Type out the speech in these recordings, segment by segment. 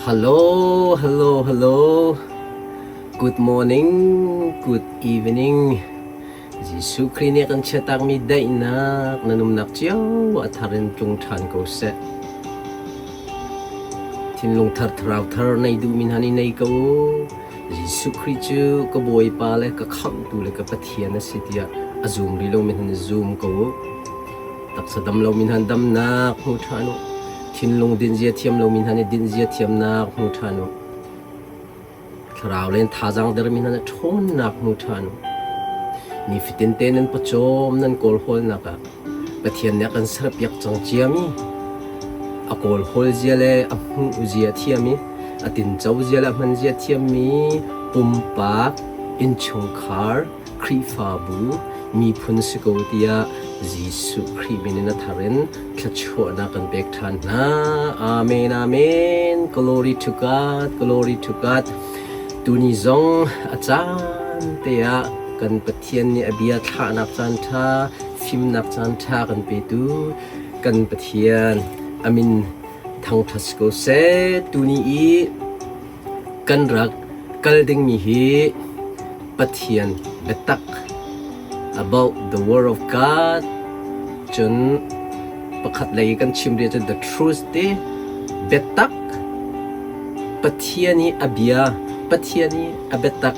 Hello, hello, hello. Good morning, good evening. Jesuh Khrih nih kan chiatakmi daihnak nan umnak cio a thar in tlung ṭhan ko seh. Thinlung thar thlarau thar nei duhmi hna nih nei ko u. Jesuh Khrih cu ka Bawipa le ka Khamhtu le ka Pathian a si tiah a zum rih lomi hna nih zum ko u. Taksa dam lomi hna damnak hmu ṭhan u. Thinlung dinzia thiam lomi hna nih dinzia thiamnak hmu ṭhan u. Thlarau len thazaang dermi hna nih ṭhawnnak hmu ṭhan u. Nifatin te nan pawcawm nan kawlhawlnak ah Pathian nih a kan serpiak cang ciami a kawlhawl zia le a hmuh zia thiam i a tinco zia le a hman zia thiammi pumpak innchungkhar Khrihfabu miphun si ko tiah Jesuh Khrih min in a thar in thluachuahnak kan pek ṭhan hna. Amen, amen. Glory to God, glory to God. Tuni zong a caan te ah kan Pathian nih a bia thlahnak caan ṭha, fimnak caan ṭha kan petu kan Pathian amin thangṭhat si ko seh. Tuni i Kan rak kal dingmi hi Pathian biatak about the word of God cun pakhat lei kan chim rih ahcun the truth ti biatak Pathian i a bia Pathian i a biatak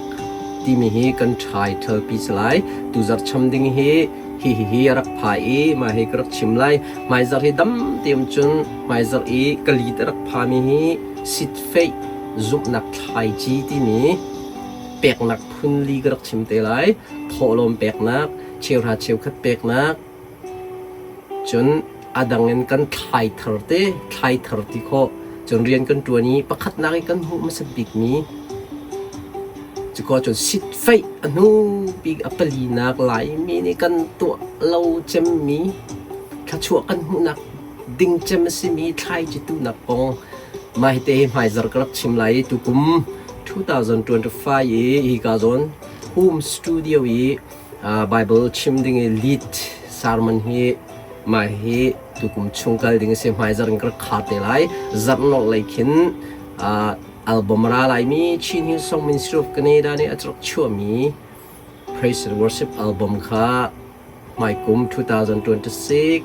timi hi kan title pi si lai. Tuzarh cham ding hi hi hi hi a rak pha i mah hi ka rak chim lai. Hmaizarh hi dam teum cun hmaizarh i ka lit a rak phami hi sitfeih zumhnak thlaici timi peknak phunli ka rak chim te lai. Thawhlawm peknak, cheuhra cheukhat peknak, cun a dang in kan thlai thar te, thlai thar ti khawh. Cun rian kan ṭuan i pakhatnak i kan hmuh hmasat bikmi cukaw cun sitfeih a hnu bik a palinak Laimi nih kan tuah lo cemmi thluachuah kan hmuhnak ding cem a simi thlaici tuhnak kong mah hi te hi hmaizarh ka rak chim lai i tukum 2025 i hika zawn home studio i Bible chim ding i lead sermon hi mah hi tukum chung kal ding a si. Hmaizarh in ka rak khar te lai. Zarh nolh lei khin album ra laimi Chin Hillsong Ministry of Canada nih a rak chuahmi Praise and Worship album kha Hmaikum 2026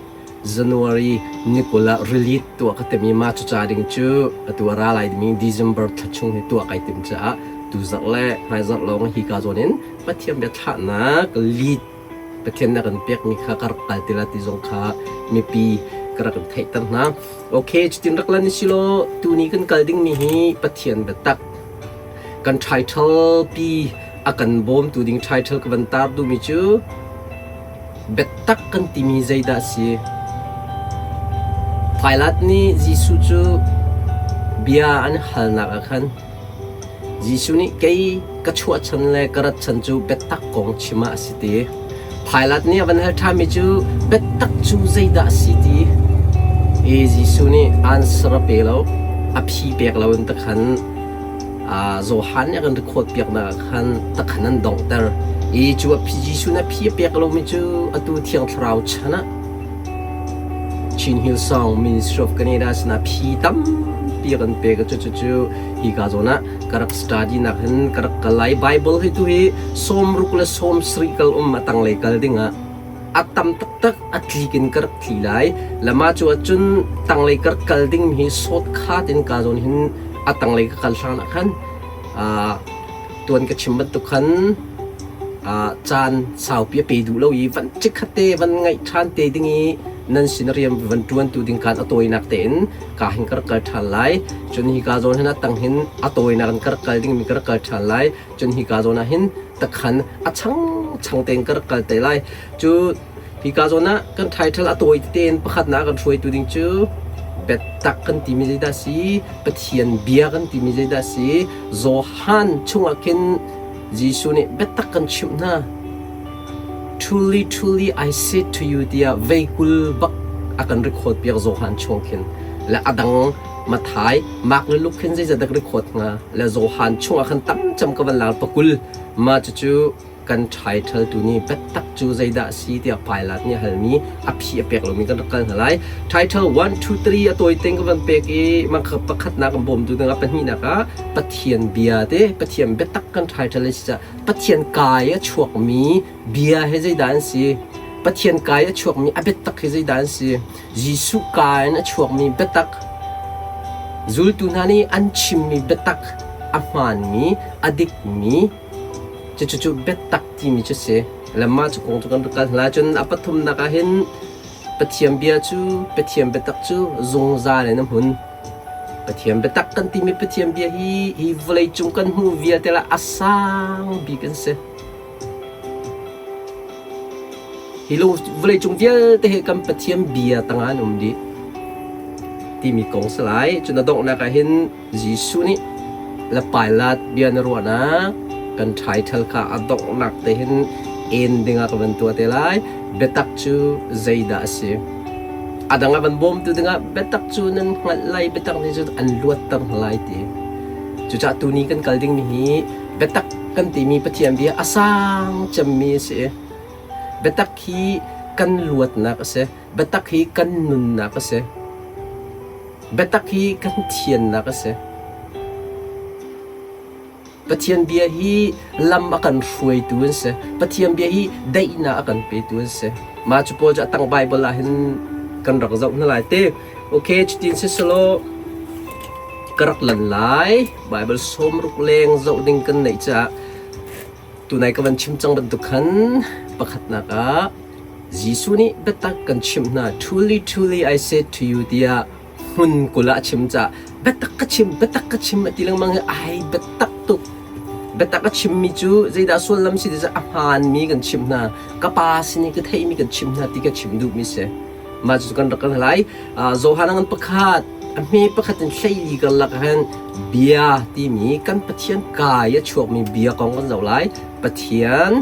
January ni 20 ah release tuah ka tim i mah cuca ding cu atu a ra lai dingmi December thla chung hi tuah kai tim caah tuzarh le hmaizarh lawng hika zawn in Pathian biathlahnak lead Pathian na kan pekmi kha ka rak kal ti la ti zong kha mipi ka rak in theihter hna. Okay, cutin rak lan si law tuni kan kal dingmi hi Pathian biatak kan title pi a kan bawmtu ding title ka van tar duhmi cu biatak kan timi zeidah a si? Pilat nih Jesuh cu bia an halnak ah khan Jesuh nih kei ka chuahchan le ka rat chan cu biatak kong chim ah a si ti. Pilat nih a van hal ṭhanmi cu biatak cu zeidah a si ti? I Jesuh nih answer a pe lo, a phi pek lo in takhan Johan nih a kan record piaknak ah khan takhan an donghter i cu a Jesuh nih a phi a pek lomi cu atu Thiang Thlarau chan ah Chin Hillsong Ministry of Canada sinah phi tampi a kan pek. Cucu hika zawn ah ka rak study nak hin ka rak kal lai. Bible hi tu hi 60 le 70 kal um a tanglei kal ding ah a tam taktak a tlik in ka rak tli lai. Lama cu ahcun tanglei ka rak kal ding hi shortcut in ka zawn hin a tanglei ka kal hlan ah khan tuan ka chim bantuk khan caan saupi a pe duh lo i van chikkhat te van ngaih ṭhan te ding i nan sin rian van ṭuantu ding kaan a tawinak tein ka hin ka rak kal ṭhan lai. Cun hi ka zawn hin a tang hin a tawinak in ka rak kal dingmi ka rak kal ṭhan lai. Cun hi ka zawn ah hin takhan a chang chang tein ka rak kal te lai. Cu hika zawn ah kan title a tawi tein pakhatnak kan hruaitu ding cu biatak kan timi zeidah si, Pathian bia kan timi zeidah si, Johan chungah khin Jesuh nih biatak kan chimh hna. Truly, truly, I say to you tiah veikul bak a kan record piak Johan chung khin. Le a dang Mathai, Mark le Luke khin zeizat dak record hnga. Le Johan chungah khan tam cem ka van lar pakul. Ma cucu. Kan title tu nih biatak cu zeidah a si tiah Pilate nih a halmi a phi a pek lomi kan rak kal hna lai. Title 1, 2, 3 a tawi tein ka van pek i mah kha pakhatnak an bawmtu dingah pahnihnak ah Pathian bia te Pathian biatak kan title a si caah Pathian kai a chuakmi bia hi zeidah an si? Pathian kai a chuakmi a biatak hi zeidah an si? Jesuh kaa in a chuakmi biatak, zultu hna nih an chimmi biatak a hmaanmi, a dikmi, cucu biatak timi cu si. Le mah cu kong cu kan rak kal hna. Cun a pathumnak ah hin Pathian bia cu Pathian biatak cu zungzal in a hmun. Pathian biatak kan timi Pathian bia hi hi vawleicung kan hmuh vialte lah a sang bik an si. Hi vawleicung vialte hi kan Pathian bia tangah an um dih timi kong si lai. Cun a donghnak ah hin Jesuh nih le Pilate bia na ruahnak kan title kha a donghnak te hin en dingah ka van tuah te lai. Biatak cu zeidah a si? A dang a van bawmtu dingah biatak cu nan hngalh lai, biatak nih cun an luatter hna lai ti. Cucaah tuni kan kal dingmi hi biatak kan timi Pathian bia a sang cemmi a si. Biatak hi kan luatnak a si. Biatak hi kan nunnak a si. Biatak hi kan thiannak a si. Pathian bia hi lam a kan hruaitu an si. Pathian bia hi daihnak a kan petu an si. Mah cu pawl cu a tang Bible ah hin kan rak zoh hna lai te. Okay, cutin si selaw ka rak lan lai. Bible sawmruk leng zoh ding kan neih caah tunai ka van chim cang bantuk khan pakhatnak ah Jesuh nih biatak kan chimh hna truly truly I said to you tiah hmun 20 ah a chim caah biatak ka chim biatak ka chim a ti lengmang hi ai biatak tuk biatak a chimmi cu zeidah sullam si ti cu a hmaanmi kan chimh hna ka pa sin i ka theihmi kan chimh hna ti ka chim duhmi si Mah cu kan rak kan lai. Johan ngan pakhat a hme pakhat in hleili karlak ah hin bia timi kan Pathian kai a chuakmi bia kong kan zoh lai. Pathian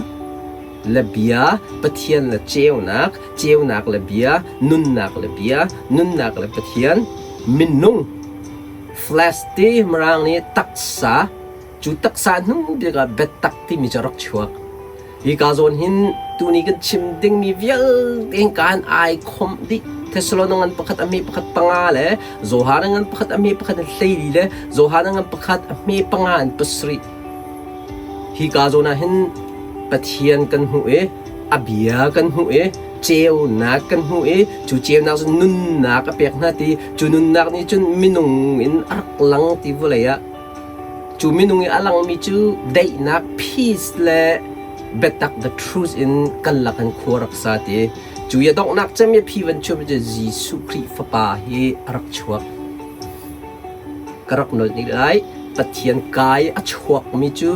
le bia, Pathian le ceunak, ceunak le bia, nunnak le bia, nunnak le Pathian, minung, flesh ti Mirang nih taksa, cu taksa hnu bik ah biatak timi cu a rak chuak. Hika zawn hin tuni kan chim dingmi vialte hin kaan ai khomh dih. Thessalon ngan pakhat a hme pakhat panga le Johan ngan pakhat a hme pakhat in 14 le Johan ngan pakhat a hme panga in pasarih. Hika zawn ah hin Pathian kan hmuh i a bia kan hmuh i ceunak kan hmuh i cu ceunak cu nunnak a pek hna ti cu nunnak nih cun minung in a rak lang ti vawlei ah Cu minung i a langmi cu daihnak peace le biatak the truth in kan lak in khua rak sa ti. Cu i a donghnak cem i a phi van chuah cu Jesuh Khrih Fapa hi a rak chuak. Ka rak nolh ni lai. Pathian kai a chuakmi cu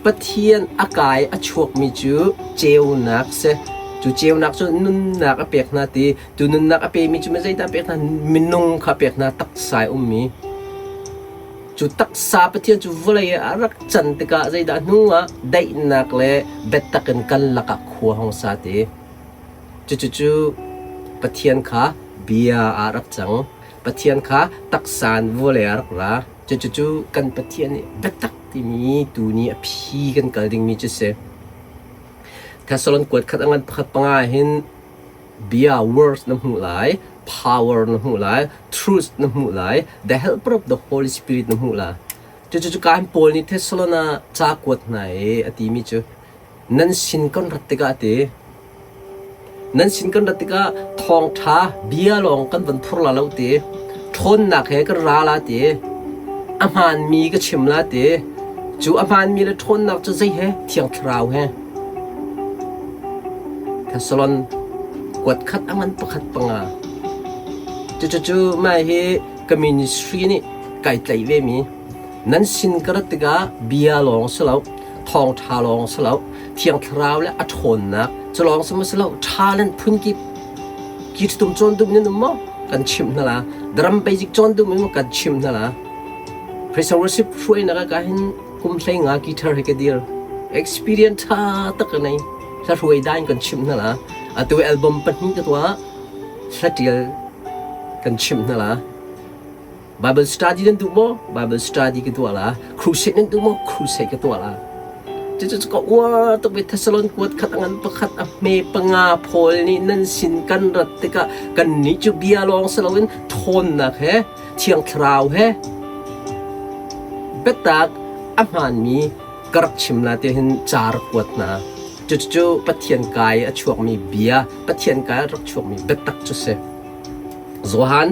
Pathian a kai a chuakmi cu ceunak si. Cu ceunak cu nunnak a pek hna ti. Tu nunnak a pemi cu zeidah a pek hna? Minung kha a pek hna taksa i ummi. Cu taksa Pathian cu vawlei ah a rak can tikah zeidah hnu ah daihnak le biatak in kan lakah khua hong sa ti. Cucucu Pathian kha bia ah rak cang. Pathian kha taksa in vawlei ah rak ra. Cucucu kan Pathian nih biatak timi tuni a phi kan kal dingmi cu si. Thessalon kuat khat a ngan pakhat panga hin bia words na hmuh lai, power na hmuh lai, truth na hmuh lai, the helper of the Holy Spirit na hmuh la. Cucu kan Paul nih Thessalona ca kuat hna i a timi cu nan sin kan rat tikah ti nan sin kan rat tikah thawngṭha bia lawng kan van phur la lo ti ṭhawnnak he kan ra la ti a hmaanmi ka chim la ti cu a hmaanmi le ṭhawnnak cu zei he Thiang Thlarau he Thessalon kuat khat a ngan pakhat panga. Cucucu mah hi ka ministry nih kai tlaih vemi nan sin ka rat tikah bia lawng si lo, thawngṭha lawng si lo, Thiang Thlarau le a ṭhawnnak cu lawng si maw si lo, talent phunkip ki tum cawn duh nan um maw? Kan chimh hna la. Drum basic cawn duh maw kan chimh hna la. Praise and worship hruainak ah ka hin kum 15 guitar he ka dir. Experience ṭha tak ka nei. Hla hruai dan kan chimh hna la. Atu album pahnih ka tuah. Hla ṭial kan chimh hna la. Bible study nan duh maw? Bible study ka tuah la. Crusade nan duh maw? Crusade ka tuah la. Cucu ka uar tuk i Thessalon kuat khat a ngan pakhat a hme panga Paul nih nan sin kan rat tikah kannih cu bia lawng si loin ṭhawnnak he Thiang Thlarau he biatak a hmaanmi ka rak chim la ti hin ca rak kuat hna. Cucu Pathian kai a chuakmi bia, Pathian kai a rak chuakmi biatak cu si. Johan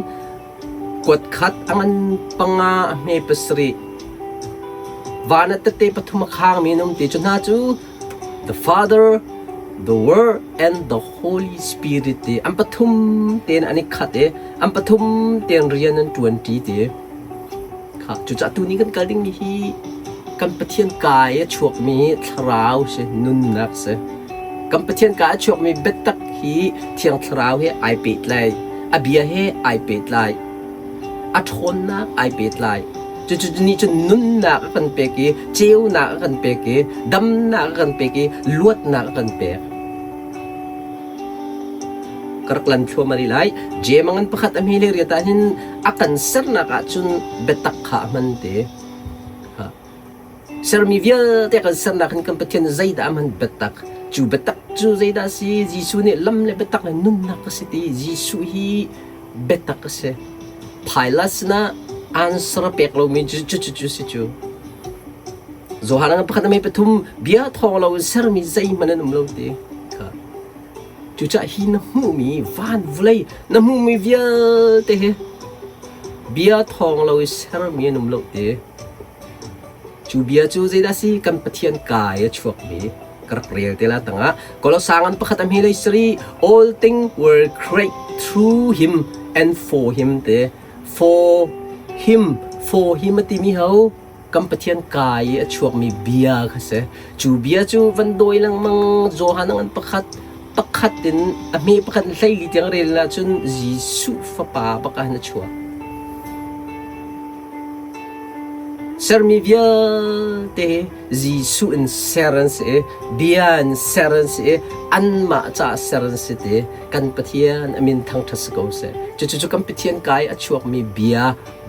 kuat khat a ngan panga a hme pasarih van ah tette pathum a khangmi an um ti cu hna cu the Father, the Word and the Holy Spirit ti an pathum tein an i khat i an pathum tein rian an ṭuan ṭi ti. Kha cucaah tuni kan kal dingmi hi kan Pathian kai a chuakmi thlarau si nunnak si. Kan Pathian ka a chuakmi biatak hi Thiang Thlarau he ai pehtlai, a bia he ai pehtlai, a ṭhawnnak ai pehtlai. Cucu nih cun nunnak a kan pek i ceunak a kan pek i damnak a kan pek i luatnak a kan pek. Ka rak lan thluahmah rih lai. Jeim a ngan pakhat a hme le riat ah hin a kan sernak ahcun biatak kha a hman te. Sermi vialte kan sernak hin kan Pathian zeidah a hman biatak? Cu biatak cu zeidah a si? Jesuh nih lam le biatak le nunnak a si ti. Jesuh hi biatak a si. Pilate sinah answer a pek lomi cu cu cu si cu. Johan ah pakhat a mei pathum bia thawng lo in sermi zeihmanh an um lo ti. Kha. Cucaah hi na hmuhmi van vawlei na hmuhmi vialte hi bia thawng lo i sermi an um lo ti. Cu bia cu zeidah a si? Kan Pathian kai a chuakmi ka rak rel te la tangah Kolosang an pakhat a hme lei sari all thing were created through him and for him te for him for him a timi ho kan Pathian kai i a chuakmi bia kha si. Cu bia cu van dawi lengmang Johan an pakhat pakhat in a hme pakhat in hleili tiang rel ahcun Jesuh fapa bak ah hin a chuak. Sermi vialte Jesuh in ser an si i bia in ser an si i anmah caah ser an si ti kan Pathian a min thangṭhat si ko seh. Cucu kan Pathian kai a chuakmi bia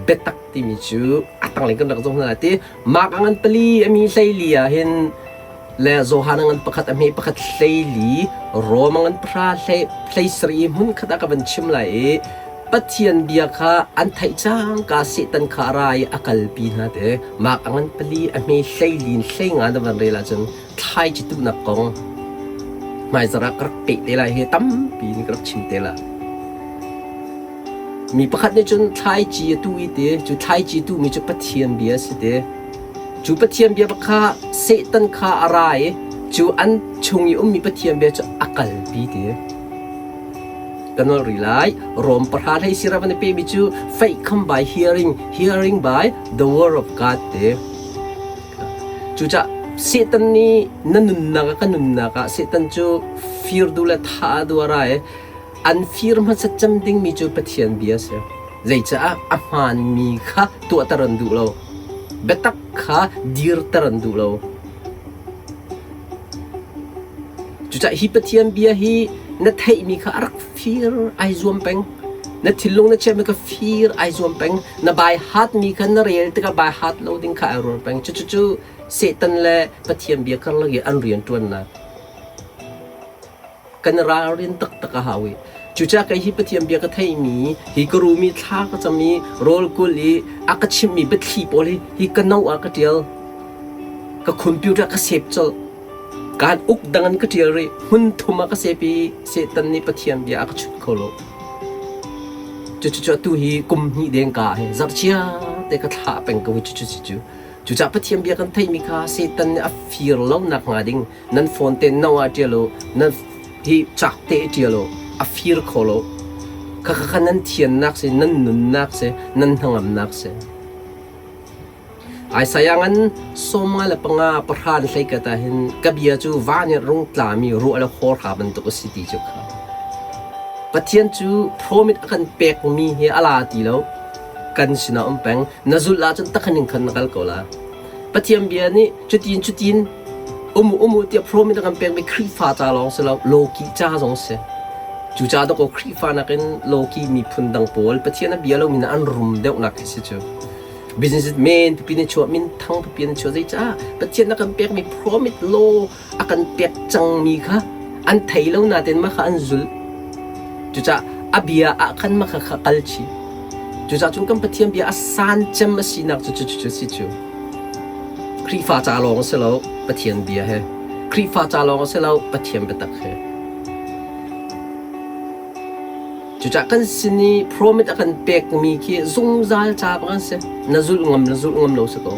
biatak timi cu a tanglei kan rak zoh hna lai ti. Mark a ngan pali a mi hleili ah hin le Johan a ngan pakhat a hme pakhat hleili Rom a ngan pahra hlei hlei sarih hmun khat ah ka van chim lai i Pathian bia kha an theih cangka Satan kha a ra i a kalpi hna te Mark a ngan pali a hme hleili in hleinga na van rel ahcun thlaici tuhnak kong hmaizarh ah ka rak peh te lai hi tampi in ka rak chim te lai. Mi pakhat nih cun thlaici a tuh i ti cu thlaici tuhmi cu Pathian bia a si ti. Cu Pathian bia kha Satan kha a ra i cu an chung i ummi Pathian bia cu a kalpi ti. Ka nolh rih lai. Rom pahra hlei sira van i pehmi cu faith come by hearing, hearing by the word of God ti. Cucaah Satan nih na nunnak ah ka nunnak ah Satan cu fir duh le thah a duh a ra i An fir hmasat cem dingmi cu Pathian bia a si. Zeicah a hmaanmi kha tuahter an duh lo. Biatak kha dirter an duh lo. Cucaah hi Pathian bia hi na theihmi kha a rak fir ai zuam peng. Na thinlung na chiahmi kha fir ai zuam peng. Na bai hatmi kha na rel tikah bai hat lo ding kha ai rual peng. Cucu Satan le Pathian bia karlak i an rianṭuannak. Kan ralrin taktak a hau i cucaah kei hi Pathian bia ka theihmi hi ka rum i thla ka cam i rawl kul i a ka chimhmi biathli pawl hi hi ka no ah ka ṭial. Ka computer ka save colh. Kaan uk dang in ka ṭial rih. Hmun thum ah ka save i Satan nih Pathian bia a ka chut kho lo. Cucu atu hi kum hnih deng ka hi zarhchia te ka thlah peng ko hi cucu cu. Cucaah Pathian bia kan theihmi kha Satan nih a fir lo nak hnga ding nan phone te no ah ṭial u nan hi cak te ṭial u a fir kho lo kha kha nan thiannak si nan nunnak si nan hnangamnak si Isaiah ngan 55 pahra hlei kat ah hin ka bia cu van in rung tlami ruah le hawrha bantuk a si ti cu kha Pathian cu promise a kan pekmi hi a la ti lo kan sinah um peng na zulh ahcun takhan in khan na kal ko la Pathian bia nih cutin cutin um u um u tiah promise a kan pekmi Khrihfa ca lawng si lo lawkih ca zong si. Cucaah dawkaw Khrihfa nakin lawkih miphun dang pawl Pathian a bia lomi an rum deuhnak hi si cu. Business men pipi na chuah, min thang pipi na chuah. Zeicah Pathian a kan pekmi promise law a kan pek cangmi kha an thei lo nain mah kha an zulh. Cucaah a bia ah khan mah kha kha kal chih. Cucaah cun kan Pathian bia a san cem a sinak cu cucu a si cu. Khrihfa ca lawng a si lo, Pathian bia he. Khrihfa ca lawng a si lo, Pathian biatak he. Cucaah kan sin i promise a kan pekmi khi zungzal ca bang an si. Na zulh ngam na zulh ngam lo si ko.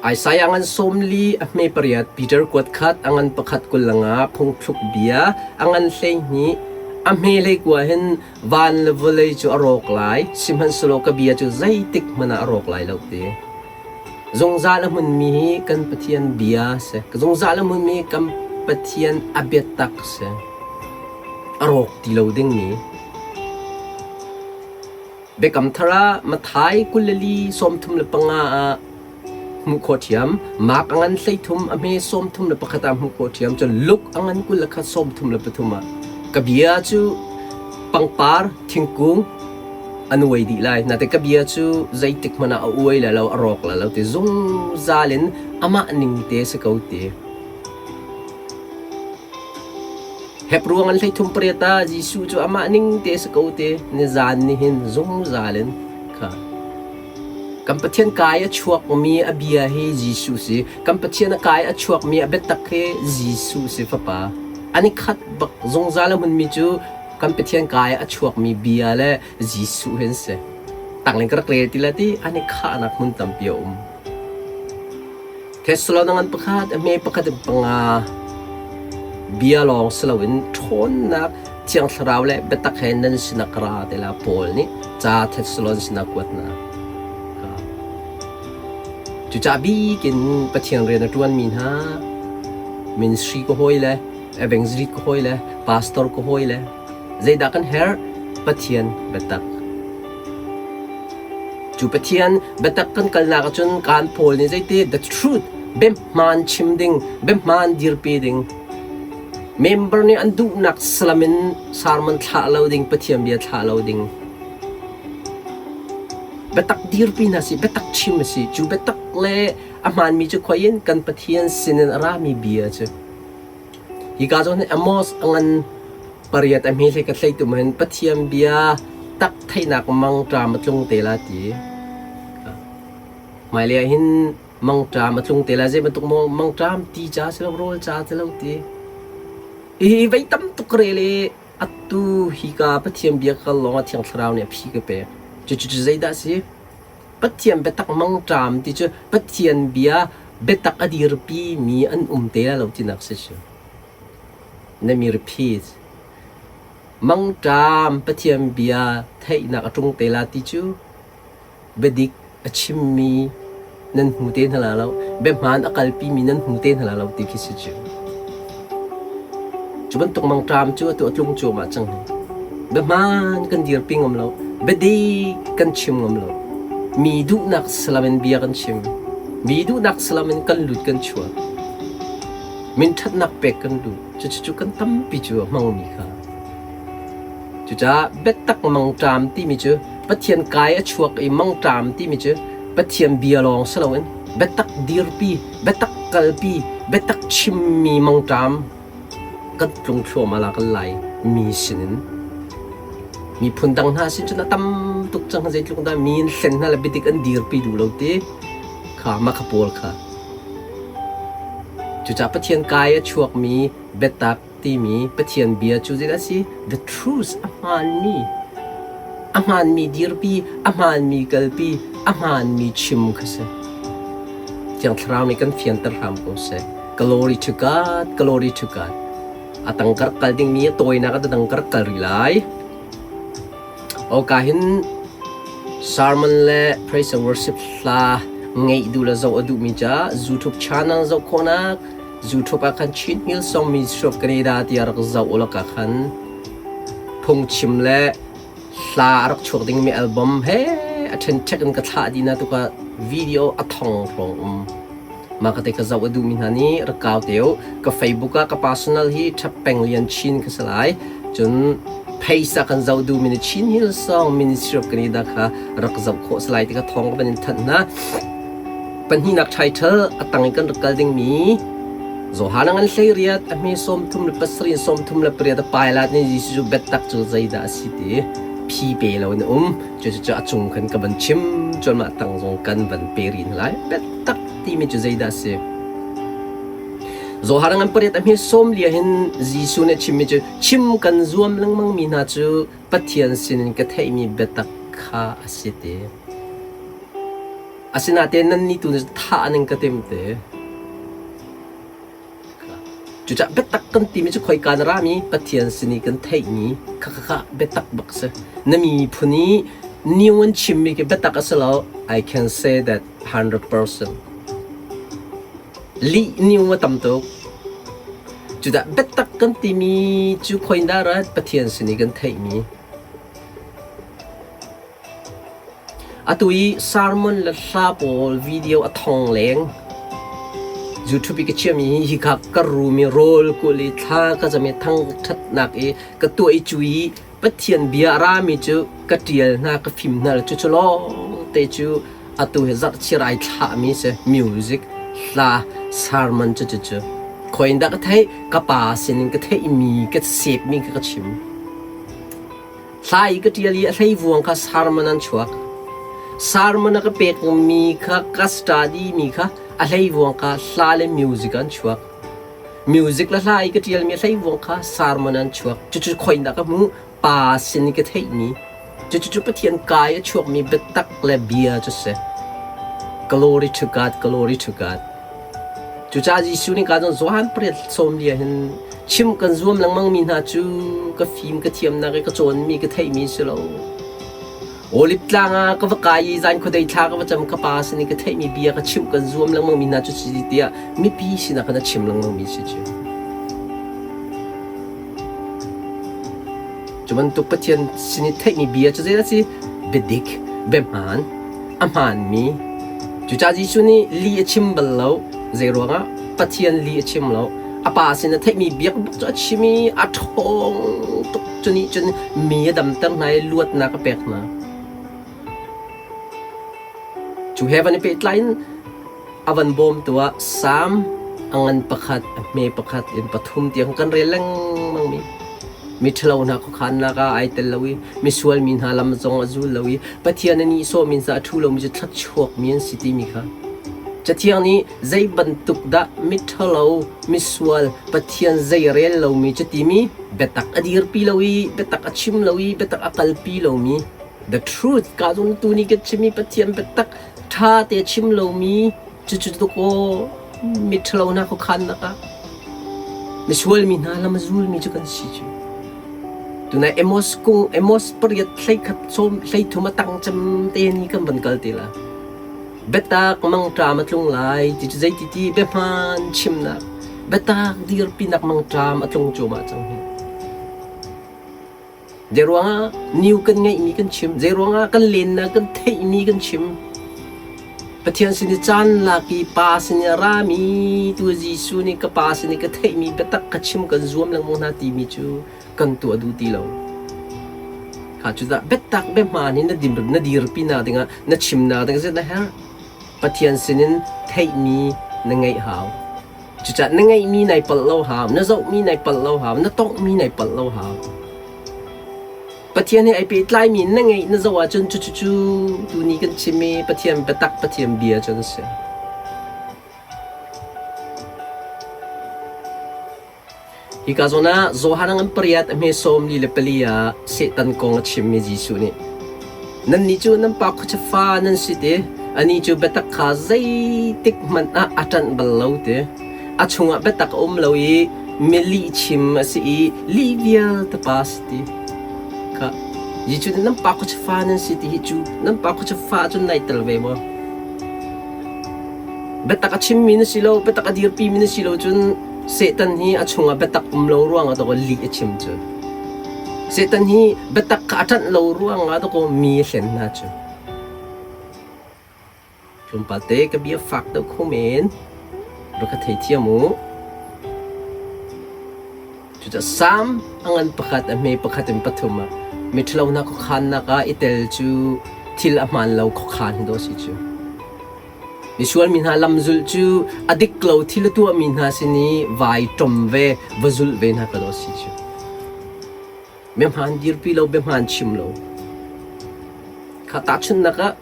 Isaiah ngan 40 a hme pariat, Peter kuat khat a ngan pakhat 25, phungthluk bia a ngan 12 a hme 19 hin van le vawlei cu a rawk lai, sihmanhsehlaw ka bia cu zeitik hmanh ah a rawk lai lo ti. Zungzal a hmunmi hi kan Pathian bia a si. Zungzal a hmunmi kan Pathian a biatak a si. A rawk ti lo dingmi. Biakam Thar ah Matthai 24 35 ah hmuh khawh ṭhiam. Mark a ngan 13 a hme 31 ah hmuh khawh ṭhiam. Cun Luke a ngan 21 33 ah ka bia cu pangpar thingkung an uai dih lai. Nain ka bia cu zeitik hmanh ah a uai lai lo, a rawk lai lo ti zungzal in amah ning te si ko ti. Hebruang an 33 pariat ah Jesuh cu amah ning te si ko ti nizan nihin zungzal in kha. Kan Pathian kai a chuakmi a bia hi Jesuh si. Kan Pathian a kai a chuakmi a biatak hi Jesuh si fapa. An i khat bak zungzal a hmunmi cu kan Pathian kai a chuakmi bia le Jesuh hi an si. Tangleng ka rak rel ti la ti an i khahnak hmun tampi a um. Thessalon ngan pakhat a hme pakhat in panga bia lawng si loin ṭhawnnak Thiang Thlarau le biatak he nan sinah ka ra te la Paul nih ca Thessalon sinah kuatnak. Cucaah bikin Pathian rian a ṭuanmi hna ministry ka hawi le evangelist ka hawi le pastor ka hawi le zeidah kan herh? Pathian biatak. Cu Pathian biatak kan kalnak ahcun kaan Paul nih zeiti the truth biahmaan chim ding, biahmaan dirpi ding, member nih an duhnak salam in sermon thlah lo ding, Pathian bia thlah lo ding. Biatak dirpi hna si, biatak chim a si. Cu biatak le a hmaanmi cu khoi in kan Pathian sinin a rami bia cu. Hika zawn hi Amos a ngan pariat a hme hlei ka thlei tum hin Pathian bia tak theihnak mangṭam a tlung te la ti. Hmailei ah hin mangṭam a tlung te la zei bantuk maw mangṭam ti ca si lo rawl ca si lo ti. Hi vei tam tuk rel i atu hika Pathian bia kal lawng ah Thiang Thlarau nih a phi ka pek. Cucu zeidah a si? Pathian biatak mangṭam ti cu Pathian bia biatak a dirpi mi an um te lai lo tinak si cu. Let me repeat. Mangṭam Pathian bia theihnak a ṭung te la ti cu biadik a chimmi nan hmu te hna la lo, biahmaan a kalpimi nan hmu te hna la lo ti khi si cu. Cu bantuk mangṭam cu atu a tlung cuahmah cang hi. Biahmaan kan dirpi ngam lo, biadik kan chim ngam lo. Mi duhnak salam in bia kan chim. Mi duhnak salam in kan lut kan chuak. Min ṭhatnak pek kan duh. Cucu kan tampi cu a hmangmi kha. Cucaah biatak mangṭam timi cu Pathian kai a chuak i mangṭam timi cu Pathian bia lawng si loin biatak dirpi, biatak kalpi, biatak chimmi mangṭam kan tlung thluahmah la kan lai mi sinin. Miphun dang hna sin cun a tam tuk cang zeitluk dah mi in hlen hna le biadik an dirpi duh lo ti kha mah kha pawl kha. Cucaah Pathian kai a chuakmi biatak timi Pathian bia cu zeidah a si? The truth a hmaanmi a hmaanmi dirpi, a hmaanmi kalpi, a hmaanmi chim kha si. Thiang Thlarau nih kan fianter hram ko seh. Glory to God, glory to God. A tangkar kal dingmi a tawinak a dangkar kal rih lai. Oka hin sermon le praise and worship hla ngeih duh le zoh a duhmi ca YouTube channel zoh khawhnak YouTube ah khan Chin Hillsong Ministry of Canada tiah rak zoh u laka khan phungchim le hla a rak chuak dingmi album he a ṭhenṭhek in ka thlah dih na tuka video a thong hrawng um. Mah ka te ka zoh a duhmi hna nih rak kau te u. Ka Facebook ah ka personal hi Ṭhap Peng Lian Chin ka si lai. Cun Phaisa kan zoh duhmi nih Chin Hillsong Ministry of Canada kha rak zoh khawh si lai ti kha thawng ka van in thanh hna. Pahnihnak title a tang in kan rak kal dingmi Johan ngan hlei riat a hme 37 in 38 a Pilate nih Jesuh cu biatak cu zeidah a si ti phi pe lo in a um. Cucu a cung khan ka van chim cun mah tang zong kan van pe rih hna lai. Biatak timi cu zeidah a si? Johan ngan pariat a hme sawm lia hin Jesuh nih a chimmi cu chim kan zuam lengmangmi hna cu Pathian sinin ka theihmi biatak kha a si ti. Asinain nannih tu nih thah ning ka tim te. Cucaah biatak kan timi cu khoika na rami Pathian sin i kan theihmi kha kha kha biatak bak si. Na miphun i new an chimmi khi biatak a si lo. I can say that 100%. Lih new a tam tuk. Cudah biatak kan timi cu khoin dah rat Pathian sin i kan theihmi. Atu i sermon le hla pawl video a thong leng. YouTube i ka chiahmi hi hika ka rum i rawl kulh i thla ka cam i thangṭhatnak i ka tuah i cu i Pathian bia a rami cu ka ṭial hna ka fim hna cucu lawngte cu atu hi zarhchir ai thlahmi si music hla sermon cu cucu khoi in dah ka theih ka pa sinin ka theihmi ka sepmi kha ka chim. Hla i ka ṭial i a hleivuang kha sermon an chuak. Sermon a ka pekmi kha ka study mi kha a hleivuang kha hla le music an chuak. Music le hla i ka ṭialmi a hleivuang kha sermon an chuak. Cucu khoin dah ka hmuh? Pa sin i ka theihmi. Cucu Pathian kai a chuakmi biatak le bia cu si. Glory to God, glory to God. Cucaah Jesuh nih ka Johan pariat sawm lia hin chim kan zuam lengmangmi hna cu ka fim ka thiamnak i ka cawnmi ka theihmi si lo. Olive tlang ah ka va kai i zan khuadei thla ka va cam ka pa sin i ka theihmi bia ka chimh kan zuam lengmangmi hna cu si tiah mipi sinah khan a chim lengmangmi si cu. Cu bantuk Pathian sin i theihmi bia cu zeidah a si? Biadik, biahmaan, a hmaanmi. Cucaah Jesuh nih lih a chim bal lo. Zeiruangah? Pathian lih a chim lo. A pa sin a theihmi biak bak cu a chim i a ṭhawng tuk. Cu nih cun mi a damter hna i luatnak a pek hna. Cu he van i pehtlai in A van bawmtu ah Salm a ngan pakhat, a hme pakhat in pathum tiang kan rel lengmangmi miṭhalo hna khuakhannak ah ai tel lo i misual mi hna lam zong a zul lo i Pathian a nihsawhmi hna a ṭhu lomi cu thluachuakmi an si timi kha Cathiang nih zei bantuk dah miṭhalo, misual, Pathian zei rel lomi cu timi biatak a dirpi lo i biatak a chim lo i biatak a kalpi lomi the truth ka zong tu nih kan chimmi Pathian biatak Ṭha te chim lomi cucu tuk aw miṭhalo hna khuakhannak ah misual mi hna lam a zulmi cu kan si cu. Tunai Amos kung Amos pariat hleikhat sawm hleithum a tang cem te ni kan van kal te la. Biatak mangṭam a tlung lai ti cu zeiti ti biahmaan chimnak biatak dirpinak mangṭam a tlung cuahmah cang hi. Zeiruangah new kan ngeihmi kan chim, zeiruangah kan lennak kan theihmi kan chim. Pathian sin i caan lak i Pa sin i a rami tu Jesuh nih ka Pa sin i ka theihmi biatak ka chim kan zuam lengmang hna timi cu kan tuah duh ti lo. Kha cu dah biatak biahmaan in na dir na dirpi nak dingah na chimnak ding na herh. Pathian sinin theihmi na ngeih hau. Cucaah na ngeihmi nai palh lo hau, na zohmi nai palh lo hau, na tonghmi nai palh lo hau. Pathian he ai pehtlaimi na ngeih na zoh ahcun cucucu tuni kan chim i Pathian biatak Pathian bia cu an si. Hika zawn ah Johan ngan pariat a hme sawm li le pali ah Satan kong a chimmi Jesuh nih Nannih cu nan pa khuacha fa nan si ti, anih cu biatak kha zeitik hmanh ah a ṭanh bal lo ti. A chungah biatak a um lo i mi lihchim a si i lih vialte pa a si ti. Kha Jesuh nih nan pa khuacha fa nan si ti hi cu nan pa khuacha fa cun nai tel ve maw? Biatak a chimmi na si lo, biatak a dirpimi na si lo cun Satan hi a chungah biatak um lo ruangah dawkaw lih a chim cu. Satan hi biatak kha a ṭanh lo ruangah dawkaw mi a hlen hna cu. Tlawmpal te ka bia fak deuh kho men. Rak ka theithiam u. Cucaah Salm a ngan pakhat, a hme pakhat in pathum ah miṭhalo hna khuakhannak ah i tel cu thil a hmaan lo khuakhan hi dawh a si cu. Misual mi hna lam zulh cu a dik lo thil a tuahmi hna sin i vai ṭom ve, va zulh ve hna ka dawh a si cu. Biahmaan dirpi lo, biahmaan chim lo. Kha tahchunhnak ah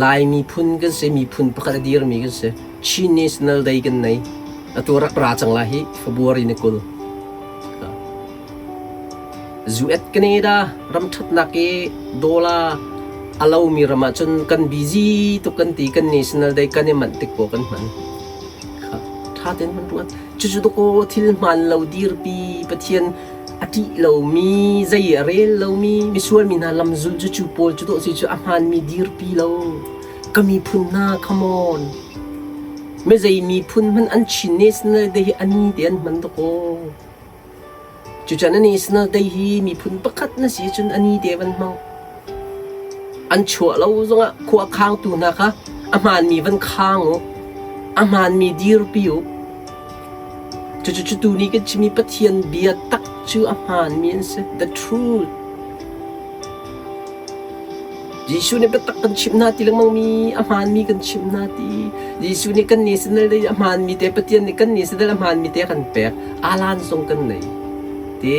Lai miphun kan si, miphun pakhat a dirmi kan si. Chin National Day kan nei. Atu rak ra cang lai hi February ni 20. US Canada ram ṭhatnak i dollar a lomi ram ahcun kan busy tuk kan ti kan National Day kan i manh tik paoh kan hman. Kha ṭha tein kan ruat. Cucu dakaw thil hmaan lo dirpi Pathian a ṭih lomi, zei a rel lomi, misual mi hna lam zulh cu cu pawl cu dawh si cu a hmaanmi dirpi lo. Ka miphun hna, come on. Mi zei miphun hmanh an Chin National Day hi a ni te an hman dakaw. Cucan a National Day hi miphun pakhat na si cun a ni te van hmang. An chuah lo zongah khua khangtu hna kha a hmaanmi van khang u. A hmaanmi dirpi u. Cucu cu tu ni kan chimmi Pathian bia tak cu a hmaanmi an si. The truth. Jesuh nih biatak kan chimh hna ti lengmangmi a hmaanmi kan chimh hna ti. Jesuh nih kan national day a hmaanmi te Pathian nih kan national a hmaanmi te a kan pek. Alan zong kan nei. Ti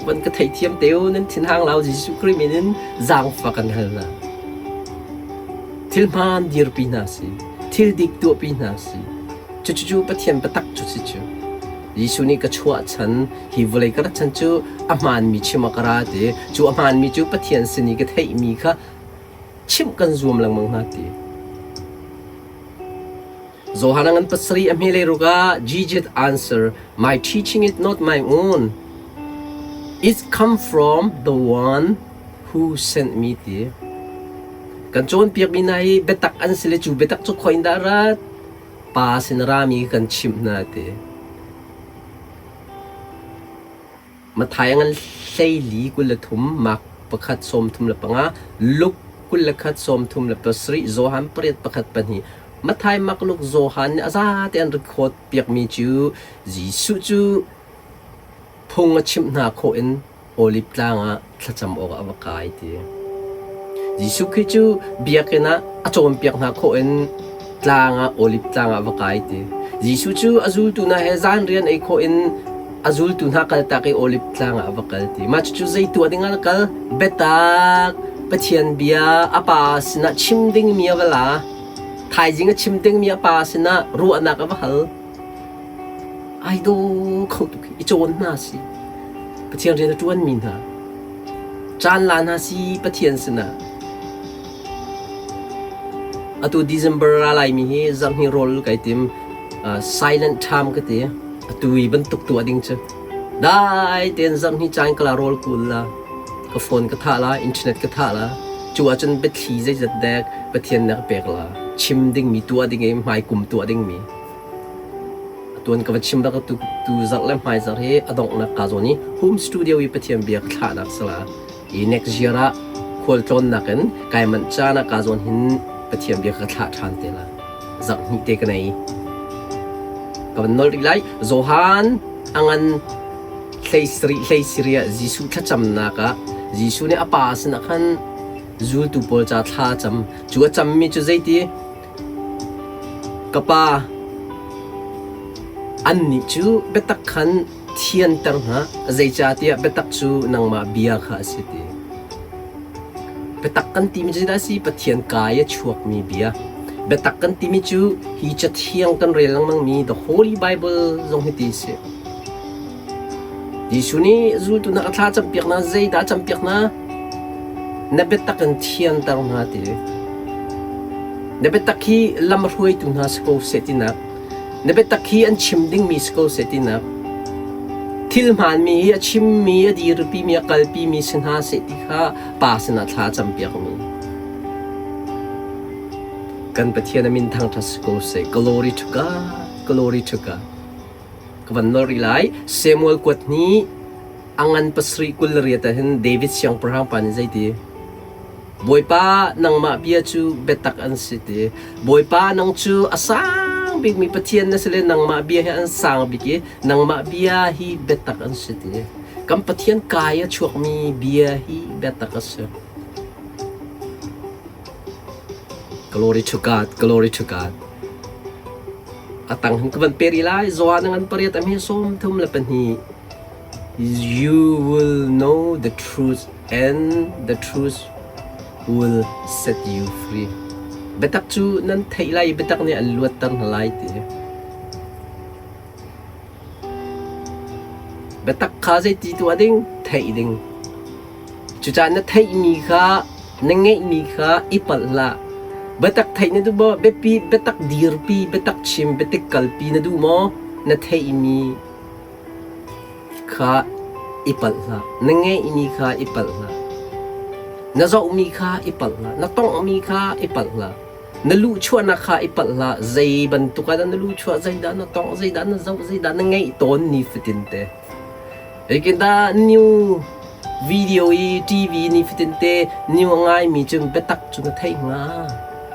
van ka theithiam te u nan thinhang lau Jesuh Khrih min in zaangfah kan hal hna. Thil hmaan dirpi hna si. Thil dik tuahpi hna si. Cucu Pathian biatak cu si cu. Jesuh nih ka chuah chan hi vawlei ka rat chan cu a hmaanmi chim ah ka ra ti. Cu a hmaanmi cu Pathian sin i ka theihmi kha chimh kan zuam lengmang hna ti. Johan a ngan pasarih a hme le ruk ah Jesus answer, My teaching is not my own. It come from the one who sent me ti. Kan cawnpiakmi hna hi biatak an si le cu biatak cu khoi in dah rat? Pa sin rami kan chimh hna ti. Matthai ngan 14 23, Mark 1 35, Luke 21 37, Johan 8 1 2. Matthai, Mark, Luke, Johan nih a zate an record piakmi cu Jesuh cu phung a chimh hna khawh in Oliv tlang ah thlacam awkah a va kai ti. Jesuh Khrih cu biakinn ah a cawnpiak hna khawh in tlang ah Oliv tlang ah a va kai ti. Jesuh cu a zultu hna he zan rian ei khawh in a zultu hna kaltak i Oliv tlang ah a va kal ti. Mah cucu zei tuah ding ah a kal? Biatak Pathian bia a Pa sinah chim dingmi a va la. Thaizing a chim dingmi a Pa sinah ruahnak a va hal. Ai daw kho tuk hi i cawn hna si. Pathian rian a ṭuanmi hna caan la hna si Pathian sinah. Atu December ra laimi hi zarhni rawl kai tim silent time ka ti. Atu i bantuk tuah ding cu. Dai tein zarhni caan ka la rawl kul la. Ka phone ka thah la, internet ka thah la. Cu ahcun biathli zeizat dek Pathian nih a ka pek la. Chim dingmi tuah ding i hmaikum tuah dingmi. Atuan ka va chim bak tu tu zarh le hmai zarh hi a donghnak ka zawn i home studio i Pathian bia ka thlahnak sala i next year ah khualtlawnnak in kai manh caan ah ka zawn hin Pathian bia ka thlah ṭhan te la zarh hnih te ka nei ka van nol rih lai Johan a ngan hlei sarih hlei siria Jesuh thlacamnak ah Jesuh nih a pa sinah khan zultu pawl ca thla a cam cu a cammi cu zeiti Ka pa, annih cu biatak khan thianter hna, zeicahtiah biatak cu nangmah bia kha a si ti. Biatak kan timi cu zeidah a si? Pathian kaa i a chuakmi bia. Biatak kan timi cu hi Cathiang kan rel lengmangmi The Holy Bible zong hi ti a si. Jesuh nih zultu hna a thla campiak hna, zeidah a campiak hna? Na biatak in thianter hna ti. Na biatak hi lam a hruaitu hna si ko seh tinak. Na biatak hi an chim dingmi si ko seh tinak. Thil hmaanmi hi a chimmi, a dirpimi, a kalpimi si hna seh ti kha Pa sinah thla a campiakmi. Kan Pathian a min thangṭhat si ko seh. Glory to God, glory to God. Ka van nol rih lai. Samuel kuat hnih a ngan pasarih 28 ah hin David siangpahrang pa nih zeiti? Bawipa nangmah bia cu biatak an si ti. Bawipa nang cu a sang. sang bikmi Pathian na si le nangmah bia hi an sang bik i nangmah bia hi biatak an si ti. Kan Pathian kai a chuakmi bia hi biatak a si. Glory to God, glory to God. A tang hin ka van peri lai, Johan ngan pariat am hi 32. You will know the truth and the truth will set you free. Biatak cu nan theih lai i biatak nih an luatter hna lai ti. Biatak kha zeiti tuah ding? Theih ding. Cucaah na theihmi kha na ngeihmi kha i palh hlah. Biatak theih na duh maw? Biapi, biatak dirpi, biatak chim, biatak kalpi na duh maw? Na theihmi kha i palh hlah. Na ngeihmi kha i palh hlah. Na zohmi kha i palh hlah. Na tonghmi kha i palh hlah. Na luhchuahnak kha i palh hlah. Zei bantuk ah dah na luhchuah, zeidah na tongh, zeidah na zoh, zeidah na ngeih tawn nifatin te. Zeitindah new video i TV nifatin te new a ngaimi cu biatak cu na theih hnga?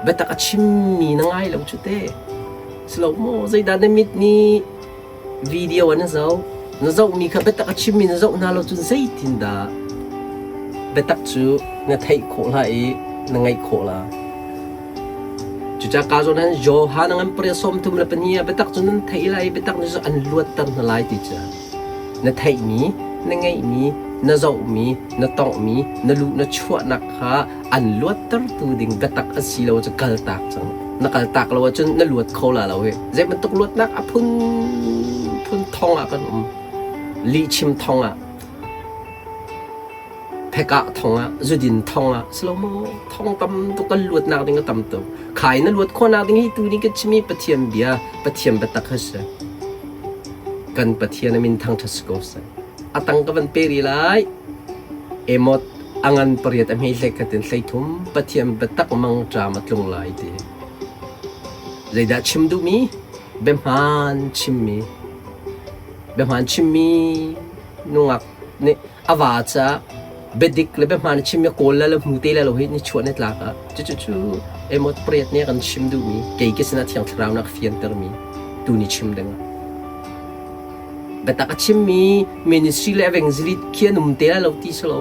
Biatak a chimmi na ngai lo cu te. Si lo maw? Zeidah na mit nih video ah na zoh? Na zohmi kha biatak a chimmi na zoh hna lo cun zeitindah biatak cu na theih khawh la i na ngaih khawh la? Cucaah ka zawn han Johan a ngan pariat 32 ah biatak cu nan theih lai i biatak nih cun an luatter hna lai ti cu. Na theihmi, na ngeihmi, na zohmi, na tonghmi, na luh na chuahnak kha an luattertu ding biatak an si lo cu kaltak cang. Na kaltak lo ahcun na luat kho la lo hi. Zei bantuk luatnak a phun phun thong ah kan um. Lihchim thong ah Phekah thong ah, zudin thong ah, si lo maw? Thong tam tuk kan luatnak ding a tam tuk. Khai na luat khawhnak ding hi tu ni kan chimi Pathian bia, Pathian biatak hi si. Kan Pathian a min thangṭhat si ko seh. A tang ka van pe rih lai. Emot a ngan pariat a hmei hlei khat in hlei thum Pathian biatak mangṭam a tlung lai ti. Zeidah chim duhmi? Biahmaan chimmi. Biahmaan chimmi nungak nih a va caah biadik le biahmaan a chimmi kawl le hmu te le lo hi ni chuah ni tlak ah cucu cu emot pariat nih a kan chim duhmi kei ka sinah thiang thlarau nak fiantermi tu ni chim ding ah biatak a chimmi ministry le evangelist khi an um te lai lo ti si lo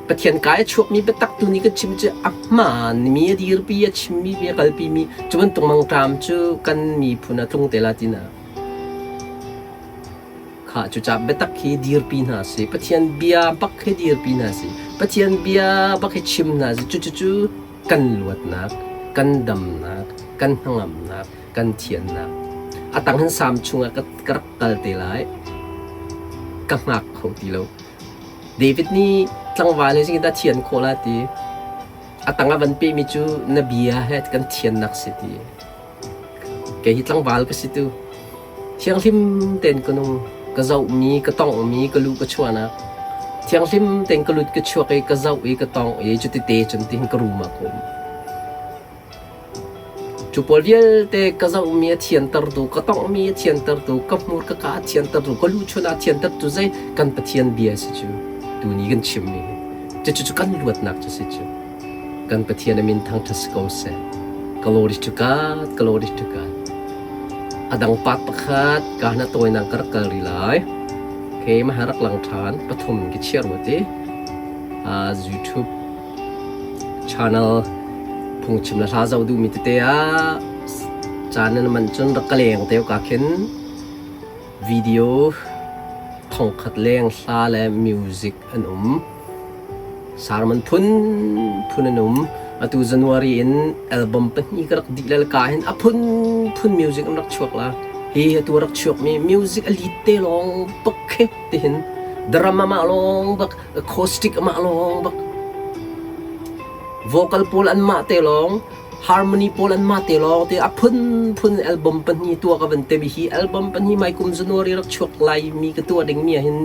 Pathian kai a chuakmi biatak tu nih kan chim cu a hmaanmi a dirpi a chimmi a kalpimi cu bantuk mangṭam cu kan miphun a tlung te la tina Khah cucaah biatak hi dirpi hna sih. Pathian bia bak hi dirpi hna sih. Pathian bia bak hi chim hna sih. Cucu kan luatnak, kan damnak, kan hnangamnak, kan thiannak. A tang hin sam chungah ka, ka rak kal te lai. Ka hngak kho ti lo. David nih tlangval he zeitindah thian khawh la ti. A tang ah van pehmi cu na bia he kan thiannak si ti. Kei hi tlangval ka si tu. Thianghlim tein ka nung. Ka zohmi, ka tonghmi, ka luh ka chuahnak. Thianghlim tein ka lut ka chuak i ka zoh i ka tongh i cutite cun tihin ka room ah ka um. Cu pawl vialte ka zohmi a thiantertu, ka tonghmi a thiantertu, ka hmur ka ka a thiantertu, ka luchun a thiantertu zei kan Pathian bia si cu tuni kan chimmi hi. Cucu kan luatnak cu si cu. Kan Pathian a min thangṭhat si ko seh. Glory to God, glory to God. A dang part pakhat ka hna tawinak ka rak kal rih lai. Okay, mah rak lang ṭhan. Pathum ki chiar mu ti. Uh, YouTube channel phungchim le hla zoh duhmi tete ah caan nan man cun rak ka leng te ka khin video thongkhat leng hla le music an um. Sermon phunphun an um. Atu January in album pahnih ka rak dih le ka hin a phunphun music an rak chuak la. Hi atu rak chuakmi music a lead te lawng bak khi tihin drum amah lawng bak acoustic amah lawng bak vocal pawl anmah te lawng harmony pawl anmah te lawng te a phunphun album pahnih tuah ka van temi hi album pahnih mai kum January rak chuak lai mi ka tuah ding mi ah hin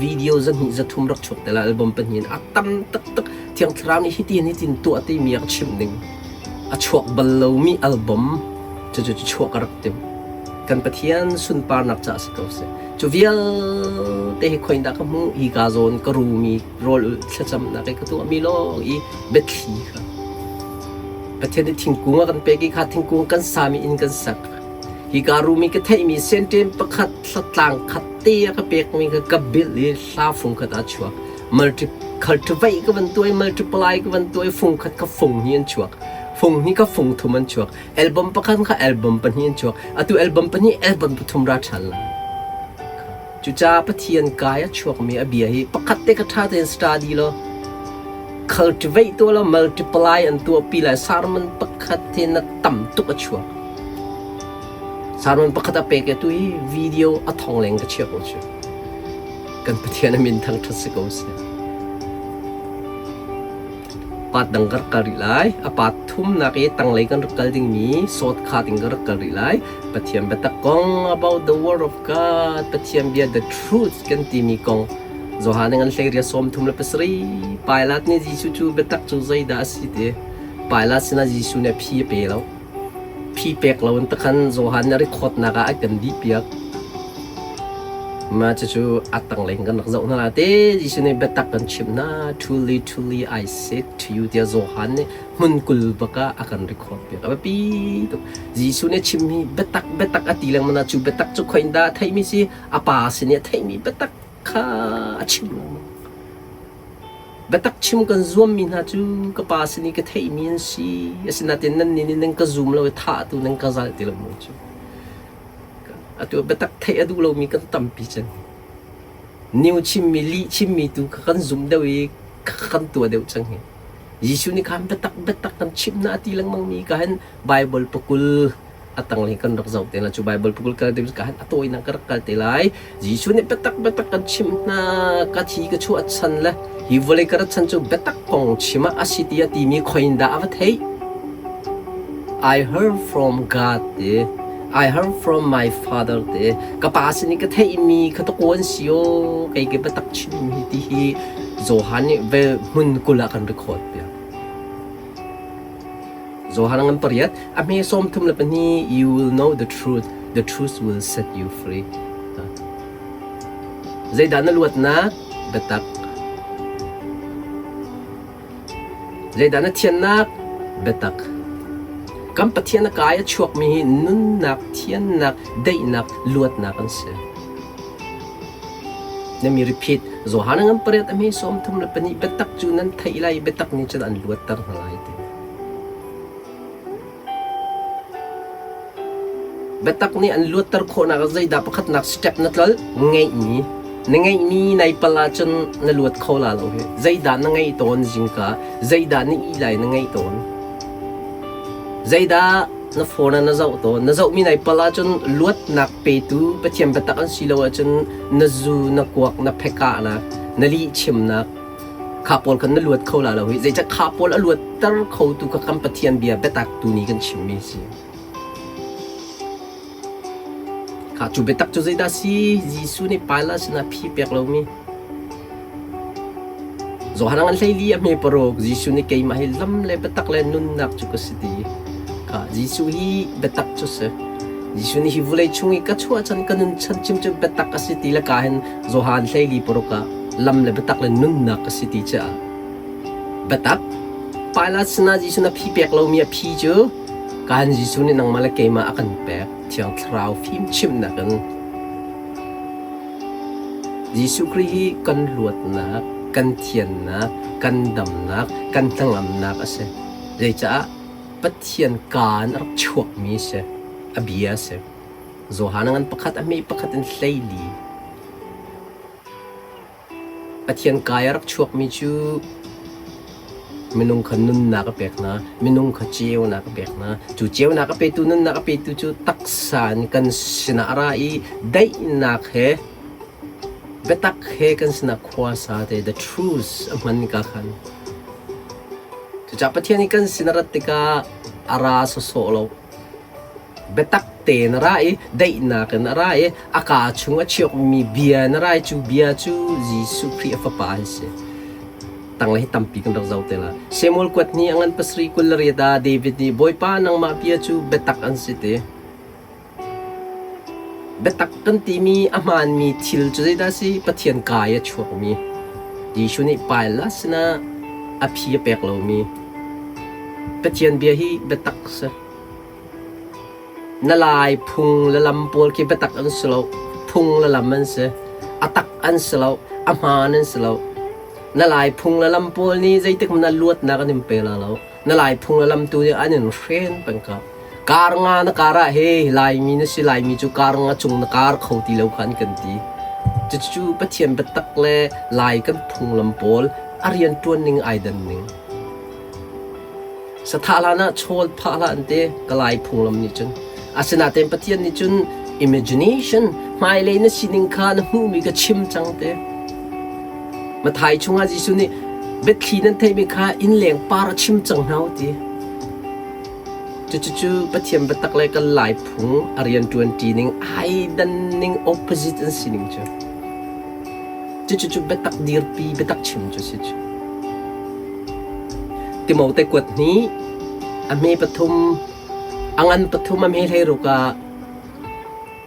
video zahnih zathum rak chuak te la album pahnih in a tam taktak thiang thlarau nih hitin hitin tuah ti mi a ka chimh ding a chuak bal lomi album cu cu chuak ka rak tim kan Pathian sunparnak ca si ko seh cu vialte hi khoin dah ka hmuh hi ka zawn ka rumi rawl ulh thlacamnak i ka tuahmi lawng i biathli kha. Pathian nih thingkung a kan pek i kha thingkung kan sami inn kan sak. Hika room i ka theihmi senten pakhat hlatlang khat te a ka pekmi kha ka bilh i hla fung khat aa chuak. Multi cultivate ka van tuah i multiply ka van tuah i fung khat kha fung hnih an chuak. Fung hnih kha fung thum an chuak. Album pakhat kha album pahnih an chuak. Atu album pahnih album pathum ra ṭhan lai. Cucaah Pathian kai a chuakmi a bia hi pakhat te kha ṭha tein study law cultivate tuah law multiply an tuahpi lai. Sermon pakhat hi na tam tuk a chuak. Sermon pakhat a pek i atu hi video a thong leng ka chia ko cu. Kan Pathian a min thangṭhat si ko seh. Pat dang ka rak kal rih lai. A pat thumnak i tanglei kan rak kal dingmi sawtkhat in ka rak kal rih lai. Pathian biatak kong about the word of God, Pathian bia the truth kan timi kong Johan ngan hlei ria 37 Pilate nih Jesuh cu biatak cu zeidah a si ti Pilate sinah Jesuh nih a phi a pe lo. Phi pek lo in takhan Johan nih record nak ah a kan dih piak. Mah cucu a tanglei kan rak zoh hna la te Jesuh nih biatak kan chimh hna truly truly I said to you tiah Johan nih hmun kul bak ah a kan record piak. A biapi tuk. Jesuh nih a chimmi biatak biatak a ti lengmang na cu biatak cu khoin dah a theihmi si a pa sin i a theihmi biatak kha a chim lengmang. Biatak chim kan zuammi hna cu ka pa sin i ka theihmi an si. Asinain nannih nih nan ka zum lo i thah tu nan ka zalh ti lo maw cu. Atu biatak theih a duh lomi kan tampi cang. New chimmi, lih chimmi tu kha kan zum deuh i kan tuah deuh cang hi. Jesuh nih khan biatak biatak kan chimh hna a ti lengmangmi ka hin Bible pakul a tanglei kan rak zoh te lai. Cu Bible pakul kal te ka hin a tawinak ka rak kal te lai. Jesuh nih biatak biatak kan chimh hna ka thi ka chuah chan le hi vawlei ka rat chan cu biatak kong chim ah a si ti a timi khoin dah a va theih? I heard from God ti I heard from my father ti ka pa sin i ka theihmi kha ta kawn si aw kei ke biatak chim hi ti hi Johan nih ve hmun 20 ah kan record piak. Johan ngan pariat a hme 32 you will know the truth the truth will set you free. Zeidah na luatnak biatak Zeidah na thiannak? Biatak. Kan Pathian a kai a chuakmi hi nunnak, thiannak, daihnak, luatnak an si. Na mi repeat, Johan ngan pariat a hme 32 biatak cu nan theih lai biatak nih cun an luatter hna lai ti. Biatak nih an luatter khawhnak ah zeidah pakhatnak step na tlolh? Ngeihmi. Na ngeihmi nai pal ahcun na luat kho la lo hi. Zeidah na ngeih tawn zingka? Zeidah na ih lai na ngeih tawn? Zeidah na phone ah na zoh tawn? Na zohmi nai pal ahcun luatnak petu Pathian biatak an si lo ahcun na zu, na kuak, na phekahnak, na lihchimnak, Kha pawl khan na luat kho la lo hi. Zeicah kha pawl a luatter khotu kha kan Pathian bia biatak tu nih kan chimmi a si. Kha cu biatak cu zeidah si? Jesuh nih Pilate sinah phi pek lomi. Johan ngan hleili a hme paruk Jesuh nih keimah hi lam le biatak le nunnak cu ka si ti. Kha Jesuh hi biatak cu si. Jesuh nih hi vulei chung i ka chuah chan ka nun chan chim cu biatak a si ti le ka hin Johan hleili paruk ah lam le biatak le nunnak a si ti caah biatak Pilate sinah Jesuh na phi pek lomi a phi cu kan Jesuh nih nangmah le keimah a kan pek Thiang Thlarau fimchimhnak in Jesuh Khrih hi kan luatnak, kan thiannak, kan damnak, kan hnangamnak a si. Zeicah Pathian kaan a rak chuakmi a si, a bia a si. Johan ngan pakhat a hme pakhat in 14. Pathian kai a rak chuakmi cu minung kha nunnak a pek hna, minung kha ceunak a pek hna. Cu ceunak a petu nunnak a petu cu taksa in kan sinah a ra i daihnak he biatak he kan sinah khua sa te the truth a hman ka khan. Cucaah Pathian i kan sin a rat tikah a ra sawsawh lo. Biatak tein a ra i daihnak in a ra i a kaa chung a chiakmi bia in a ra i cu bia cu Jesuh Khrih a Fapa hi si. Tanglei hi tampi kan rak zoh te la. Samuel kuat ni a ngan pasarih 28 ah David nih Bawipa nangmah bia cu biatak an si ti. Biatak kan timi a hmaanmi thil cu zeidah a si? Pathian kaa i a chuakmi. Jesuh nih Pilate sinah a phi a pek lomi. Pathian bia hi biatak si. Na Lai phung le lam pawl khi biatak an si lo. Phung le lam an si. A tak an si lo. A hmaan an si lo. Na Lai phung le lam pawl nih zeitik hmanh ah luatnak an in pe la lo. Na Lai phung le lam tu nih an in hren peng ko. Kar nga na kar ah he Laimi na si Laimi cu kar nga cung na kar kho ti lo kha an kan ti. Cucu Pathian biatak le Lai kan phunglam pawl a rianṭuan ning ai dan ning. Sathah hlan ah chawl phah hlah an ti ka Lai phunglam nih cun. Asinain Pathian nih cun imagination hmailei na sining kha na hmuhmi ka chim cang te. Mathai chungah Jesuh nih biathli nan theihmi kha innleng par a chim cang hna u ti. Cucucu Pathian biatak le kan Lai phung a rianṭuanṭi ning ai dan ning opposite an si ning cu. Cucucu biatak dirpi biatak chim cu si cu. Timote kuat hnih a hme pathum a ngan pathum a hme hleiruk ah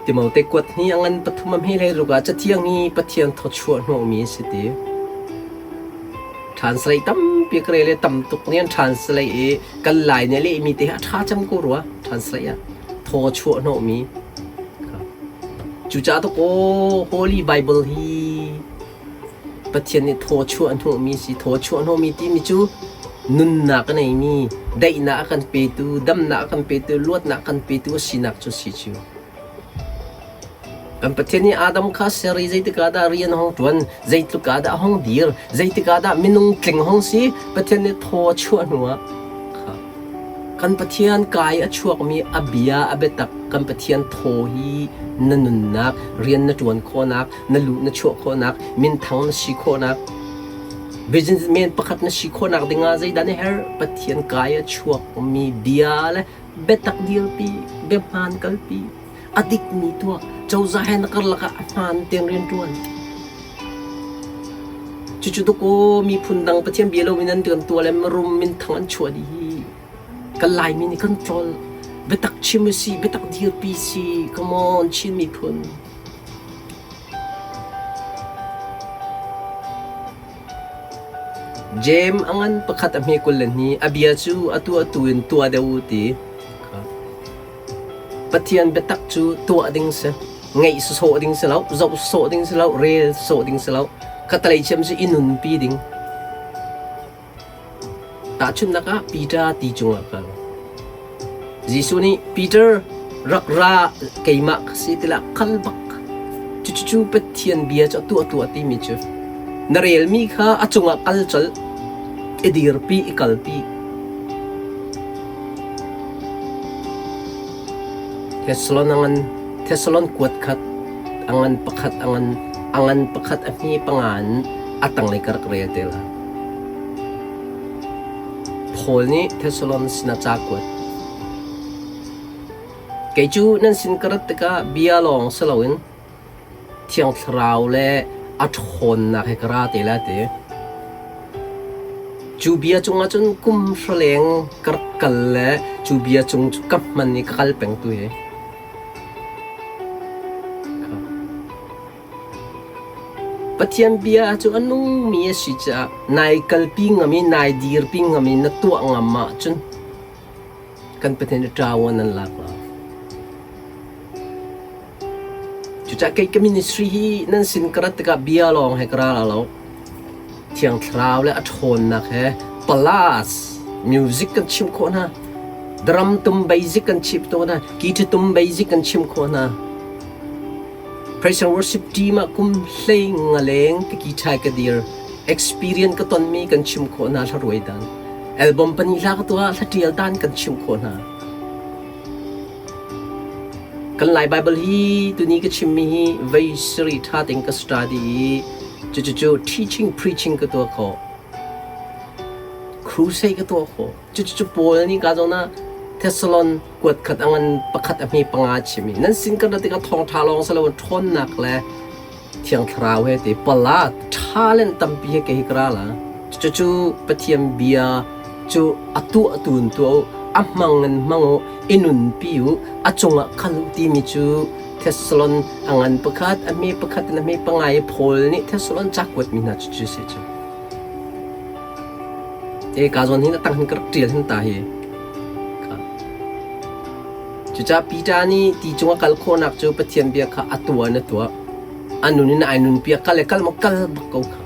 Timote kuat hnih a ngan pathum a hme hleiruk ah Cathiang hi Pathian thawchuah hnawhmi a si ti. Translate tampi ka rel i tam tuk nih an translate i kan Lai nih a lehmi te hi a ṭha cem ko rua translate ah thaw chuah hnawhmi. Cucaah to kaw Holy Bible hi Pathian nih thaw chuah hnawhmi si. Thaw chuah hnawhmi timi cu nunnak a neimi, daihnak a kan petu, damnak a kan petu, luatnak a kan petu a sinak cu si cu. Kan Pathian nih Adam kha ser i zeitik ah dah rian a hung ṭuan, zeitluk ah dah a hung dir, zeitik ah dah minung tling a hung si, Pathian nih thaw a chuah hnuah kan Pathian kai a chuakmi a bia a biatak kan Pathian thaw hi na nunnak, rian na ṭuan khawhnak, na luh na chuah khawhnak, minthang na si khawhnak, businessman pakhat na si khawhnak dingah zeidah na herh? Pathian kai a chuakmi bia le biatak dirpi, biahmaan kalpi. A dikmi tuah, cozah he na karlak ah a hmaan tein rianṭuan. Cucu dawkaw miphun dang Pathian bia loin an kan tuah le mirum minthang an chuah dih hi kan Laimi nih kan tlol. Biatak chim usih, biatak dirpi si, come on Chin miphun. Jeim a ngan pakhat a hme 22 a bia cu atu atu in tuah deuh u ti. Pathian biatak cu tuah ding si. Ngeih sawsawh ding si lo, zoh sawsawh ding si lo, rel sawsawh ding si lo. Khatalei chiam cu i nunpi ding. Tahchunhnak ah Peter ti cungah kal. Jesuh nih Peter rak ra keimah ka si tilah kal bak. Cucu Pathian bia cu a tuah tuah timi cu na relmi kha a cungah kal colh, i dirpi, i kalpi. Thessalon a ngan Thessalon kuat khat a ngan pakhat a ngan a ngan pakhat a hme panga in a tanglei ka rak rel te lai. Paul nih Thessalon sinah ca kuat. Kei cu nan sin ka rat tikah bia lawng si loin Thiang Thlarau le a ṭhawnnak he ka ra te lai ti. Cu bia cungah cun kum hra leng ka rak kal le cu bia cung cu ka hman i ka kal peng tu hi. Pathian bia cu a nungmi a si caah nai kalpi ngam i nai dirpi ngam i na tuah ngam ahcun kan Pathian i ṭawan an lak lai. Cucaah kei ka ministry hi nan sin ka rat tikah bia lawng he ka ra la lo. Thiang Thlarau le a ṭhawnnak he plus music kan chimh khawh hna. Drum tum basic kan chimh tawn hna. Guitar tum basic kan chimh khawh hna. Praise and worship team ah kum hlei nga leng ka guitar ka dir. Experience ka tonmi kan chimh khawh hna hla dan. Album pahnih hla ka tuah hla ṭial dan kan chimh khawh hna. Kan Lai Baibal hi tuni ka chimmi hi vei sarih ṭha tein ka study i cucucu teaching preaching ka tuah khawh. Crusade ka tuah khawh. Cucucu Paul nih ka zawn ah Thessalon kuat khat a ngan pakhat a hme panga chim i nan sin kan rat tikah thawngṭha lawng si loin ṭhawnnak le Thiang Thlarau he ti pala talent tampi he kei hi ka ra la. Cucu Pathian bia cu a tuah tu in tuah u, a hmang in hmang u, i nunpi u, a cungah kal u timi cu Thessalon a ngan pakhat, a hme pakhat in a hme panga i Paul nih Thessalon ca kuatmi hna cu cu si cu. Te ka zawn hin a tang hin ka rak ṭial hin ta hi. Cucaah Peter nih ti cung a kal khawhnak cu Pathian bia kha a tuah in a tuah. A nun in ai nunpiak kal le kal maw kal bak ko kha.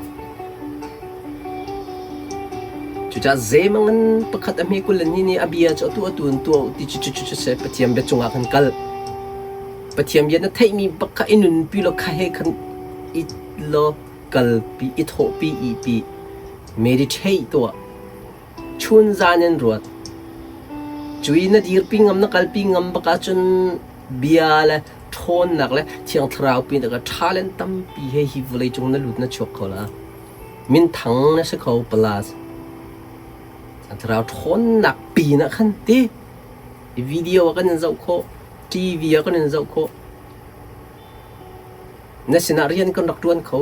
Cucaah zeimang in pakhat a hme 22 nih a bia cu atu atu in tuah u ti cu cu cu seh Pathian bia cungah khan kal. Pathian bia na theihmi bak kha i nunpi law kha he khan i law kalpi i thawhpi ihpi meditate tuah. Chun zan in ruat. Cui na dirpi ngam na kalpi ngam bak ahcun bia le ṭhawnnak le Thiang Thlarau pin ah talent tampi he hi vawleicung na lut na chuak kho la. Minthang na si kho plus. Thiang Thlarau ṭhawnnak pin ah khan ti video ah kan in zoh khawh, TV ah kan in zoh khawh. Na sinah rian kan rak ṭuan kho.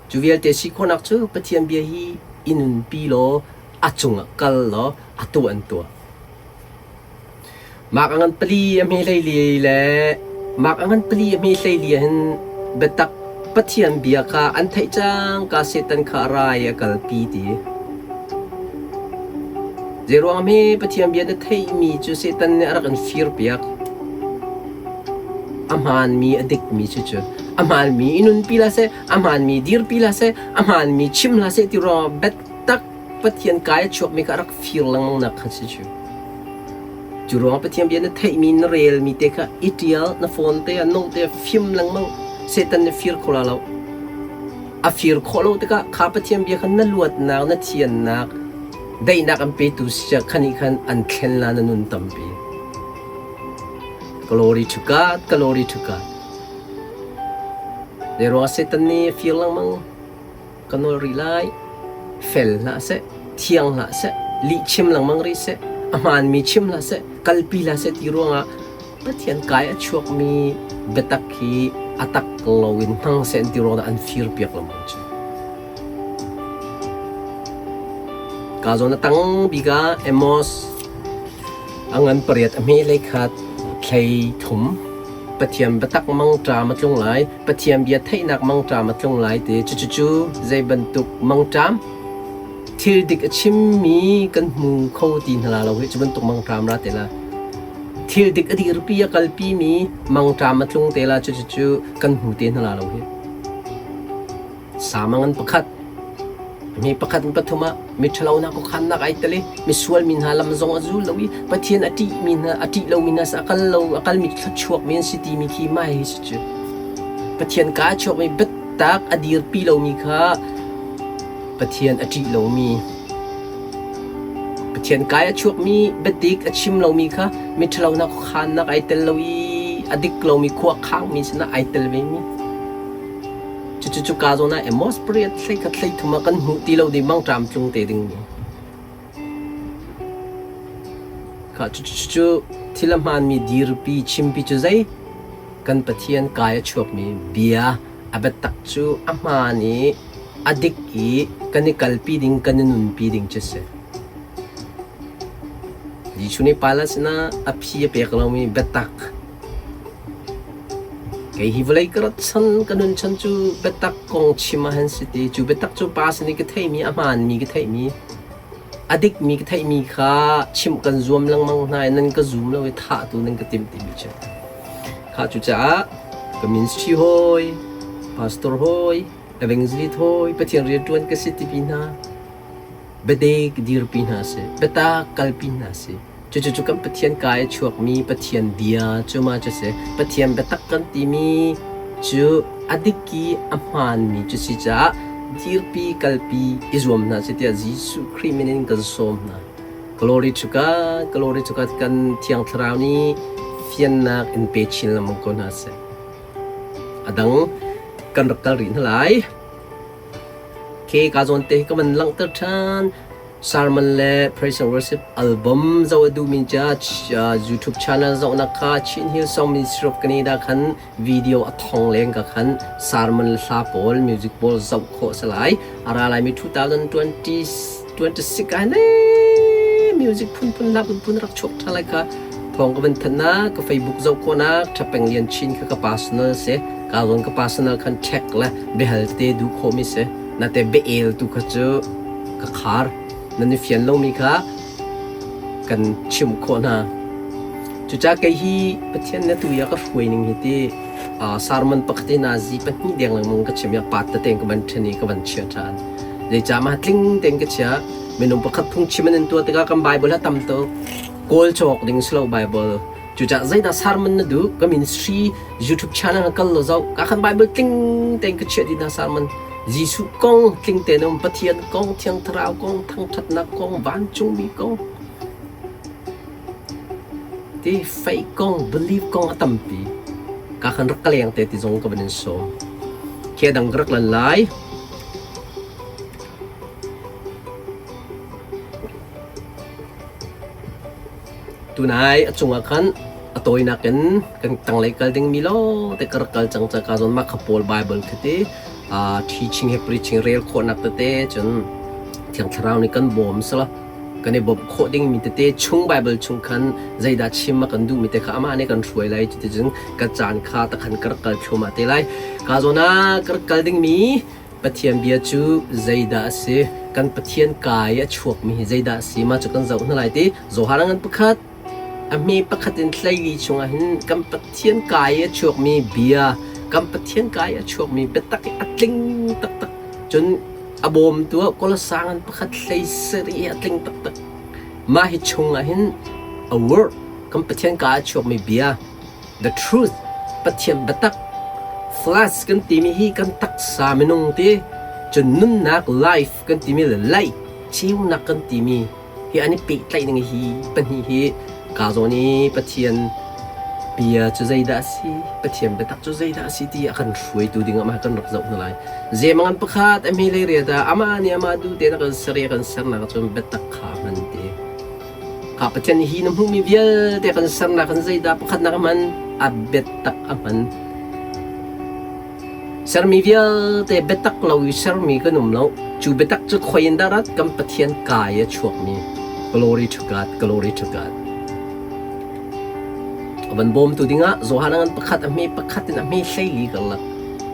Cu vialte si khawhnak cu Pathian bia hi i nunpi law a cungah kal law a tuah an tuah. Mak a ngan pali a hme hleili le mak a ngan pali a hme hleili ah hin biatak Pathian bia kha an theih cangka Satan kha a ra i a kalpi ti. Zeiruang hme Pathian bia na theihmi cu Satan nih a rak in firpiak? A hmaanmi a dikmi cucu a hmaanmi i nunpi hlah seh, a hmaanmi dirpi hlah seh, a hmaanmi chim hlah seh ti ruangah biatak Pathian kai a chuakmi kha a rak fir lengmang nak kha si cu. Cu ruangah Pathian bia na theihmi na relmi te kha i ṭial, na phone te ah note te ah fim lengmang. Satan nih fir kho la lo. A fir khawh lo tikah kha Pathian bia kha na luatnak, na thiannak, daihnak an petu si khan nih khan an thlen la na nun tampi. Glory to God, glory to God. Zeiruangah Satan nih fir lengmang ka nawl rih lai? Fel hlah seh, thiang hlah seh, lih chim lengmang rih seh, a hmaanmi chim hlah seh, kalpi hlah seh ti ruangah Pathian kai a chuakmi biatak hi a tak loin hmang seh an ti ruangah an firpiak lengmang cu. Ka zawn a tang bik ah Amos a ngan pariat a hme hlei khat thlei thum Pathian biatak mangṭam a tlung lai, Pathian bia theihnak mangṭam a tlung lai ti cucu zei bantuk mangṭam thil dik a chimmi kan hmu kho ti hna la lo hi cu bantuk mangṭam ra te la. Thil dik a dirpi a kalpi mi mangṭam a tlung te la cucu kan hmu te hna la lo hi. Sama ngan pakhat mi pakhat in pathum ah miṭhalonak khuakhannak ai tel i misual mi hna lam zong a zul lo i Pathian a ṭihmi hna a ṭih lomi hna a kal lo a kalmi thluachuakmi an si timi khi mai hi si cu. Pathian kaa chuakmi biatak a dirpi lomi kha Pathian a ṭih lomi Pathian kai a chuakmi biadik a chim lomi kha miṭhalonak khuakhannak ai tel lo i a dik lomi khua khangmi sinah ai tel vemi. Cucu cuka zawn ah Amos pariat hleikhat hleithum ah kan hmuh ti lo ding mangṭam tlung te ding mi. Kha cucu cu thil a hmaanmi dirpi chimpi cu zei kan Pathian kai a chuakmi bia a biatak cu a hmaan i a dik i kan i kalpi ding kan i nunpi ding cu si. Jesuh nih Pilate sinah a phi a pek lomi biatak Kei hi vawlei ka rat chan ka nun chan cu biatak kong chim ah hin si ti. Cu biatak cu pa sin i ka theihmi, a hmaanmi ka theihmi, a dikmi ka theihmi kha chimh kan zuam lengmang hna i nan ka zum lo i thah tu nan ka timh timi cu. Kha cucaah ka ministry hawi, pastor hawi, evangelist hawi, Pathian rianṭuan ka si timi hna, biadek dirpi hna sih, biatak kalpi hna sih. Cucu kan Pathian ka i chuakmi Pathian bia cu ma cu si. Pathian biatak kan timi cu a dik i a hmaanmi cu si caah dirpi kalpi i zuam hna sih tiah Jesuh Khrih min in kan sawm hna. Glory to God, glory to God kan Thiang Thlarau nih fiannak in pe chin lengmang ko hna seh. A dang kan rak kal rih hna lai. Ke ka zawn te hi ka van langhter ṭhan. Sermon le Praise and Worship album zoh a duhmi ca YouTube channel zohnak kha Chin Hill Song Ministry of Canada khan video a thong leng ka khan sermon le hla pawl music pawl zoh khawh a si lai. A ra laimi 2026 ah ne music phunphun hla phunphun rak chuak ṭha lai kha thawng ka van thanh na ka Facebook zoh khawhnak Ṭhapeng Lian Chin kha ka personal si ka zawn ka personal khan check le biahal te duh khawhmi si na te bia el tu kha cu ka khar. Nan i fian lomi kha kan chimh khawh hna. Cucaah kei hi Pathian na tu i a ka hruai ning hi ti sermon pakhat in zi pahnih deng lengmang ka chim i a pat tete ka van ṭhen i ka van chia ṭhan. Zeicah mah tling tein ka chia. Minung pakhat phungchim an in tuah tikah kan Bible a tam tuk. Kawl cawk ding si lo Bible. Cucaah zeidah sermon na duh? Ka ministry YouTube channel ah kal law zoh. Ka khan Bible tling tein ka chiah dih hna sermon. Jesuh kong tling tein um, Pathian kong, Thiang Thlarau kong, thangṭhatnak kong, vancungmi kong, ti faith kong, belief kong a tampi. Ka khan rak ka leng te ti zong ka van in sawm. Khi dang ka rak lan lai. Tunai a cungah khan a tawinak in kan tanglei kal dingmi lawngte ka rak kal cang ca ka zawn mah kha Paul Bible khi ti teaching he preaching rel khawhnak tete cun Thiang Thlarau nih kan bawm sala kan i bawmh khawh dingmi tete chung Bible chung khan zeidah chim a kan duhmi te kha amah nih kan hruai lai cuticun ka caan kha takhan ka rak kal thluahmah te lai. Ka zawn ah ka rak kal dingmi Pathian bia cu zeidah a si? Kan Pathian kaa i a chuakmi hi zeidah a si? Mah cu kan zoh hna lai ti. Johan ngan pakhat a hme pakhat in hleili chungah hin kan Pathian kaa i a chuakmi bia, kan Pathian kaa i a chuakmi biatak i a tling taktak. Cun a bawmtu ah Kolosai ngan pakhat hlei sarih i a tling taktak. Mah hi chungah hin a word, kan Pathian kaa a chuakmi bia, The truth, Pathian biatak, flesh kan timi hi kan taksa minung ti, cun nunnak life kan timi le light ceunak kan timi hi an i pehtlaih ning hi pahnih hi ka zawn i Pathian bia cu zeidah a si, Pathian biatak cu zeidah a si ti a kan hruaitu ding ah mah kan rak zoh hna lai. Zemangan pakhat a hme lei riat ah amah nih amah duh tein a kan ser i a kan sernak ah cun biatak kha a hman ti. Kha Pathian hi na hmuhmi vialte kan sernak in zeidah pakhatnak a hman? A biatak a hman. Sermi vialte biatak lo i sermi kan um lo. Cu biatak cu khoi in dah rat? Kan Pathian kai a chuakmi. Glory to God, glory to God. A van bawmtu dingah Johan ngan pakhat a hme pakhat in a hme hleili karlak.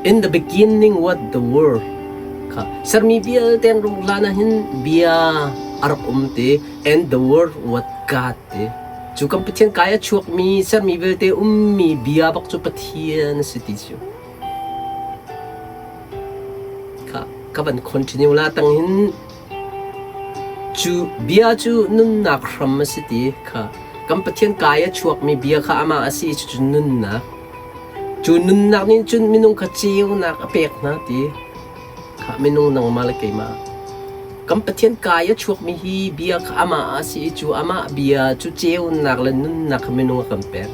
In the beginning what the word kha sermi vialte an rung hlan ah hin bia a rak um te and the word what God ti cu kan Pathian kai a chuakmi sermi vialte ummi bia bak cu Pathian a si ti cu kha ka van continue la tang hin cu bia cu nunnak hram a si ti kha kan Pathian kai a chuakmi bia kha amah a si cu nunnak Cu nunnak nih cun minung kha ceunak a pek hna ti kha minung nangmah le keimah. Kan Pathian kai a chuakmi hi bia kha amah a si i cu amah bia cu ceunak le nunnak kha minung a kan pek.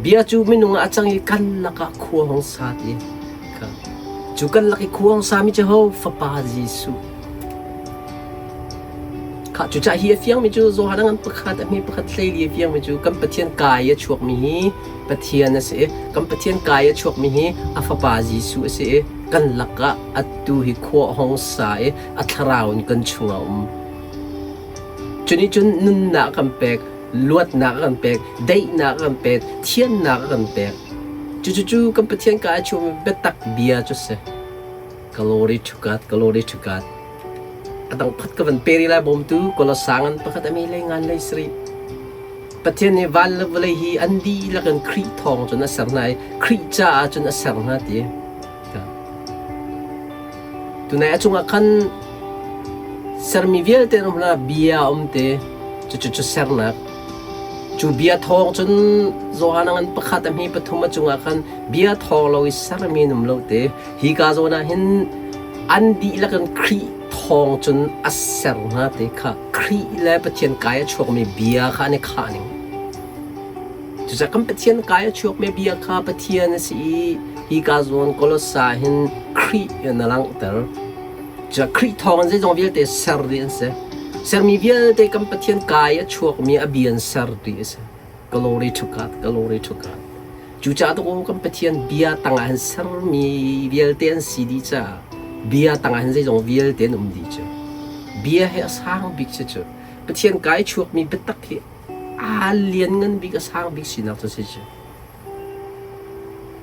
Bia cu minung ah a cang i kan lakah khua hong sa ti kha. Cu kan lak i khua hong sami cu ho Fapa Jesuh. Khah cucaah hi a fiangmi cu Johan a ngan pakhat, a hme pakhat hleili a fiangmi cu kan Pathian kaa i a chuakmi hi Pathian a si i kan Pathian kaa i a chuakmi hi a Fapa Jesuh a si i kan lakah atu hi khua a hong sa i a thlarau in kan chungah a um. Cu nih cun nunnak a kan pek, luatnak a kan pek, daihnak a kan pek, thiannak a kan pek. Cucu kan Pathian kaa i a chuakmi biatak bia cu a si. Glory to God, glory to God. A dang phat ka van peri lai bawmtu kolosa ngan pakhat ami lei ngan lei sri. Pathian nih van le vawlei hi an dihlak in Khrih thawng cun a ser hna i Khrih caah cun a ser hna ti. Tunai a cungah khan sermi vialte an um hna bia um te cucu cu sernak cu bia thawng cun Johan ngan pakhat a hmi pathum a cungah khan bia thawng lo i sermi an um lo te Hika zawn ah hin an dihlak in Khrih thawng cun a ser hna ti kha Khrih le Pathian kai a chuakmi bia kha an i khah ning. Cucaah kan Pathian kai a chuakmi bia kha Pathian a si i hika zawn Kolosa hin Khrih in a langhter. Cucaah Khrih thawng in zeizong vialte ser dih an si. Sermi vialte kan Pathian kai a chuakmi a bia in ser dih a si. Glory to God, glory to God. Cucaah tuku kan Pathian bia tangah hin sermi vialte an si dih caah bia tangah hin zeizong vialte an um dih cu. Bia hi a sang bik si cu. Pathian kai chuakmi biatak hi aa lianngan bik a sang bik sinak cu si cu.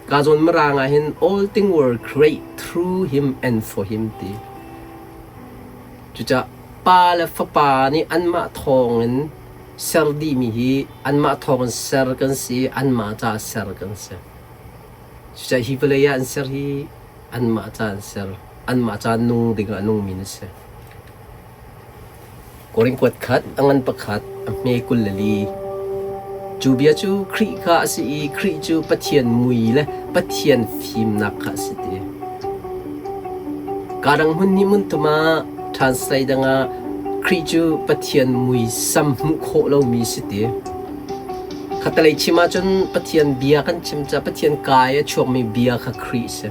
Ka zawn mirang ah hin all things were create through him and for him ti. Cucaah Pa le Fapa nih anmah thawngin ser dihmi hi anmah thawngin ser kan si i anmah caah ser kan si. Cucaah hi vawlei ah an ser hi anmah caah an ser. Anmah caah nung dingah a nungmi na si. Korin kuat khat, a ngan pakhat, a hme 24. Cu bia cu Khrih kha a si i Khrih cu Pathian mui le Pathian fimnak kha a si ti. Kaa dang hmun hnih hmun thum ah translate dang ah Khrih cu Pathian muisam hmuh khawh lomi si ti. Khattelei chim ahcun Pathian bia kan chim caah Pathian kaa i a chuakmi bia kha Khrih a si.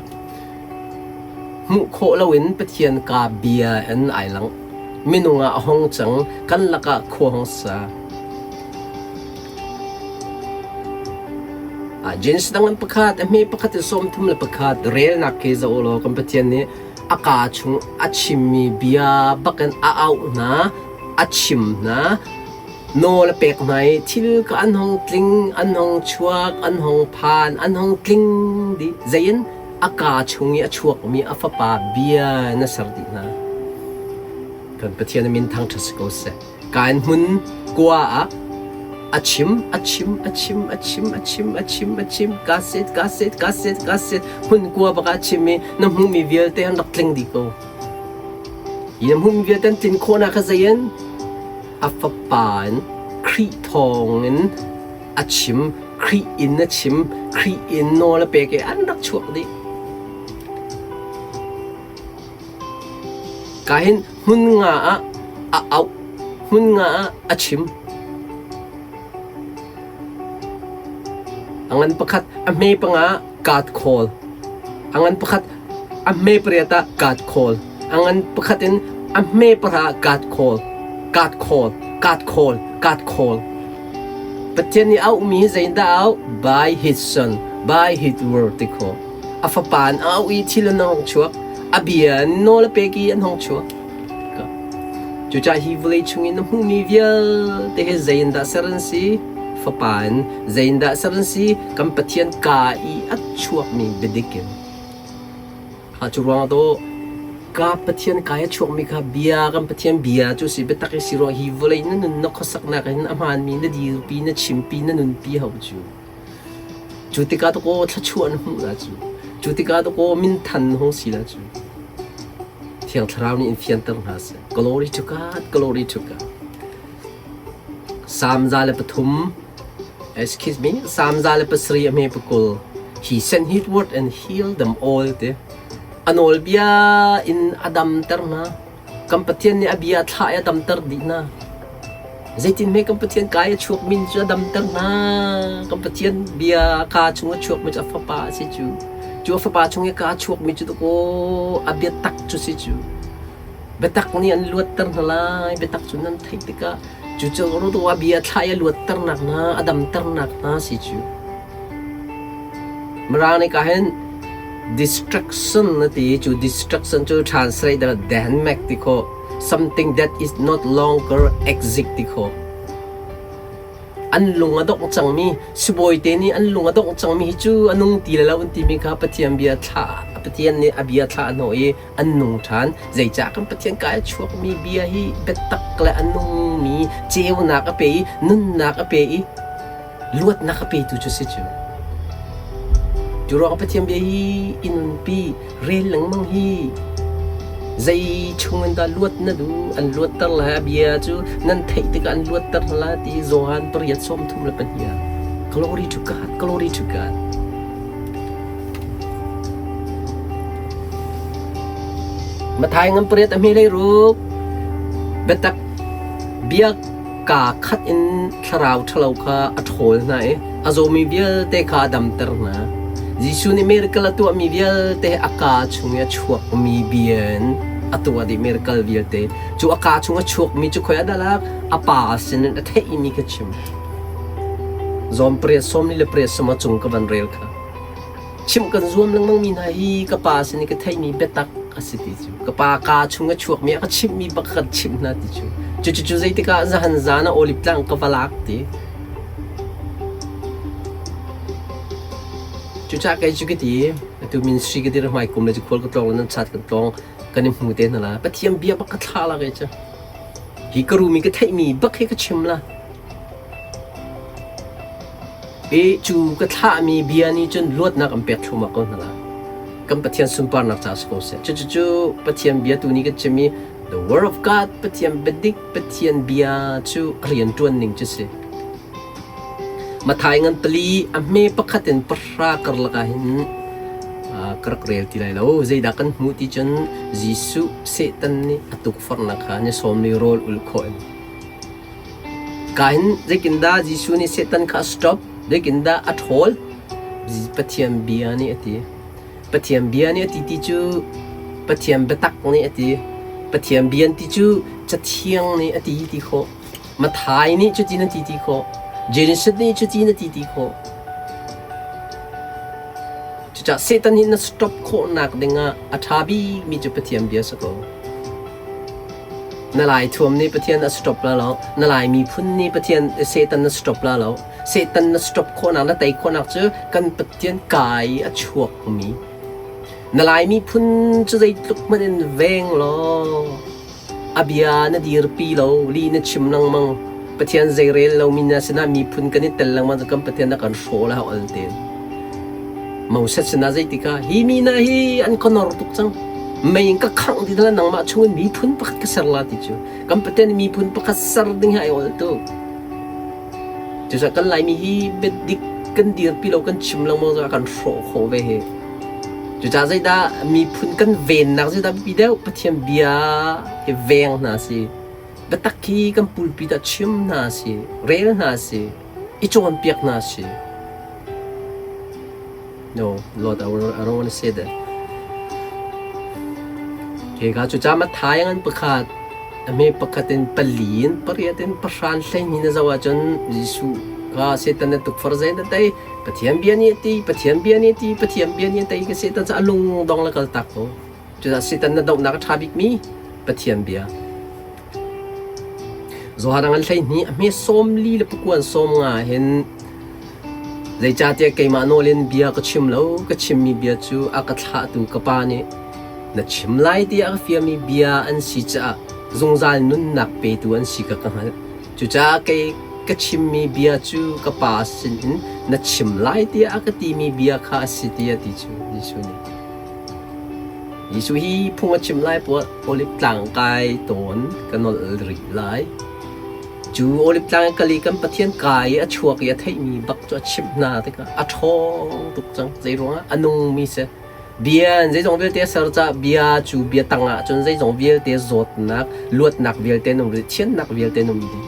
Hmuh khawh loin Pathian kaa bia in ai langh. Minung ah a hung cang, kan lakah khua hung sa. Genesis dang in pakhat, a hme pakhat in 31 relnak khi zoh u law kan Pathian nih a kaa chung a chimmi bia bakin a auh hna, a chim hna, nawl a pek hna i thil kha an hung tling, an hung chuak, an hung phan, an hung tling dih. Zei in? A kaa chung i a chuakmi a fapa bia in a ser dih hna. Kan Pathian a min thangṭhat si ko seh. Kain hmun kua ah a chim, a chim, a chim, a chim, a chim, a chim, a chim, ka set, ka set, ka set, ka set, hmun kua bak ah a chim i na hmuhmi vialte an rak tling dih ko. Hi na hmuhmi vialte an tlin khawhnak kha zei in? A fapa in Khrih thawng in a chim, Khrih in a chim, Khrih in nawl a pek i an rak chuak dih. Ka hin hmun nga ah a auh, hmun nga ah a chim. A ngan pakhat a hme panga ah kaat khawl. A ngan pakhat a hme pariat ah kaat khawl. A ngan pakhat in a hme pahra ah kaat khawl. Kaat khawl, kaat khawl, kaat khawl. Pathian nih auhmi hi zeidah a auh? By his son, by his word ti khawh. A fapa in a auh i thil an hung chuak. A bia in nawl a pek i an hung chuak. Cucaah hi vawlei chung i na hmuhmi vialte hi zei in dah ser an si? Fapa in zei in dah ser an si? Kan Pathian kaa i a chuakmi biadik in. Kha cu ruangah dawh ka Pathian kaa i a chuakmi kha bia kan Pathian bia cu si biatak i si ruang hi vawlei na nun na khuasaknak hin a hmaanmi na dirpi na chimpi na nunpi hau cu. Cu tikah dakaw thluachuah na hmuh la cu. Cu tikah dakaw minthan na hung si la cu. Thiang Thlarau nih in fianter hna seh. Glory to God, glory to God. Psalm 103, excuse me, Psalm 107 a hme pakul. He sent his word and healed them all te. A nawlbia in a damter hna. Kan Pathian nih a bia a thlah i a damter dih hna. Zeitin hme kan Pathian kai a chuak min cu a damter hna. Kan Pathian bia kaa chung a chuakmi cu a fapa a si cu. Cu a fapa chung i kaa chuakmi cu dakaw a biatak cu si cu. Biatak nih an luatter hna lai. Biatak cu nan theih tikah cu cu a bia thlah i a luatternak hna, a damternak hna si cu. Mirang nih ka hin Destruction na ti i cu destruction cu translate dah Denmark ti khawh. Something that is not longer exist ti khawh. An lung a dongh cangmi sibawi te nih an lung a dongh cangmi hi cu a nung ti lo an timi kha Pathian bia thlah Pathian nih a bia thlah hnawh i an nung ṭhan. Zeicah kan Pathian ka i chuakmi bia hi biatak le a nungmi ceunak a pe i nunnak a pe i luatnak a petu cu si cu. Cu ruangah Pathian bia hi i nunpi, rel lengmang hi zei chung in dah luat na duh an luatter lai a bia cu nan theih tikah an luatter hna lai ti Johan pariat 32 ah glory to God glory to God Mathai ngam pariat a hme lei ruk biatak biak kaa khat in thlarau ṭhalo kha a ṭhawl hna i a zawmi vialte kha a damter hna. Jesuh nih miracle a tuahmi vialte a kaa chung i a chuakmi bia in a tuah dih miracle vialte. Cu a kaa chung a chuakmi cu khoi ah dah lak? A pa sinin a theihmi kha chim. Zawm pariat sawm li le pariat sawm a cung ka van rel kha. Chimh kan zuam lengmangmi hna hi ka pa sin i ka theihmi biatak a si ti cu. Ka pa kaa chung a chuakmi a ka chimhmi bak ka chimh hna ti cu. Cucu zeitikah zahan zan ah olive tlang ka va lak ti. Cucaah kei cu ka ti. Tu ministry ka dir hmai kum le cu khual ka tlawng le nan chat kan tlawng kan i hmu te hna la. Pathian bia bak ka thla la ke cu. Hi ka rumi ka theihmi bak hi ka chim la. I cu ka thlahmi bia nih cun luatnak an pek thluahmah ko hna la. Kan Pathian sunparnak ca si ko seh. Cucu Pathian bia tu nih kan chim i the word of God Pathian biadik Pathian bia cu rian ṭuan ning cu si. Mathai ngan pali a hme pakhat in pahra karlak ah hin ka rak rel ti lai lo. Zeidah kan hmuh ti cun Jesuh Satan nih a tukforhnak kha ni sawmli rawl ulh khawh in. Ka hin zeitindah Jesuh nih Satan kha a stop, zeitindah a ṭhawl? Pathian bia nih a ti. Pathian bia nih a ti ti cu Pathian biatak nih a ti. Pathian bia ti cu Cathiang nih a ti ti khawh. Mathai nih cutin a ti ti khawh. Genesis nih cutin a ti ti khawh. Cucaah Satan hi na stop khawhnak dingah a ṭha bikmi cu Pathian bia si ko. Na lai thuam nih Pathian a stop la lo. Na lai miphun nih Pathian Satan na stop la lo. Satan na stop khawhnak na tei khawhnak cu kan Pathian kai a chuakmi. Na lai miphun cu zeitluk hmanh in veng law A bia na dirpi lo, lih na chim lengmang. Pathian zeirel lomi na sinah miphun kan i tel lengmang cu kan Pathian na kan hrawh le ol tein. Moses sinah zeitikah hi mi hna hi an ka nor tuk cang. Mei in ka khangh ti hna nangmah chungin miphun pakhat ka ser la ti cu. Kan Pathian miphun pakhat ser ding hi ai ol tuk. Cucaah kan Laimi hi biadik kan dirpi lo kan chim lengmang zong ah kan hrawh khawh ve hi. Cucaah zeidah miphun kan vennak zeidah biapi deuh Pathian bia hi veng hna si. Biatak hi kan pulpit ah chim hna si, rel hna si, i cawnpiak hna si. No, Lord, I don't want to say that. Okay, ka cucaah Matthai ngan pakhat, a hme pakhat in pali in pariat in pahran hleihnih na zoh ahcun Jesuh kha Satan na tukforh zei na tei, Pathian bia nih a ti, Pathian bia nih a ti, Pathian bia nih a tei ka Satan cu a lung dong le kal tak ko. Cucaah Satan na dohnak a ṭha bikmi Pathian bia. Johan ngan 12 a hme 40 le pakuan 50 hin zeicahtiah keimah nawl in bia ka chim lo ka chimmi bia cu a ka thlahtu ka pa nih na chim lai tiah a ka fialmi bia an si caah zungzal nunnak petu an si kha ka hngalh. Cucaah kei ka chimmi bia cu ka Pa sinin na chim lai tiah a ka timi bia kha a si tiah ti cu Jesuh nih. Jesuh hi phung a chim lai poah Oliv tlang kai tawn ka nolh rih lai. Cu Oliv tlang kal i kan Pathian kai i a chuak i a theihmi bak cu a chimh hna tikah a ṭhawng tuk cang. Zeiruangah a nungmi si. Bia in zeizong vialte a ser caah bia cu bia tangah cun zeizong vialte zawtnak, luatnak vialte an um dih, thiannak vialte an um dih.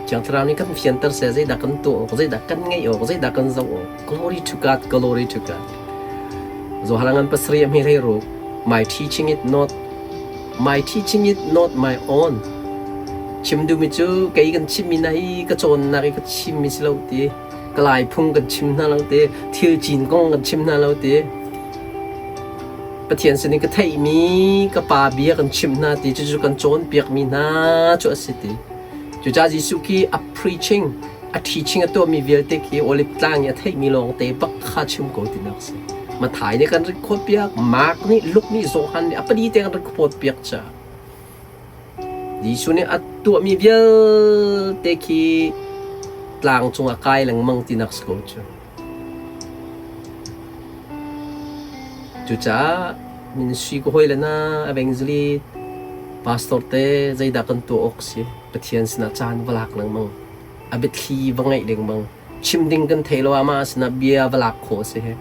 Thiang Thlarau nih kan fianter seh, zeidah kan tuah awk, zeidah kan ngeih awk, zeidah kan zoh awk. Glory to God, glory to God. Zohalang an pasarih a hme hlei ruk. My teaching is not my teaching is not my own. Chim duhmi cu kei kan chimmi na hi ka cawnnak i ka chimmi si lo ti. Ka lai phung kan chim hna lo ti. Thil cin kong kan chim hna lo ti. Pathian sin in ka theihmi ka Pa bia kan chimh hna ti cucu kan cawnpiakmi hna cu a si ti. Cucaah Jesuh khi a preaching, a teaching a tuahmi vialte khi Olive tlang i a theihmi lawngte bak kha chim ko tinak a si. Mathai nih kan record piak, Mark nih, Luke nih, Johan nih a pali te kan record piak caah. Jesuh nih a tuahmi vialte khi tlang cungah kai lengmang tinak si ko cu. Cucaah ministry ka hawile hna, evangelist, pastor te zeidah kan tuah awk si? Pathian sinah caan va lak lengmang, a biathli va ngaih lengmang, chim ding kan thei lo ah mah sinah bia va lak khawh a si he.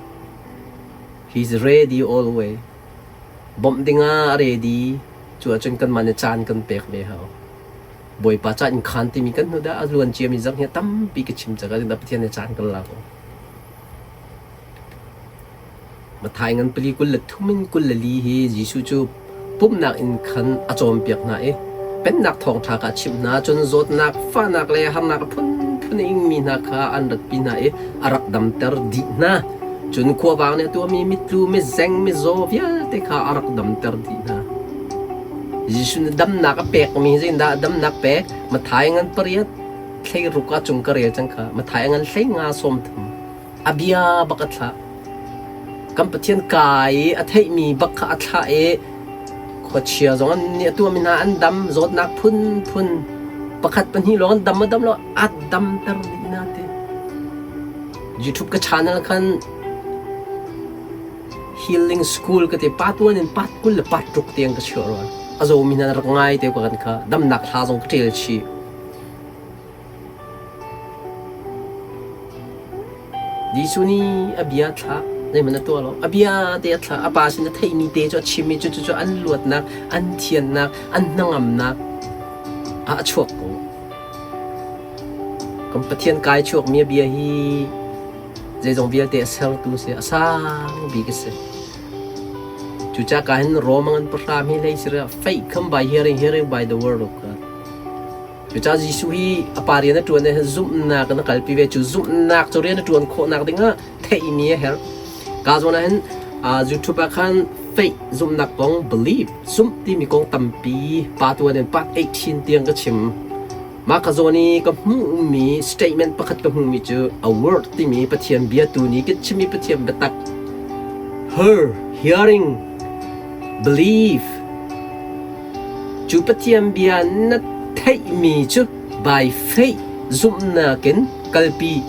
He's ready always. Bawmh dingah a ready. Cu ahcun kanmah nih caan kan pek ve hau. Bawipa ca in khaan timi kan hnu dah a luan ciami zong hi tampi ka chim cang. Pathian nih caan kan lak. Matthai ngan pali 23 in 24 hi Jesuh cu pumhnak inn khan a cawnpiak hna i Pennak thawngṭha kha a chimh hna. Cun zawtnak, fahnak le harnak a phunphun a ingmi hna kha an ratpi hna i a rak damter dih hna. Cun khuavang nih a tuahmi mitlu, mizeng, mizaw vialte kha a rak damter dih hna. Jesuh nih damnak a pekmi zeitindah damnak pek? Matthai ngan pariat, thleiruk ah cung ka rel cang kha. Matthai ngan hlei nga 30. A bia bak a thlah. Kan Pathian kaa i a theihmi bak kha a thlah i khuachia zong an nih a tuahmi hna an dam, zawtnak phunphun pakhat pahnih lawng an dam a dam lo a damter dih hna ti. YouTube ka channel khan healing school ka ti part 1 in part 20 le part 6 tiang ka chuah rua. A zawmi hna rak ngai te ko kan kha damnak hla zong ka ṭial chih. Jesuh nih a bia a thlah, zeihmanh a tuah lo. A bia te a thlah, a pa sin a theihmi te cu a chim i cucu an luatnak, an thiannak, an hnangamnak ah a chuak ko. Kan Pathian kai chuakmi a bia hi zeizong vialte a sertu si, a sang bik a si. Cucaah ka hin Rom an pahram hi hlei si faith come by hearing, hearing by the word of God. Cucaah Jesuh hi a pa rian a ṭuan i zumhnak in a kalpi ve. Cu zumhnak cu rian a ṭuan khawhnak dingah theihmi a herh. Ka zawn ah hin YouTube ah khan faith zumhnak kong belief zumh timi kong tampi pa tuan in part 18 tiang ka chim. Mah ka zawn i ka hmuhmi statement pakhat ka hmuhmi cu a word timi Pathian bia tu nih kan chimmi Pathian biatak her hearing belief Cu Pathian bia na theihmi cu by faith zumhnak in kalpi.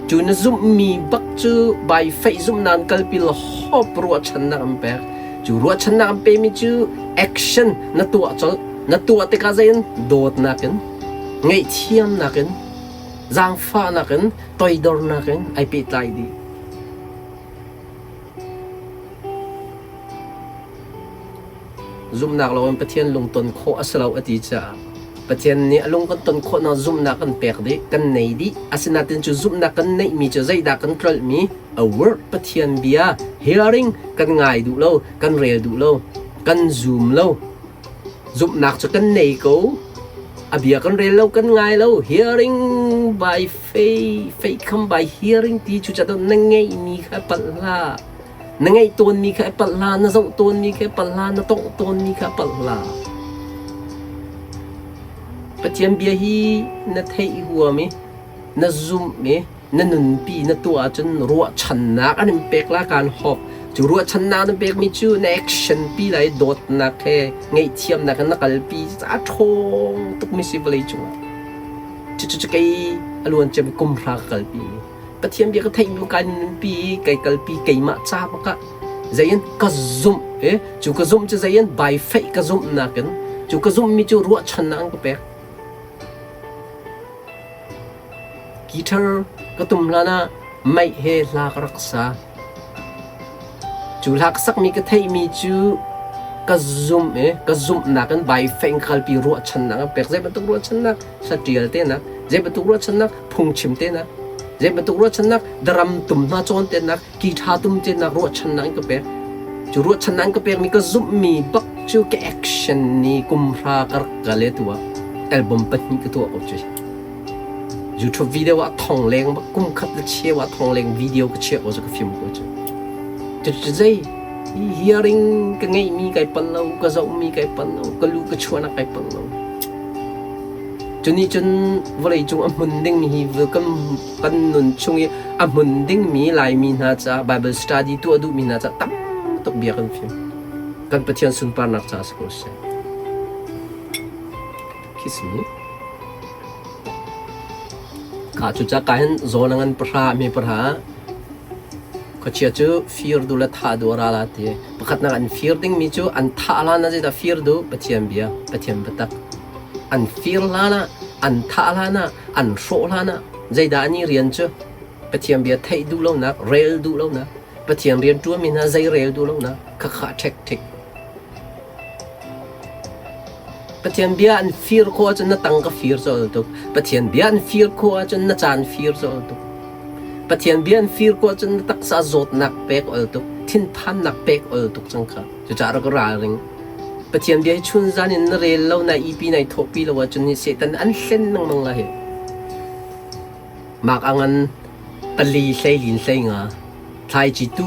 Cu na zumhmi bak cu by faith zumhnak in kalpi la hope ruahchannak an pek. Cu ruahchannak an pemi cu action na tuah colh. Na tuah tikah zeiin dawtnak in, ngaihthiamnak in, zaangfahnak in, toidornak in ai pehtlai dih. Zumhnak loin Pathian lungton khawh a si lo a ti caah Pathian nih a lung kan ton khawhnak zumhnak kan pek dih, kan nei dih. Asinain cu zumhnak kan neihmi cu zeidah kan tlolhmi? A word Pathian bia hearing kan ngai duh lo, kan rel duh lo, kan zum lo. Zumhnak cu kan nei ko. A bia kan rel lo, kan ngai lo. Hearing by faith, faith come by hearing ti cu ca na ngeihmi kha palh hlah. Na ngeih tawnmi kha i palh hlah, na zoh tawnmi kha i palh hlah, na tongh tawnmi kha palh hlah. Pathian bia hi na theih huam i na zumh i na nunpi na tuah ahcun ruahchannak an in pek la kaan hawk. Cu ruahchannak na pekmi cu na action pi lai dawtnak he ngaihthiamnak he na kalpi a ṭhawng tukmi si vawlei cungah. Cucu kei a luan ciami kum hra ka kalpi mi. Pathian bia ka theih hnu kai nunpi i kai kalpi keimah ca bak ah zeiin ka zumh i cu ka zumh cu zeiin by faith ka zumhnak in cu ka zumhmi cu ruahchannak an ka pek. Guitar ka tum hlan ah meih he hla ka rak sa. Cu hla ka sakmi ka theihmi cu ka zumh i ka zumhnak in by faith in ka kalpi ruahchannak an pek. Zei bantuk ruahchannak? Hla ṭial tenak, zei bantuk ruahchannak? Phungchim tenak, zei bantuk ruahchannak? Daram tum hna cawn tenak, ki ṭha tum tenak ruahchannak in ka pek. Cu ruahchannak in ka pekmi ka zumhmi bak cu ka action ni kum hra ka rak kal i tu ah album pahnih ka tuah ko cu. YouTube video ah thong leng bak kum khat le cheu ah thong leng video ka chiah ko cu ka film ko cu. Cucu zei hearing ka ngeihmi kai pal lo, ka zohmi kai pal lo, ka lu ka chuahnak kai pal lo. Cu nih cun vawleicung a hmun dingmi hi kan, kan nun chung i a hmun dingmi Laimi hna caah Bible study tuah duhmi hna caah tam tuk bia kan fim. Kan Pathian sunparnak caah si ko seh. Kiss me. Kha cu ca ka hin zawn a ngan pahra mi pahra Khuachia cu fir duh le thah duh a ra la ti. Pakhatnak an fir dingmi cu an thah hlan ah zeidah fir duh? Pathian bia, Pathian biatak. An fir hlan ah, an thah hlan ah, an hrawh hlan ah zeidah an i rian cu? Pathian bia theih duh lonak, rel duh lonak, Pathian rian ṭuanmi hna zei rel duh lonak, khakha ṭhekṭhek. Pathian bia an fir khawh ahcun na tang ka fir colh tuk. Pathian bia an fir khawh ahcun na caan fir colh tuk. Pathian bia an fir khawh ahcun na taksa zawtnak pek ol tuk, thinphannak pek ol tuk cang kha. Cucaah rak ralring. Pathian bia hi chunzan in na rel lo, na ipi nai thawhpi lo ahcun hi Satan an hlen lengmang la hi. Mak a ngan pali hleilin hleinga thlaici tu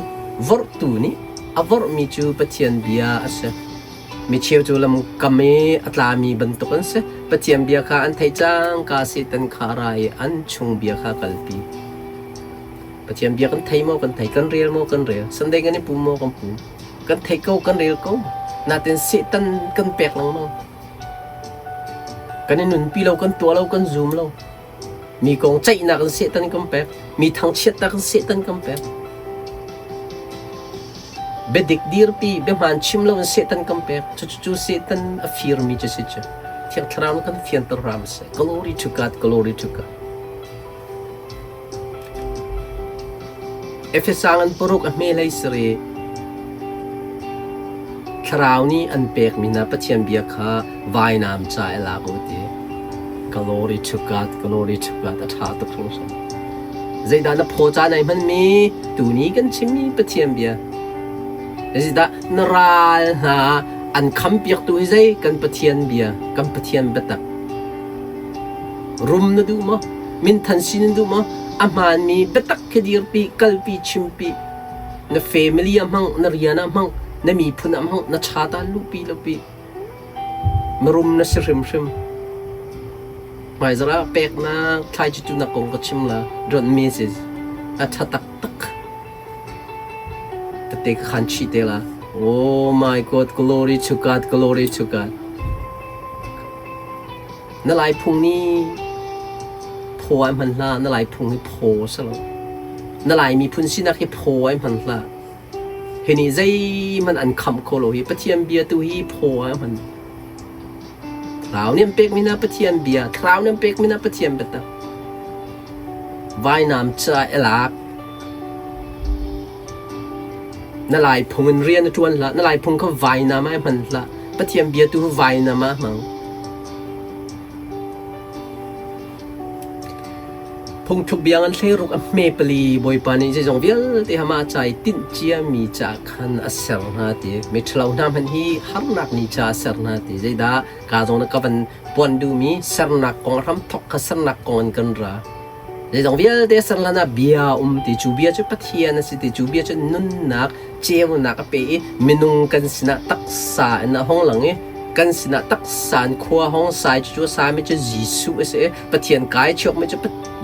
vorhtu nih a vorhmi cu Pathian bia a si. Micheu cu lamkam i a tlami bantuk an si. Pathian bia kha an theih cangka Satan kha a ra i an chung bia kha a kalpi. Pathian bia kan thei maw kan thei, kan rel maw kan rel, Sunday kan i pum maw kan pum, kan thei ko kan rel ko. Natin Satan kan pek lengmang. Kan i nunpi lo, kan tuah lo, kan zum lo. Mi kong ceihnak in Satan kan pek, mi thangchiatnak in Satan kan pek. Biadik dirpi, biahmaan chim lo in Satan kan pek. Cucu cu Satan a firmi cu si cu. Thiang Thlarau nih kan fianter hram seh. Glory to God, glory to God. Efesa ngan paruk a hme hlei sarih. Thlarau nih an pekmi hna Pathian bia kha vainam ca i lak u ti. Glory to God, glory to God, a ṭha tuk hringhran. Zeidah na phaw caan ai hmanmi? Tuni kan chimmi Pathian bia. Zeidah na ral hna an khampiaktu hi zei? Kan Pathian bia, kan Pathian biatak. Rum na duh maw? Minthan si na duh maw? A hmaanmi biatak khi dirpi, kalpi, chimpi. Na family ah hmang, na rian ah hmang, na miphun ah hmang, na cha ta luhpi lopi. Mirum na si hrimhrim. Hmaizarh ah peknak thlaici tunak kong ka chim la. Don't miss it. A ṭha taktak. Tete ka khan chih te la. Oh my God, glory to God, glory to God. Na lai phung nih phaw ai hman hlah. Na lai phung hi phaw si lo. Na lai miphun sinak hi phaw ai hman hlah. Hi nih zeihmanh an khamh kho lo hi Pathian bia tu hi phaw ah a hman. Thlarau nih an pekmi hna Pathian bia, Thlarau nih an pekmi hna Pathian biatak. Vainam ca i lak. Na lai phung in rian a ṭuan hlah. Na lai phung kha vainam ah i hman hlah. Pathian bia tu vainam ah hmang. Phungthluk bia ngan hleiruk a hme pali Bawipa nih zeizong vialte ha mah ca i tinh ciami ca khan a ser hna ti. Miṭhalo hna hmanh hi harnak ni ca a ser hna ti. Zeidah ka zong na ka van puan duhmi sernak kong a hramthawk kha sernak kong in kan ra. Zeizong vialte ser hlan ah bia a um ti. Cu bia cu Pathian a si ti. Cu bia cu nunnak ceunak a pe i minung kan sinah taksa in a hung lang i kan sinah taksa in khua hong sai cu a sami cu Jesuh a si i Pathian kai chuakmi cu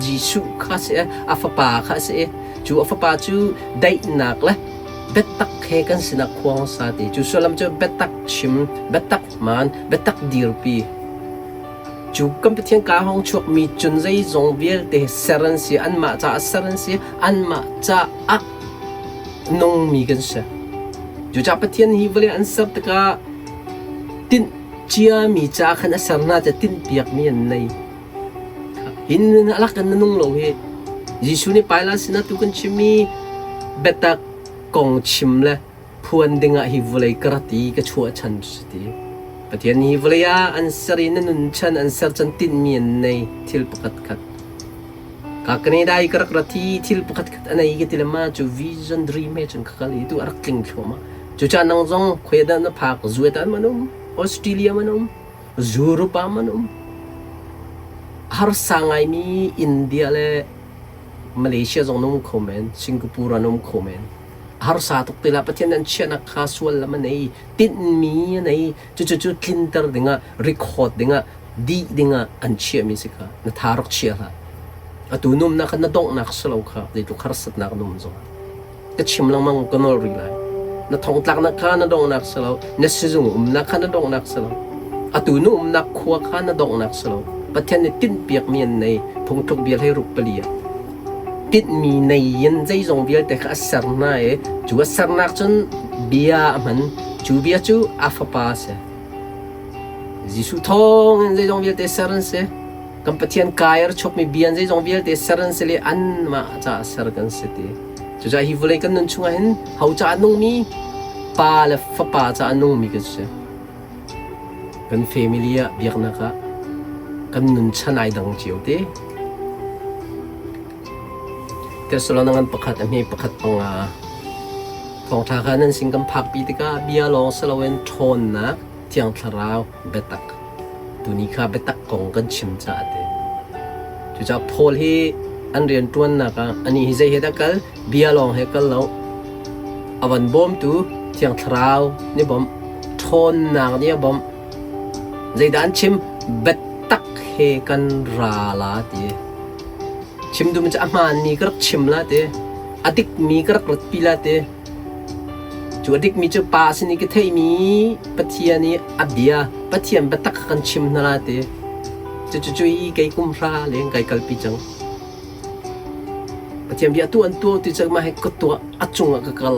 Jesuh kha a si i a fapa kha a si i cu a fapa cu daihnak le biatak he kan sinah khua hong sa ti cu sullam cu biatak chim biatak hmaan biatak dirpi cu kan Pathian ka hong chuakmi cun zeizong vialte ser an si anmah caah ser an si anmah caah nungmi kan si. Cucaah Pathian hi vawlei an ser tikah tinh ciami ca khan a ser hna tiah tinhpiakmi an nei. Hin a lak in na nung lo hi. Jesuh nih Pilate sinah tu kan chimmi biatak kong chim le phuan dingah hi vawlei ka rat i ka chuah chan si ti. Pathian hi vawlei ah an ser i na nun chan an ser chan tinhmi an nei thil pakhat khat. Ka Canada i ka rak rat hi thil pakhat khat a nei ka ti le ma cu vision dream he cun ka kal i tu a rak tling thluahmah. Cucaah nang zong khuai dah na phak Zuet ah man um, Australia man um, Europe ah man um. Harsa ngaimi India le Malaysia zong na um kho men, Singapore ah na um kho men. Harsa tuk ti lah Pathian an chiahnak kha sual lam a nei, tinhmi a nei. Cucu cu tlinter dingah, record dingah dih dingah an chiahmi si kha na tha rak chia hlah. Atu numnak kha na donghnak si lo kha zeitluk harsatnak na um zongah. Ka chim lengmang ka nawl rih lai. Na thongtlaknak kha na donghnak si lo, na sizung umnak kha na donghnak si lo. Atu nu umnak khua kha na donghnak si lo. Pathian nih tinhpiakmi an nei phungthluk bia hlei ruk pali ah. Tinhmi nei in zeizong vialte kha a ser hna i cu a sernak cun bia a hman. Cu bia cu a fapa a si. Jesuh thawng in zeizong vialte ser an si. Kan Pathian kai a chuakmi bia in zeizong vialte ser an si le anmah caah ser kan si ti. Cucaah hi vawlei kan nun chungah hin ho caah nungmi pa le fapa caah nungmi kan si. Kan family ah biaknak ah kan nun chan ai dang cio te. Thessalonian pakhat a hme pakhat panga Thawngṭha kha nan sin kan phakpi tikah bia lawng si loin ṭhawnnak Thiang Thlarau biatak tuni kha biatak kong kan chim caah a ti. Cucaah Paul hi an rianṭuannak ah anih hi zei he dah kal? Bia lawng he kal lo. A van bawmtu Thiang Thlarau nih bawmh, ṭhawnnak nih a bawmh. Zeidah an chim? Biatak he kan ra la ti. Chim duhmi cu a hmaanmi ka rak chim la ti. A dikmi ka rak ratpi la ti. Cu a dikmi cu pa sin i ka theihmi Pathian i a bia, Pathian biatak kha kan chim hna la ti. Cucu i kei kum hra leng kai kalpi cang. Pathian bia tu an tuah ti cu mah hi ka tuah a cungah ka kal.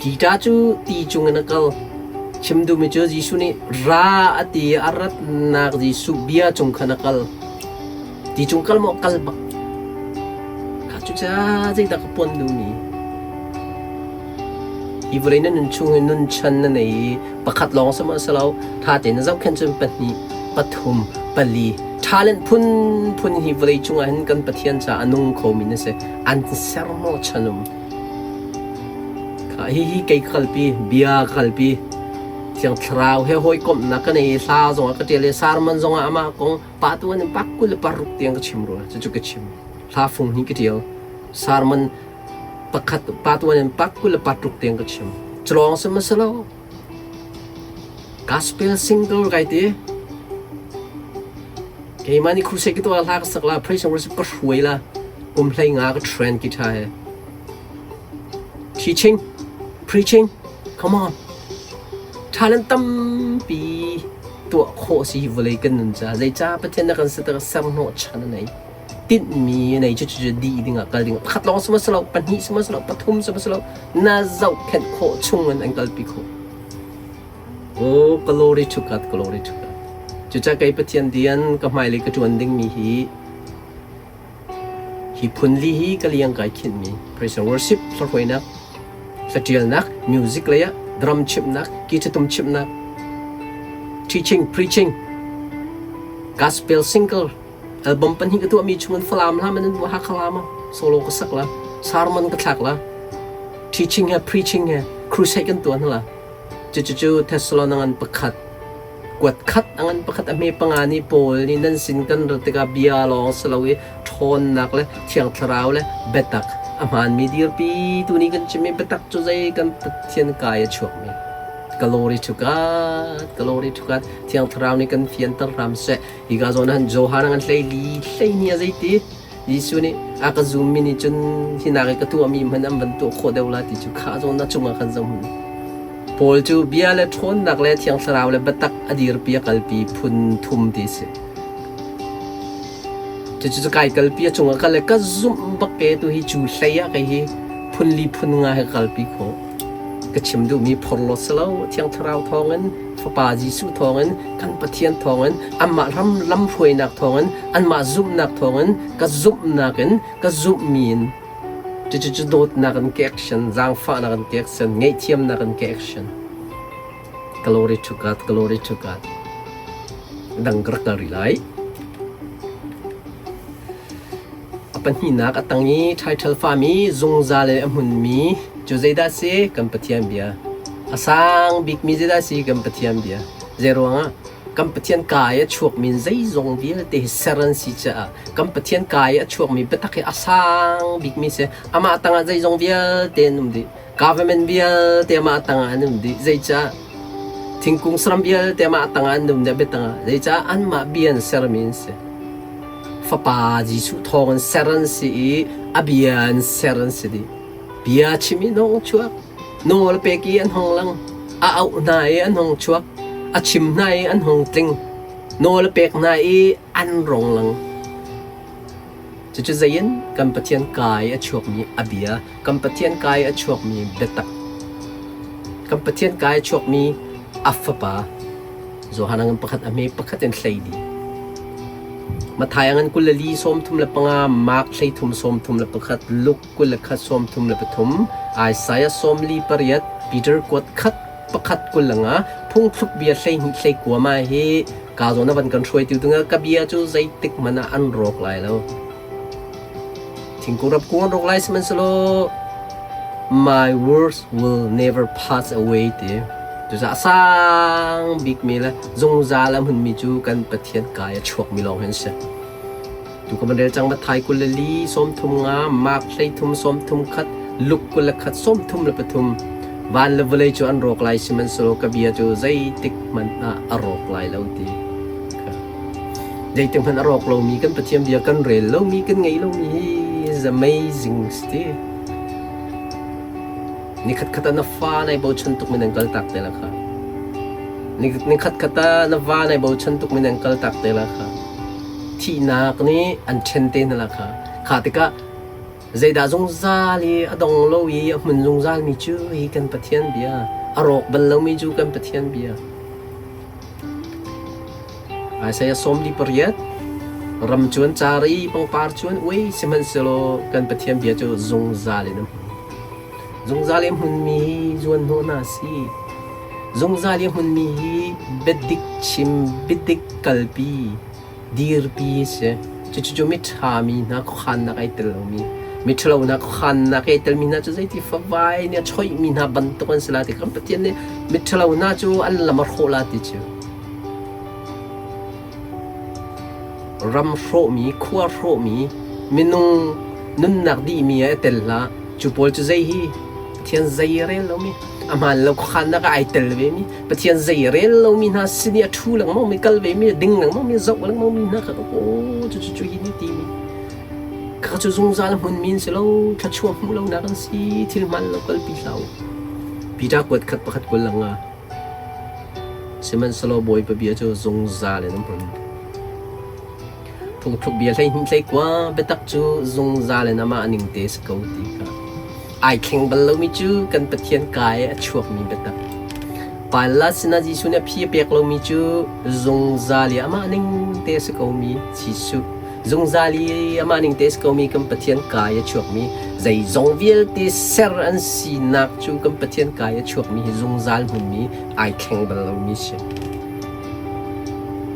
Peter cu ti cungin a kal. Chim duhmi cu Jesuh nih ra a ti i a ratnak Jesuh bia cung khan a kal. Ti cung kal maw kal bak. Kha cucaah zeidah ka puan duhmi? Hi vawlei na nun chung hi nunchan na nei i pakhat lawng sihmanhsehlaw ṭha tein na zohkhenh cun pahnih, pathum, pali, talent phunphun hi vawlei cungah hin kan Pathian caah a nung khomi na si. An ser maw chan um. Kha hihi kei ka kalpi, bia ka kalpi. Thiang Thlarau he hawikomhnak ka nei i hla zongah ka ṭial i sermon zongah amah kong pa tu an pak 26 tiang ka chim rua. Cucu ka chim. Hla fung hnih ka ṭial. Sermon pakhat pa tuan in pak 26 tiang ka chim. Culawng sihmanhsehlaw gospel single kai ti. Keimah nih crusade ka tuah hla ka sak la, praise and worship ka hruai la, kum hlei nga ka train guitar he. Teaching, preaching, come on. Talent tampi tuah khawh si vawlei kan nun ca. Zeicah Pathian na kan ser hnawh chan a nei. Tinhmi nei cu cu dih dingah kal ding pakhat lawng sihmanhsehlaw pahnih sihmanhsehlaw pathum sihmanhsehlaw na zohkhenh khawh chung in an kalpi khawh. Oh, glory to God, glory to God. Cucaah kei Pathian rian ka hmailei ka ṭuan dingmi hi hi phun li hi ka liang kai khinhmi praise and worship hlahruainak hlaṭialnak music lei ah drum chimhnak guitar tum chimhnak teaching preaching gospel single Album pahnih ka tuahmi chungin Falam hla man in buah Hakha hla ma solo ka sak la sermon ka thlak la teaching he preaching he crusade kan tuah hna la cucu Thessalonian pakhat kuat khat angan pakhat a hme panga nih Paul nih nan sin kan rat tikah bia lawng si lo i ṭhawnnak le thiang thlarau le biatak a hmaanmi dirpi tu nih kan chim i biatak cu zei kan Pathian kai a chuakmi glory to God glory to God thiang thlarau nih kan fianter hram seh Hika zawn ah Johan an hlei li hlei ni a zeiti Jesuh nih a ka zummi nih cun hi nak i ka tuahmi hmanh an van tuah khawh deuh la ti cu kha zawn na cungah khan zoh hmanh. Paul cu bia le ṭhawnnak le Thiang Thlarau le biatak a dirpi a kalpi phun thum ti a si. Cucu cu kai kalpi a cungah kal le ka zumh bak ke tu hi cu hlei ah kei hi phun li phun nga he ka kalpi khawh. Ka chim duhmi phorhlawt si lo Thiang Thlarau thawngin Fapa Jesuh thawngin kan Pathian thawngin anmah ram lamhruainak thawngin anmah zumhnak thawngin ka zumhnak in ka zumhmi in cucu dawtnak in ka action zaangfahnak in ka action ngaihthiamnak in ka action glory to God glory to God dang ka rak kal rih lai A pahnihnak a tang i ṭhaiṭhal fami zungzal in a hmunmi cu zeidah a si? Kan Pathian bia. A sang bikmi zeidah a si? Kan Pathian bia. Zeiruangah? Kan Pathian kaa i a chuakmi in zeizong vialte hi ser an si caah kan Pathian kaa i a chuakmi biatak hi a sang bikmi si. Amah tangah zeizong vialte an um dih. Government vialte amah tangah an um dih. Zeicah? Thingkung saram vialte amah tangah an um dih a biatang ah. Zeicah? Anmah bia in sermi an si. Fapa Jesuh thawng in ser an si i a bia in ser an si dih. Bia chim i nong chuak, nawl pek i an hong lang, a auh hna i an hong chuak, a chim hna i an hong tling, nawl a pek hna i an rong lang. Cucu zei in kan Pathian kai a chuakmi a bia, kan Pathian kai a chuakmi biatak, kan Pathian kai a chuakmi a fapa Johan ngan pakhat a hme pakhat in hlei dih. Matthai ngan 24 35, Mark 33 31, Luke 21 33, Isaiah 48, Peter kuat khat pakhat 25, phungthluk bia 12 hlei ma hi ka zawn a van kan hruaitu dingah ka bia cu zeitik hmanh ah an rawk lai lo. Thingkung rap kung an rawk lai sihmanhsehlaw my words will never pass away ti. Cucaah a sang bikmi le zungzal a hmunmi cu kan Pathian kai a chuakmi lawng hi an si. Tu ka van rel cang Matthai 24 35 Mark 33 31 Luke 21 33 van le vawlei cu an rawk lai sihmanhsehlaw ka bia cu zeitik hmanh ah a rawk lai lo ti. Zeitik hmanh a rawk lomi kan Pathian bia kan rel lomi kan ngei lomi hi is amazing ti. Nikhat khat ah na fa nai bochan tuk mi nan kal tak te la kha. Nikhat khat ah na va nai bochan tuk mi nan kal tak te la kha. Thihnak nih an ṭhen te hna la kha. Kha tikah zeidah zungzal i a dong lo i a hmun zungzal mi cu hi kan Pathian bia. A rawk bal lomi cu kan Pathian bia. Isaiah 48 Ram cu an car i pangpar cu an uai, sihmanhsehlaw kan Pathian bia cu zungzal in a hmun. Zungzal i a hmunmi hi zuanhnawh hna a si. Zungzal i a hmunmi hi biadik chim, biadik kalpi, dirpi a si. Cucu miṭhami hna khuakhannak ai tel lomi, miṭhalo hna khuakhannak i ai telmi hna cu zeiti favai nih a choihmi hna bantuk an si lai ti kan Pathian nih miṭhalo hna cu an lam a hrawh la ti cu. Ram hrawhmi, khua hrawhmi, minung nunnak dihmi ah i tel hlah. Cu pawl cu zei hi Pathian zei a rel lomi, a hmaan lo khuakhannak ah ai tel vemi, Pathian zei a rel lomi hna sin i a ṭhu lengmangmi, kal vemi, ding lengmangmi, zoh lengmangmi hna kha aw cucu cu hi nih timi kha cu zungzal a hmunmi an si lo, thluachuah hmuh lonak an si, thil hmaan lo kalpi hlah u. Peter kuat khat pakhat kul lang ah Sihmanhsehlaw Bawipa bia cu zungzal in a hmun. Phungthluk bia 12 hleikua biatak cu zungzal in amah ning te si ko ti kha. Ai thleng bal lomi cu kan Pathian kaa i a chuakmi biatak. Paula sinah Jesuh nih a phi a pek lomi cu zungzal i amah ning te a si komi Jesuh. Zungzal i amah ning te a si komi kan Pathian kaa i a chuakmi zeizong vialte ser an sinak cu kan Pathian kaa i a chuakmi hi zungzal hmunmi ai thleng bal lomi si.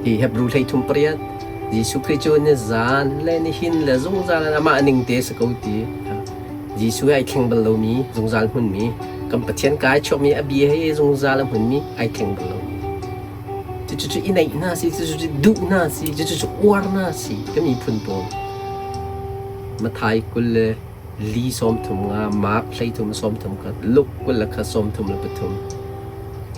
Hi Hebrew 33 pariat Jesuh Khrih cu nizan le nihin le zungzal in amah ning te si ko ti. Jesuh hi ai thleng bal lomi zungzal hmunmi kan Pathian ka ai chuakmi a bia hi zungzal a hmunmi ai thleng bal lomi. Cucu i neih hna si, cucu duh hna si, cucu uar hna si ka miphun pawl. Mathai 20 le li 33, Mark 13 31, Luke 21 33.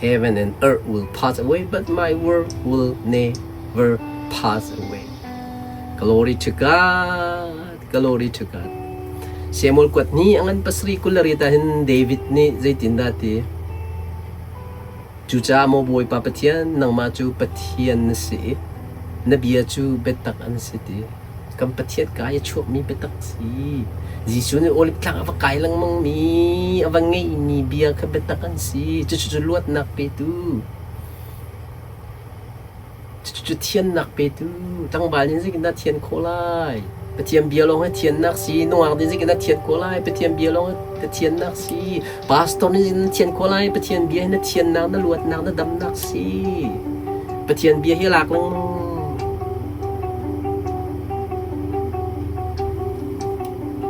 Heaven and earth will pass away, but my word will never pass away. Glory to God. Glory to God. Samuel kuat ni angan pasri kulari ta hin David nih zeitindah ti? Cucaah maw Bawipa Pathian, nangmah cu Pathian na si i na bia cu biatak an si ti. Kan Pathian ka i a chuakmi biatak si. Jesuh nih Olive tlang a va kai lengmangmi, a va ngeihmi bia kha biatak an si. Cucu cu luatnak petu. Cucu thiannak petu tlangval nih zeitindah thian khawh lai? Pathian bia lawng hi thiannak si. Nungak nih zeitindah thian khawh lai? Pathian bia lawng hi thiannak si. Pastor nih zeitindah thian khawh lai? Pathian bia hi na thiannak, na luatnak, na damnak si. Pathian bia hi lak lengmang.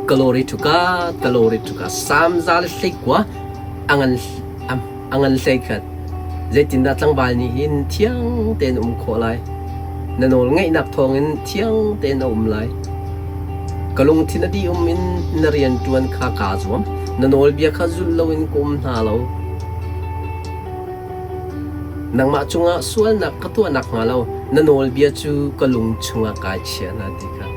Glory to God, glory to God. Psalm za le hleikua a ngan A ngan hleikhat. Zeitindah tlangval nih hin thiang tein a um khawh lai? Na nawl ngaihnak thawngin thiang tein a um lai. Ka lungthin a dih-um in na rian ṭuan kha kaa zuam. Na nawlbia kha zulh loin ka um hna lo. Nangmah cungah sualnak ka tuah nakhnga lo na nawlbia cu ka lung chungah kai chia hna ti kha.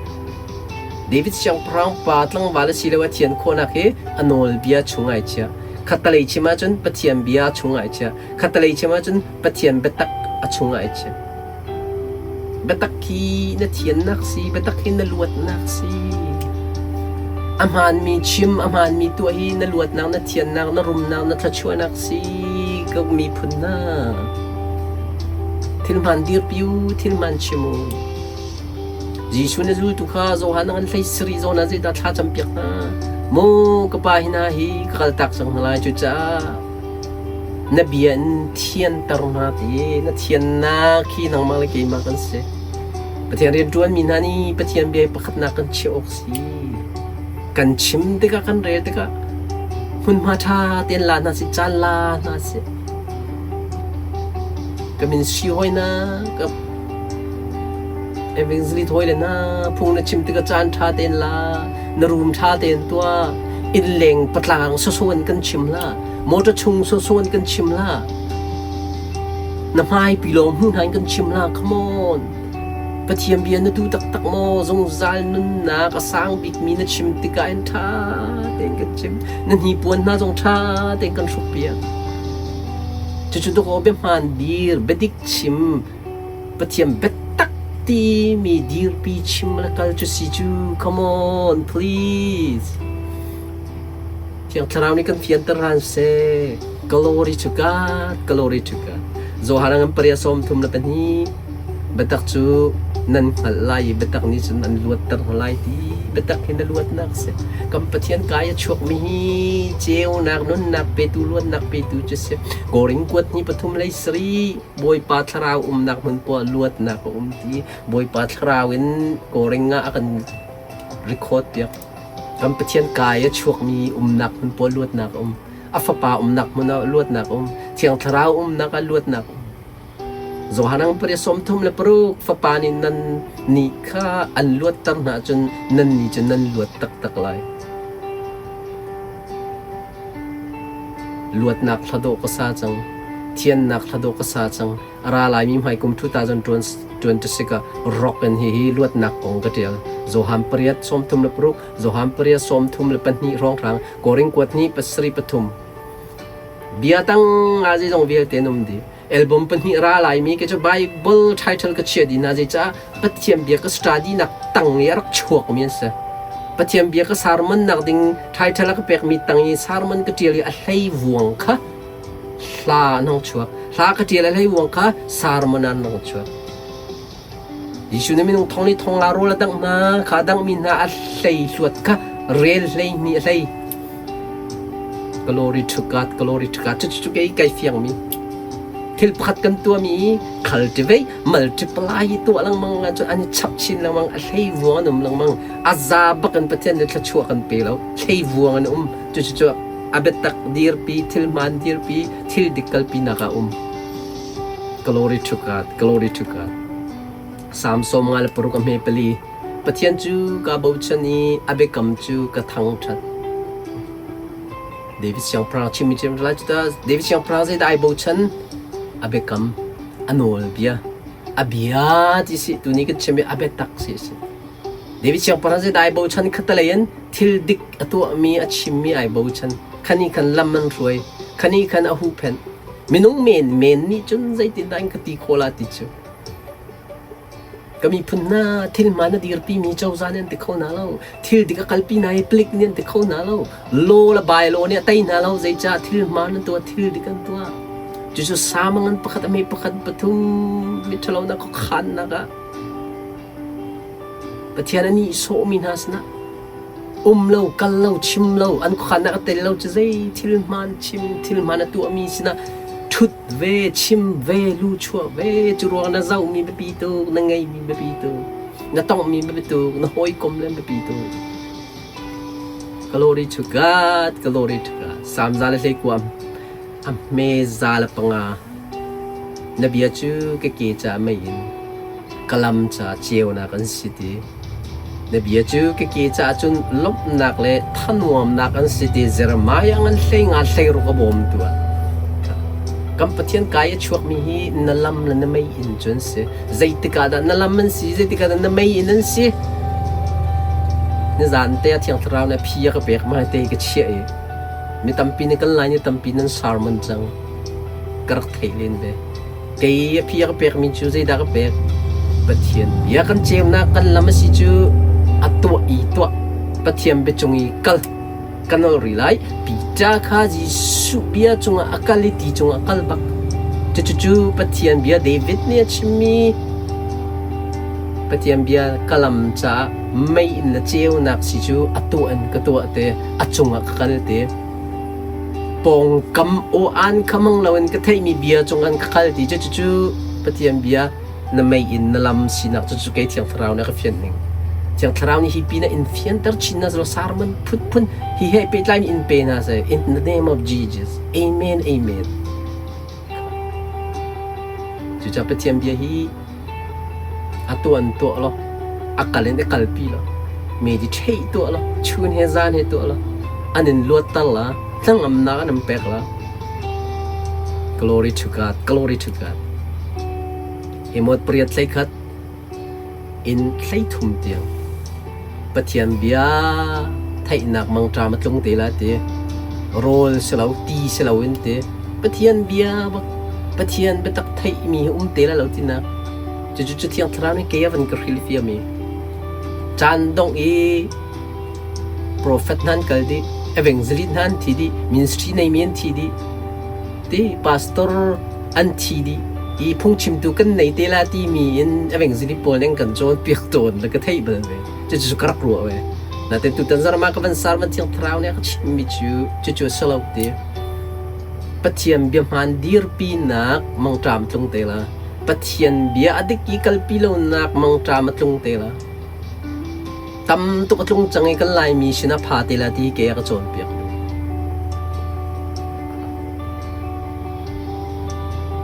David siangpahrang pa tlangval a si lio a thian khawhnak hi a nawlbia chung ai chia. Khattalei chim ahcun Pathian bia chung ah i chiah. Khattalei chim ahcun Pathian biatak a chung ah i chiah. Biatak hi na thiannak si, biatak hi na luatnak si. A hmaanmi chim, a hmaanmi tuah hi na luatnak, na thiannak, na rumnak, na thluachuahnak si ka miphun hna. Thil hmaan dirpi u, thil hmaan chim u. Jesuh na zultu kha Johan an hlei sarih zawn ah zeidah thla campiak hna? Maw ka pa hi hna hi ka kaltak cang hna lai cucaah na bia in thianter hna ti na thiannak hi nangmah le keimah kan si. Pathian rian ṭuanmi hna nih Pathian bia hi pakhatnak kan chiah awk si. Kan chim tikah kan rel tikah hmunhma ṭha tein la hna sih, caan la hna sih. Ka min si hoi na ka Evangelist hawi le hna phung na chim tikah caan ṭha tein la, na room ṭha tein tuah, innleng patlang sawsawh in kan chim hlah, motor chung sawsawh in kan chim hlah, na hmaipi lawng hmu hna in kan chim hlah, come on. Pathian bia na duh taktak maw? Zungzal nunnak a sang bikmi na chim tikah in ṭha tein kan chim. Na hnipuan hna zong ṭha tein kan hrukpiak. Cucu dawkaw biahmaan dir, biadik chim, Pathian biatak timi dirpi chim le kal cu si cu. Come on, please. Thiang Thlarau nih kan fianter hlan seh. Glory to God, glory to God. Johan ngan paria 32 biatak cu nan hngalh lai i biatak nih cun an luatter hna lai ti biatak hi na luatnak si. Kan Pathian kai a chuakmi hi ceunak nunnak petu luatnak petu cu si. Korin kuat ni pathum lei sari Bawipa Thlarau umnak hmun poah luatnak a um ti Bawipa Thlarau in Koring ah a kan record piak. Kan Pathian kai a chuakmi umnak hmun pawl luatnak a um. A fapa umnak hmun ah luatnak a um. Thiang Thlarau umnak ah luatnak a um. Johan ang pari 36 fapa nih nan nih kha an luatter hna ahcun nan nih cu nan luat taktak lai. Luatnak hladawh ka sa cang. Thiannak hladawh ka sa cang. A ra laimi hmaikum 2026 ah rock in hihi luatnak kong ka ṭial. Johan pariat 36, Johan pariat 32 hrawnghrang, Korin kuat hnih pasarih pathum. Bia tang nga zeizong vialte an um dih. Album pahnih ra laimi ke cu Bible title ka chiah dih hna zeicah Pathian bia ka study nak tang i a rak chuakmi an si. Pathian bia ka sermon nak ding title a ka pekmi tang i sermon ka ṭial i a hlei vuang kha Hla an hung chuak. Hla ka ṭial a hleivuang kha sermon an hung chuak. Jesuh nih minung thong li thong nga rawl a dangh hna, kha a danghmi hna a hlei hluat kha rel hlei hnih a hlei. Glory to God, glory to God. Cucu kei kai fiangmi. Thil pakhat kan tuahmi cultivate, multiply tuah lengmang ahcun an i chap chin lengmang, a hlei vuang an um lengmang. A za bak in Pathian nih thluachuah kan pe lo. Hlei vuang an um. Cucu a biatak dirpi, thil hmaan dirpi, thil dik kalpinak ah um. Glory to God, glory to God. Psalm 56 a hme pali. Pathian cu kaa bochan i a biakam cu ka thangṭhat. David siangpahrang chimmi chim lai cu ta David siangpahrang zeidah ai bochan? A biakam, a nawlbia, a bia ti si tuni kan chim i a biatak si si. David siangpahrang zeidah ai bochan khatalei in thil dik a tuahmi a chimmi ai bochan. Khani khan lam an hruai, khani khan a huhphenh. Minung menmen nih cun zeitindah in ka ti khawh la ti cu. Ka miphun hna thil hmaan a dirpimi cozah nih an ti kho hna lo. Thil dik a kalpi hna i palik nih an ti kho hna lo. Law le bylaw nih a tei hna lo. Zeicah thil hmaan an tuah, thil dik an tuah. Cucu samang an pakhat a hme pakhat pathum miṭhalonak khuakhannak ah Pathian a nihsawhmi hna sinah um lo, kal lo, chim lo, an khuakhannak a tel lo cu zei thil hmaan chim, thil hmaan a tuahmi sinah ṭhut ve, chim ve, luchuah ve, cu ruang na zohmi biapi tuk, na ngeimi biapi tuk, na tonghmi biapi tuk, na hawikom le biapi tuk. Glory to God, glory to God. Psalm za le hlei kuam. A hme za le panga. Na bia cu ka ke ca mei in ka lam ca ceunak an si ti. Na bia cu ka ke caah cun lawmhnak le thanuamnak an si ti Jeremiah ngan hlei nga hlei ruk a bawmtu ah. Kan Pathian kai a chuakmi hi na lam le na mei inn cu an si. Zeitik ah dah na lam an si, zeitik ah dah na mei inn an si. Nizan te a Thiang Thlarau nih a phi a ka pek ma te ka chiah i mi tampi nih kan lai ni tampi nan sermon cang. Ka rak theih len ve. Kei a phi a ka pekmi cu zeidah ka pek? Pathian bia kan ceunak kan lam a si cu a tuah i tuah. Pathian biacung i kal ka nol rih lai. Peter kha Jesuh bia cungah a kal i ti cungah a kal bak. Cucu Pathian bia David nih a chimmi Pathian bia ka lam caah mei in le ceunak si cu a tuah in ka tuah te, a cungah ka kal te. Pawngkam aw-aan kha mang loin ka theihmi bia cungah ka kal ti cu cucu Pathian bia na mei in na lam sinak cucu kei Thiang Thlarau nih a ka fianh ning. Thiang Thlarau nih hi pin ah in fianter chin hna selaw sermon phunphun hi he pehtlaimi in pe hna seh. In the name of Jesus. Amen. Amen. Cucaah Pathian bia hi a tuah in tuah law, a kal in i kalpi law, meditate tuah law, chun he zan he tuah law, an in luatter la, hnangamnak an in pek la. Glory to God, glory to God. Hi mot pariat hlei khat. in 13 tiang Pathian bia theihnak mangṭam a tlung te la ti. Rawl si lo, ti si loin ti. Pathian bia bak Pathian biatak theihmi hi um te la lo tinak. Cucu cu Thiang Thlarau nih kei a van ka hrilhfiam i caan dongh i Profet hna an kal dih, evangelist hna an thi dih, ministry neimi an thi dih, ti pastor an thi dih i phungchimtu kan nei te la timi in evangelist pawl nih an kan cawnpiak tawn le ka theih bal ve. Cucu ka rak ruah ve. Natin tutan zarh ah ka van sar van Thiang Thlarau nih a ka chimhmi cu cucu a si lo ti. Pathian bia hmaan dirpinak mangṭam tlung te la. Pathian bia a dik i kalpi lonak mangṭam a tlung te la. Tam tuk a tlung cang i kan Laimi sinah pha te la ti ke a ka cawnpiak.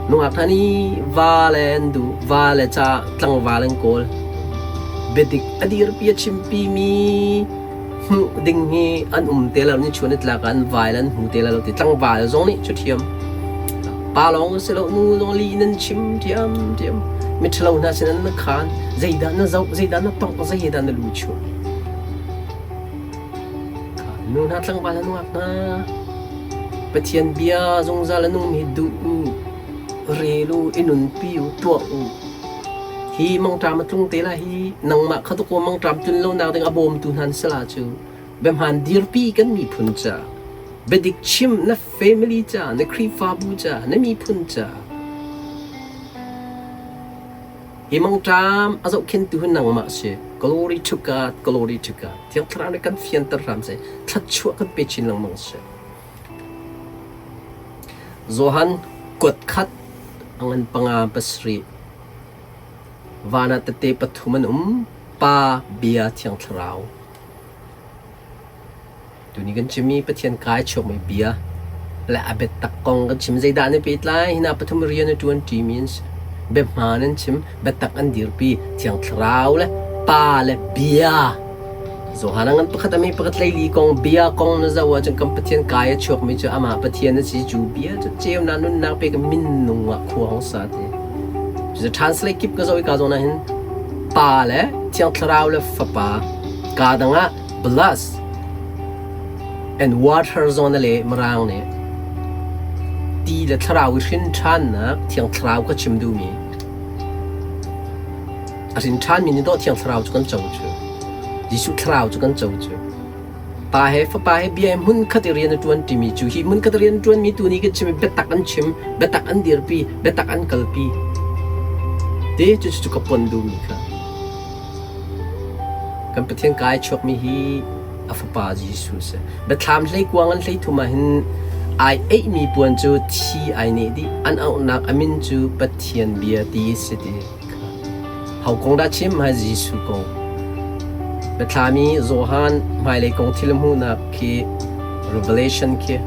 Nungak hna nih va le an duh, va le ca tlangval an kawl. Biadik a dirpi a chimpi mi hmuh ding hi an um te lo ni chuan i tlak ah an vai le an hmu te lo ti tlangval zong nih cu thiam. Pa lawng si lo nu zong li nan chim thiam thiam. Miṭhalo hna sin an na khaan, zeidah na zoh, zeidah na tongh, zeidah na lu chuah. Nu hna tlangval hna nungak hna, Pathian bia zungzal a nungmi hi duh u, rel u, i nunpi u, tuah u. Hi mangṭam a tlung te lai hi nangmah kha dakaw mangṭam tlun lonak ding a bawmtu hna an si la cu. Biahmaan dirpi kan miphun ca, biadik chim na family ca, na Khrihfabu ca, na miphun ca. Hi mangṭam a zohkhenhtu hi nangmah si. Glory to God, glory to God. Thiang Thlarau nih kan fianter hram seh. Thluachuah kan pe chin lengmang seh. Johan kuat khat a ngan panga pasarih. Van ah tete pathum an um. Pa, Bia, Thiang Thlarau. Tuni kan chimmi Pathian kai chuakmi bia le a biatak kong kan chim. Zeidah an i pehtlai? Hi hna pathum rian a ṭuan ṭimi an si. Biahmaan an chim, biatak an dirpi, Thiang Thlarau le Pa le Bia. Johan a ngan pakhat a mi pakhat hleili kong bia kong na zoh ahcun kan Pathian kai a chuakmi cu amah Pathian a si cu bia cu ceunak nunnak pek minung ah khua hong sa ti. Cucu translate kip ka zoh i ka zawn ah hin Pa le Thiang Thlarau le Fapa kaa dang ah Blast and water zawn le Mirang nih ti le thlarau i hrin ṭhannak Thiang Thlarau ka chim duhmi a hrin ṭhanmi nih dawh Thiang Thlarau cu kan co cu Jesuh Thlarau cu kan co cu Pa he Fapa he bia he hmunkhat i rian a ṭuan ṭimi cu hi hmunkhat i rian ṭuanmi tu nih kan chim i biatak an chim biatak an dirpi biatak an kalpi te cu cu ka pon duhmi kha Kan Pathian kai chuakmi hi a fapa Jesuh a si. Biathlam hleikuang an hleithum ah hin ai eihmi puan cu thi ai neh dih. An auhnak a min cu Pathian bia ti a si ti. Ho kong dah chim? Hai Jesuh kong. Biathlam i Johan hmailei kong thil hmuhnak khi Revelation khi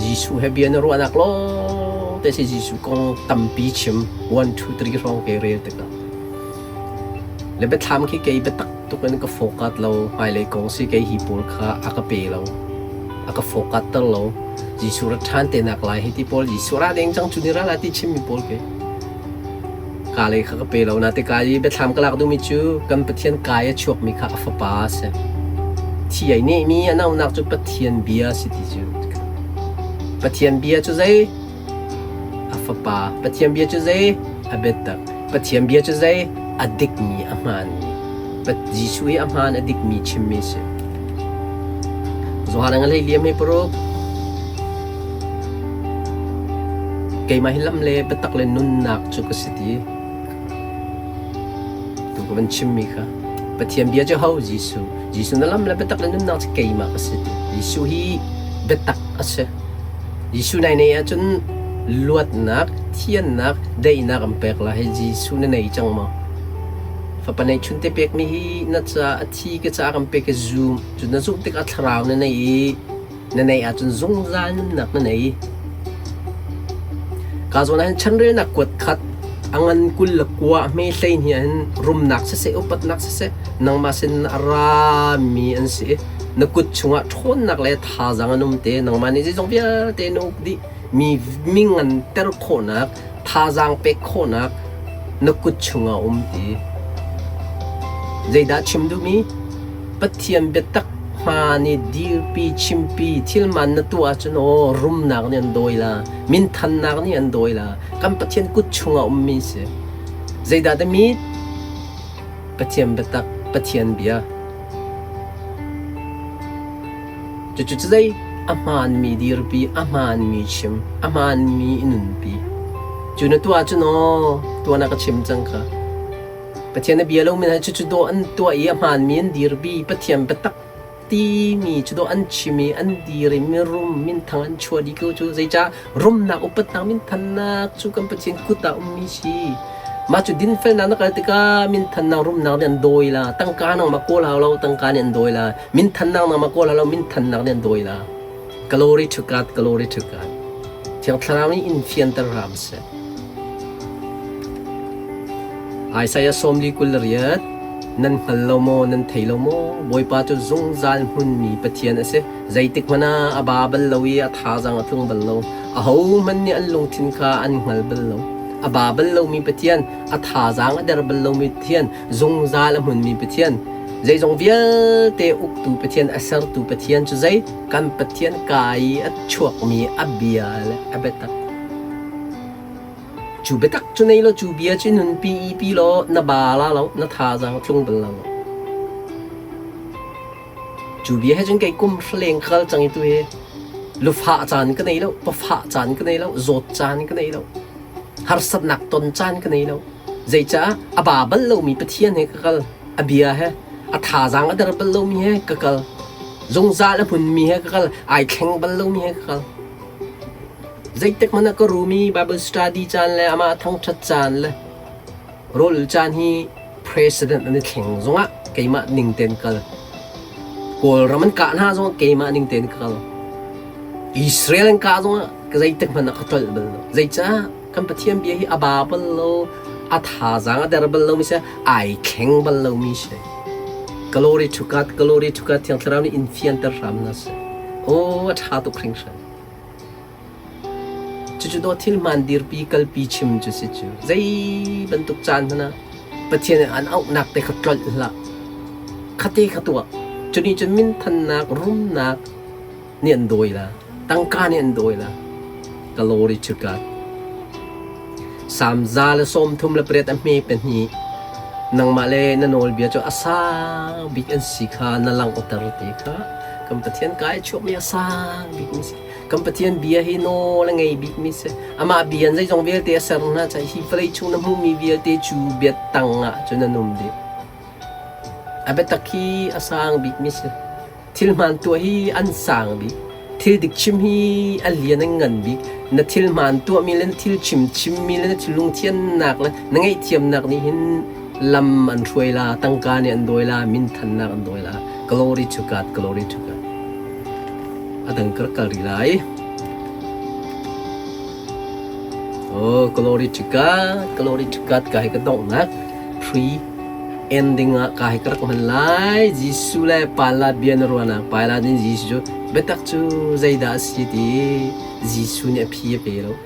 Jesuh he bia na ruahnak lawng te si Jesuh kong tampi chim 1 2 3 hrawng ke rel tikah. Le biathlam khi kei biatak tuk in ka fawkat lo. Hmailei kong si kei hi pawl kha a ka pe lo. A ka fawkat ter lo. Jesuh ra ṭhan te nak lai hi ti pawl Jesuh ra deng cang cu ni ra la ti chimmi pawl ke. Ka lei kha ka pe lo. Nate ka i biathlam ka lak duhmi cu kan Pathian kai a chuakmi kha a fapa a si. Thi ai nehmi a naunak cu Pathian bia si ti cu. Pathian bia cu zei? A fapa. Pathian bia cu zei? A biatak. Pathian bia cu zei? A dikmi, a hmaanmi. Jesuh hi a hmaan a dikmi chimmi a si. Johan a ngalei liam hi paruk. Keimah hi lam le biatak le nunnak cu ka si ti. Tu ka van chimmi kha. Pathian bia cu ho? Jesuh. Jesuh na lam le biatak le nunnak cu keimah ka si ti. Jesuh hi biatak a si. Jesuh nai nei ahcun luatnak, thiannak, daihnak an pek lai. Hi Jesuh na nei cang maw? Fapa neihchun te pekmi hi na ca a thi ka ca kan pek i zum. Cu na zumh tikah thlarau na nei i na neih ahcun zungzal nunnak na nei. Ka zawn ahhin chanrelnak kuat khat a ngan 29 hme hlei hnih ahhin rumnak siseh upatnak siseh nangmah sin a rami an si i na kut chungah ṭhawnnak le thazaang an um te nangmah nih zeizong vialte na uk dih mi mi nganter khawhnak thazaang pek khawhnak na kut chungah um ti. Zeidah chim duhmi? Pathian biatak hmaan i dirpi chimpi thilman na tuah ahcun aw rumnak nih an dawi la, minthannak nih an dawi la. Kan Pathian kut chungah ummi si. Zeidah dah mit? Pathian biatak, Pathian bia. Cucu cu zei? A hmaanmi dirpi, a hmaanmi chim, a hmaanmi i nunpi. Cu na tuah ahcun aw, tuan ah ka chim cang kha. Pathian a bia lomi hna cucu dawh an tuah i a hmaanmi an dirpi, Pathian biatak timi cu dawh an chim i an dir i mirum minthang an chuah dih ko cu. Zeicah rumnak upatnak minthannak cu kan Pathian kut ah ummi si. Mah cu dinfelnak na kal tikah minthannak rumnak nih an dawi la. Tangka nangmah kawl hau lo, tangka nih an dawi la. Minthannak nangmah kawl hau lo, minthannak nih an dawi la. Glory to God, glory to God. Thiang Thlarau nih in fianter hram seh. Isaiah 48 Nan hngal lo maw, nan thei lo maw? Bawipa cu zungzal hmunmi Pathian a si. Zeitik hmanh ah a ba bal lo i a thazaang a tlung bal lo. Ahohmanh nih an lungthin kha an hngal bal lo. A ba bal lomi Pathian, a thazaang a der bal lomi Pathian, zungzal a hmunmi Pathian, zeizong vialte uktu Pathian, a sertu Pathian cu zei? Kan Pathian kaa i a chuakmi a bia le a biatak. Cu biatak cu nei law cu bia cu nunpi i pi law na ba la lo, na thazaang a tlung bal lo. Cu bia he cun kei kum hraleng ka kal cang i tu hi lufah caan ka nei lo, pafah caan ka nei lo, zawt caan ka nei lo, harsatnak ton caan ka nei lo. Zeicah a ba bal lomi Pathian he ka kal, a bia he, a thazaang a der bal lomi he ka kal, zungzal a hmunmi he ka kal, ai thleng bal lomi he ka kal. Zeitik hmanh ah ka rum i Bible study caan le amah thangṭhat caan le rawl caan hi president an i thleng zongah keimah ning tein kal. Kawlram an kah hna zongah keimah ning tein ka kal. Israel an kah zongah zeitik hmanh ah ka tlolh bal lo. Zeicah kan Pathian bia hi a ba bal lo, a thazaang a der bal lomi si, ai thleng bal lomi si. Glory to God, glory to God, Thiang Thlarau nih in fianter hram hna seh. Aw, a ṭha tuk hringhran. Cucu dawh thil hmaan dirpi kalpi chim cu si cu. Zei bantuk caan hmanh ah Pathian nih an auhnak te kha tlolh hlah. Khate kha tuah. Cu nih cun minthannak, rumnak nih an dawi la. Tangka nih an dawi la. Glory to God. Salm 138 a hme pahnih. Nangmah le na nawlbia cu a sang bik an si kha na langhter ti kha kan Pathian kai chuakmi a sang bikmi si. Kan Pathian bia hi nawl a ngei bikmi si. Amah bia in zeizong vialte a ser hna caah hi vawlei chung na hmuhmi vialte cu bia tang ah cun an um dih. A biatak hi a sang bikmi si. Thil hmaan tuah hi an sang bik. Thil dik chim hi a lian an ngan bik. Na thil hmaan tuahmi le na thil chim chimmi le na thil lungthiannak le na ngaihthiamnak nih hin lam an hruai la, tangka nih an dawi la, minthannak an dawi la. Glory to God, glory to God. A dang ka rak kal rih lai. Oh, glory to God, glory to God ka hi ka donghnak pre ending ah ka hi ka rak hman lai. Jesuh le Pala bia na ruahnak Pala nih Jesuh cu biatak cu zeidah a si ti Jesuh nih a phi a pe lo.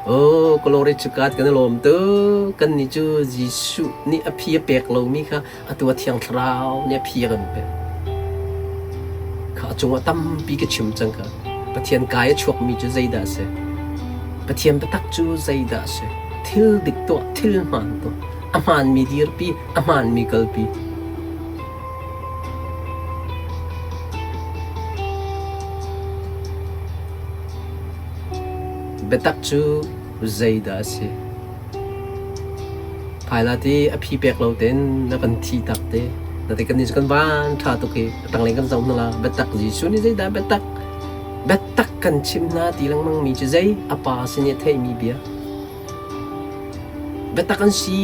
Oh, glory to God kan i lawm tuk. Kannih cu Jesuh nih a phi a pek lomi kha atu a Thiang Thlarau nih a phi a kan pek. Kha a cungah tampi ka chim cang kha. Pathian kai a chuakmi cu zeidah a si? Pathian biatak cu zeidah a si? Thil dik tuah, thil hmaan tuah, a hmaanmi dirpi, a hmaanmi kalpi. Biatak cu zeidah a si? Phailat i a phi pek lo tein na kan thi tak te. Nate kan nih cu kan van ṭha tuk i a tanglei kan zoh hna la. Biatak Jesuh nih zeidah biatak? Biatak kan chim hna ti lengmang mi cu zei? A pa sin i a theihmi bia. Biatak an si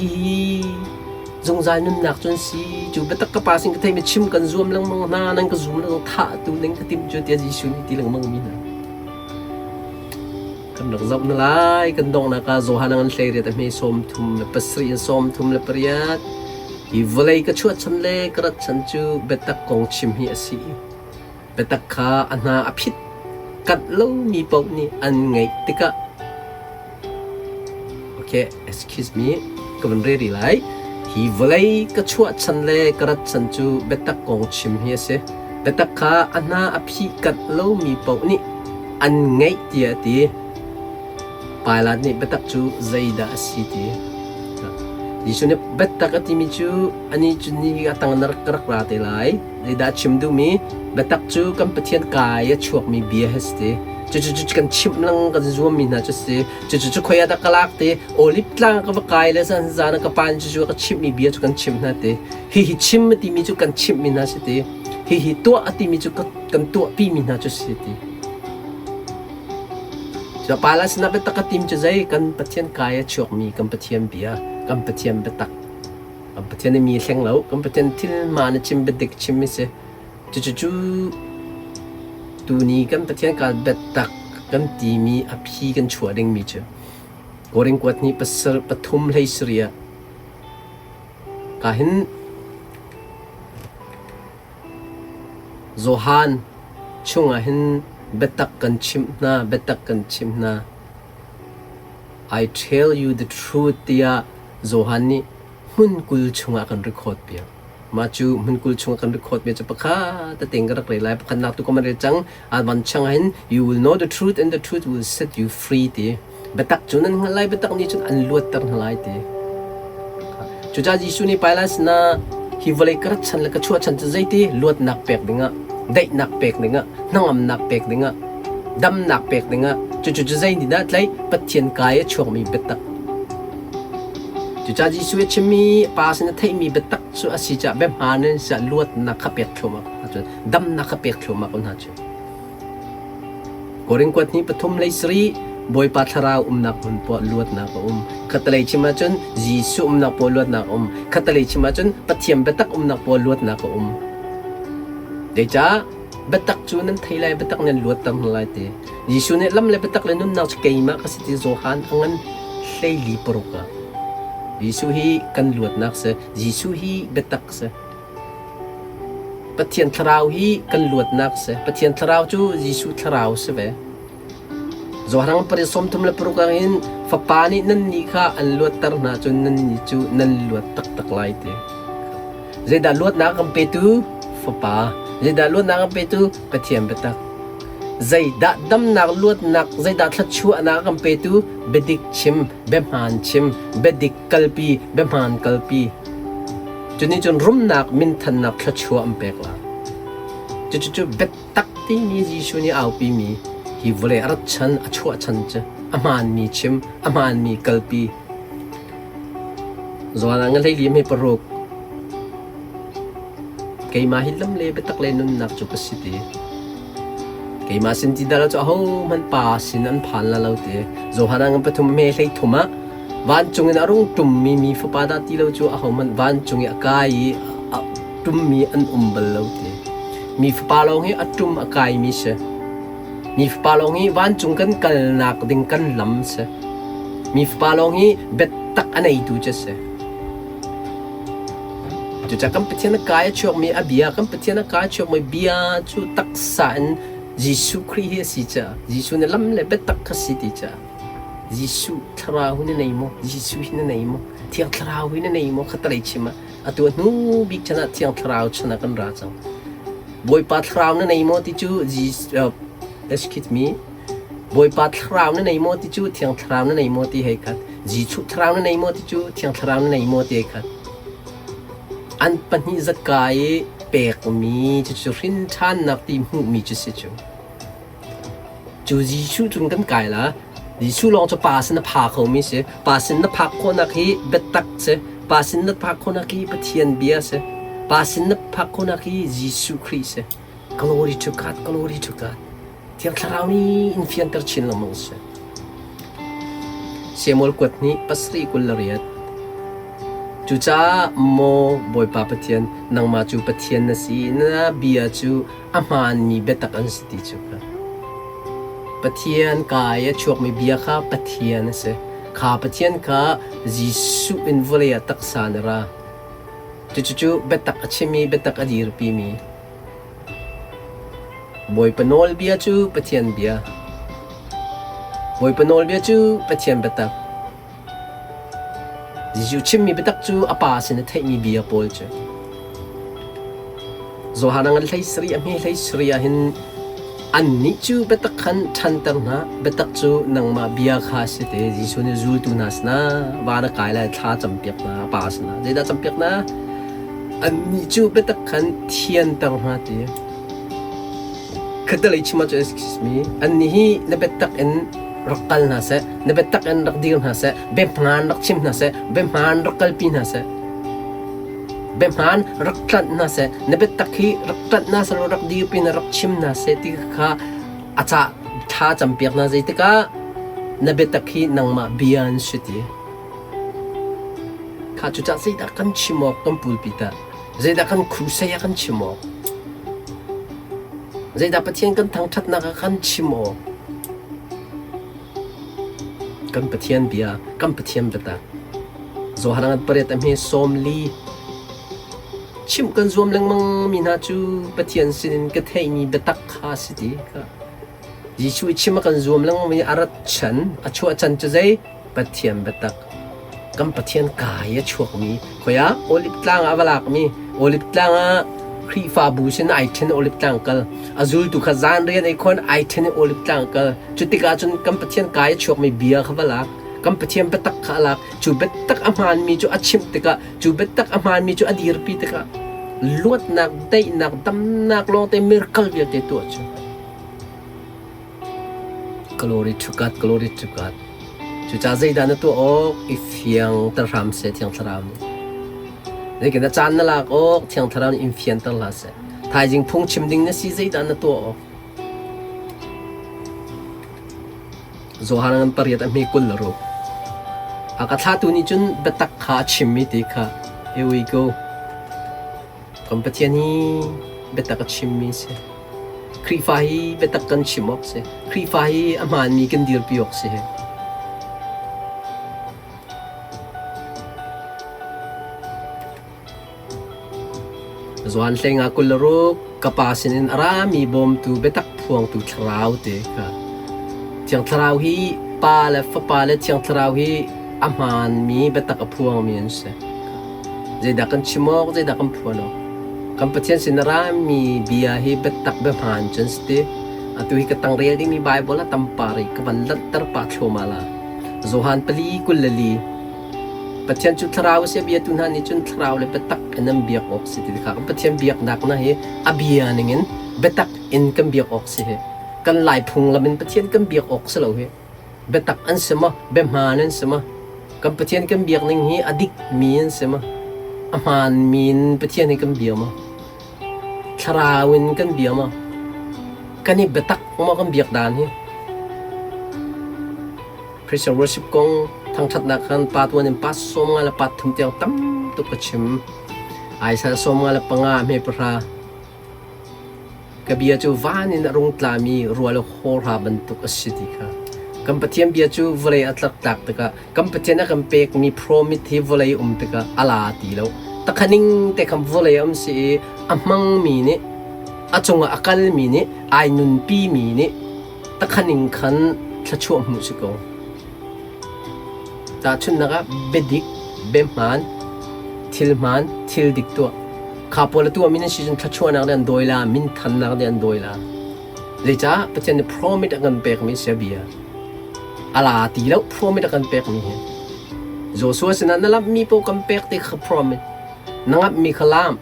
hihi zungzal nunnak cu an si. Cu biatak ka pa sin ka theihmi chim kan zuam lengmang hna nan ka zum lo thah tu ning ka timh cu tiah Jesuh nih ti lengmang mi hna. Kan rak zoh na lai. Kan donghnak ah Johan an 18 a hme 37 in 38. Hi vawlei ka chuah chan le ka rat chan cu biatak kong chim hi a si. Biatak kha a hna a phit kanh lomi paoh nih an ngaih tikah Okay, excuse me, ka van re rih lai. Hi vawlei ka chuah chan le ka rat chan cu biatak kong chim hi a si. Biatak kha a hna a phih kanh lomi paoh nih an ngeih tiah a ti. Pilat nih biatak cu zeidah a si ti? Jesuh nih biatak a timi cu anih cu ni a tang na rak ka rak ra te lai. Zeidah a chim duhmi? Biatak cu kan Pathian kai a chuakmi bia hi a si ti. Cucu cu kan chimh lang kan zuammi hna cu a si. Cucu cu khoi ah dah ka lak ti? Olive tlang ka va kai le zan zan ah ka pa nih cucu a ka chimhmi bia cu kan chimh hna ti. Hihi chim a timi cu kan chimhmi hna si ti. Hihi tuah a timi cu kan tuahpimi hna cu si ti. Pala sinah biatak a tim cu zei kan Pathian kai a chuakmi kan Pathian bia, kan Pathian biatak. Kan Pathian i mi hleng lo, kan Pathian thil hmaan a chim biadik chim mi si. Cucu tuni kan Pathian ka biatak kan timi a phi kan chuah dingmi cu Korin kuat hnih pasar pathum hlei sarih ah ka hin Johan chungah hin biatak kan chimh hna, biatak kan chimh hna. I tell you the truth tiah Johan nih hmun 20 chungah kan record piak. Mah cu hmun 20 chungah kan record mi cu pakhat tete in ka rak rel lai. Pakhatnak tu ka man rel cang. Alban changah hin you will know the truth and the truth will set you free ti. Biatak cu nan hngalh lai, biatak nih cun an luatter hna lai ti. Cucaah Jesuh nih Pilat sinah hi vawlei ka rat chan le ka chuah chan cu zeiti luatnak pek dingah, daihnak pek dingah, hnangamnak pek dingah, damnak pek dingah, cucu cu zei nih dah tlaih Pathian kai a chuakmi biatak. Cucaah Jesuh a chimmi Pa sin a theihmi biatak cu a si caah biahmaan in siah luatnak kha pek thluahmah ahcun damnak kha pek thluahmah ko hna cu. Korin kuat hnih pathum hlei sarih Bawipa thlarau umnak hmun poah luatnak a um. Khatalei chim ahcun Jesuh umnak poah luatnak a um. Khatalei chim ahcun Pathian biatak umnak poah luatnak a um. Zeicah biatak cu nan thei lai, biatak nan luatter hna lai ti. Jesuh nih lam le biatak le nunnak cu keimah ka si ti Johan a ngan 16 ah. Jesuh hi kan luatnak si. Jesuh hi biatak si. Pathian thlarau hi kan luatnak a si. Pathian thlarau cu Jesuh thlarau a si ve. Johan pariat 36 ah hin Fapa nih nannih kha an luatter hna cun nannih cu nan luat taktak lai ti. Zeidah luatnak kan petu? Fapa. Zeidah luatnak kan petu? Pathian biatak. Zeidah damnak luatnak, zeidah thluachuahnak kan petu? Biadik chim, biahmaan chim, biadik kalpi, biahmaan kalpi. Cunih cun rumnak minthannak thluachuah an pek lai. Cucu biatak timi Jesuh nih aupimi hi vawlei a rat chan, a chuah chan cu a hmaanmi chim, a hmaanmi kalpi. Zawn ah nga hlei hi paruk. Keimah hi lam le biatak le nunnak cu ka si ti. Keimah sin ti dah lo cu ahohmanh pa sin an phan la lo ti. Johan ah ngan pathum me hlei thum ah Vancung in a rung ṭummi mi fapa dah ti lo cu ahohmanh vancung i a kai i a ṭummi an um bal lo ti. Mi fapa lawng hi a ṭum a kaimi si. Mi fapa lawng hi vancung kan kalnak ding kan lam si. Mi fapa lawng hi biatak a neitu cu si. Cucaah kan Pathian a kai a chuakmi a bia, kan Pathian a kai a chuakmi bia cu taksa in Jesuh Khrih hi a si caah Jesuh nih lam le biatak kha si ti caah Jesuh thlarau hi na nei maw? Jesuh hi na nei maw? Thiang Thlarau hi na nei maw? Khatalei chim ah atu a hnu bik chan ah Thiang Thlarau chan ah kan ra cang. Bawipa Thlarau na nei maw ti cu Jesus excuse me Bawipa Thlarau na nei maw ti cu Thiang Thlarau na nei maw ti hei khat. Jesuh Thlarau na nei maw ti cu Thiang Thlarau na nei maw ti hei khat. An pahnih zatka i pekmi cucu hrin ṭhannak ti hmuhmi cu si cu. Cu Jesuh cun kan kai la. Jesuh lawng cu Pa sin a pha khomi si. Pa sin na phak khawhnak hi biatak si. Pa sin na phak khawhnak hi Pathian bia si. Pa sin na phak khawhnak hi Jesuh Khrih si. Glory to God, glory to God. Thiang Thlarau nih in fianter chin lengmang si. Samuel kuat hnih pasarih 28. Cucaah maw Bawipa Pathian, nangmah cu Pathian na si, na bia cu a hmaanmi biatak an si ti cu kha. Pathian kaa i a chuakmi bia kha Pathian a si. Kha Pathian kha Jesuh in vawlei ah taksa in a ra. Cucu biatak a chim i biatak a dirpimi. Bawipa nawlbia cu Pathian bia. Bawipa nawlbia cu Pathian biatak. Jesuh chimmi biatak cu a Pa sin a theihmi bia pawl cu. Johan a ngan hlei sarih a hme hlei sarih ah hin annih cu biatak khan ṭhanter hna, biatak cu nangmah bia kha a si te. Jesuh nih zultu hna sinah van a kai lai thla campiak hna, a Pa sinah. Zeidah campiak hna? Annih cu biatak khan thianter hna ti. Khattelei chim ahcun excuse me, annih hi na biatak in rak kal hna seh, na biatak in rak dir hna seh, biahmaan rak chim hna seh, biahmaan rak kalpi hna seh, biahmaan rak tlanh hna seh, na biatak hi rak tlanh hna seh law rak dirpi na rak chim hna seh ti kha a cah thla campiak hna zeitikah na biatak hi nangmah bia an si ti. Kha cucah zeidah kan chim awk kan pulpi tah? Zeidah kan crusade ah kan chim awk? Zeidah Pathian kan thangṭhatnak ah kan chim awk? Kan Pathian bia, kan Pathian biatak. Johan ngan pariat a hme 40. Chimh kan zuam lengmang mi hna cu Pathian sinin ka theihmi biatak kha si ti kha. Jesuh i chim a kan zuam lengmang mi a rat chan, a chuah chan cu zei? Pathian biatak. Kan Pathian kai a chuakmi khoi ah Olive tlang ah a va lakmi Olive tlang ah Khrihfabu sin ai ṭhen Olive tlang kal a zultu kha zan rian ei khon ai ṭhen i Olive tlang kal cu tikah cun kan Pathian kai a chuakmi bia kha va lak kan Pathian biatak kha a lak cu biatak a hmaanmi cu a chimh tikah cu biatak a hmaanmi cu a dirpi tikah luatnak daihnak damnak lawngte miracle vialte tuah cu Glory to God, glory to God. Cucaah zeidah na tuah awk i fiangter hram seh Thiang Thlarau nih. Zeikin a caan na lak awk Thiang Thlarau nih in fianter hlah seh. Thaizing phungchim ding na si zeidah na tuah awk. Johan ngan pariat a hme 26. A ka thlatu nih cun biatak kha a chimmi ti kha here we go. Kan Pathian hi biatak a chimmi si. Khrihfa hi biatak kan chim awk si. Khrihfa hi a hmaanmi kan dirpi awk si. Johan hleinga 26 ka pa sinin a rami bawmtu biatak phuangtu thlarau te kha Thiang Thlarau hi Pa le Fapa le Thiang Thlarau hi a hmaanmi biatak a phuangmi an si. Zeidah kan chim awk, zeidah kan phuan awk? Kan Pathian sin a rami bia hi biatak biahmaan cun si ti. Atu hi ka tang rel dingmi Bible a tampar i ka van lanhter pah thluahmah la. Johan pali 24 Pathian cu thlarau a si, a biatu hna nih cun thlarau le biatak in an biak awk si ti kha kan Pathian biaknak na hi a bia ningin biatak in kan biak awk si hi. Kan Lai phunglam in Pathian kan biak awk si lo hi. Biatak an si maw? Biahmaan an si maw? Kan Pathian kan biak ning hi a dikmi an si maw? A hmaanmi in Pathian hi kan bia maw? Thlarau in kan bia maw? Kan i biatak maw kan biak dan hi? Christian worship kong thangṭhatnak khan part 1 in part 50 le part 3 tiang tam tuk ka chim. Isaiah 55 hme pahra Ka bia cu van in a rung tlami rual hawhra bantuk a si ti kha. Kan Pathian bia cu vawlei a tlaktlak tikah kan Pathian a kan pekmi promise hi vawlei um tikah a la ti lo. Takhaning te khan vawlei a um si i a hmangmi nih a cungah a kalmi nih ai nunpimi nih takhaning khan thluachuah hmuh si ko. Tahchunhnak ah biadik, biahmaan, thil hmaan, thil dik tuah. Kha pawl a tuahmi nan si cun thluachuahnak nih an dawi la, minthannak nih an dawi la. Zeicah Pathian nih promise a kan pekmi si a bia. A la ti lo promise a kan pekmi hi. Joshua sinah na lamhmi paoh kan pek ti kha promise. Na ngamhmi kha lam.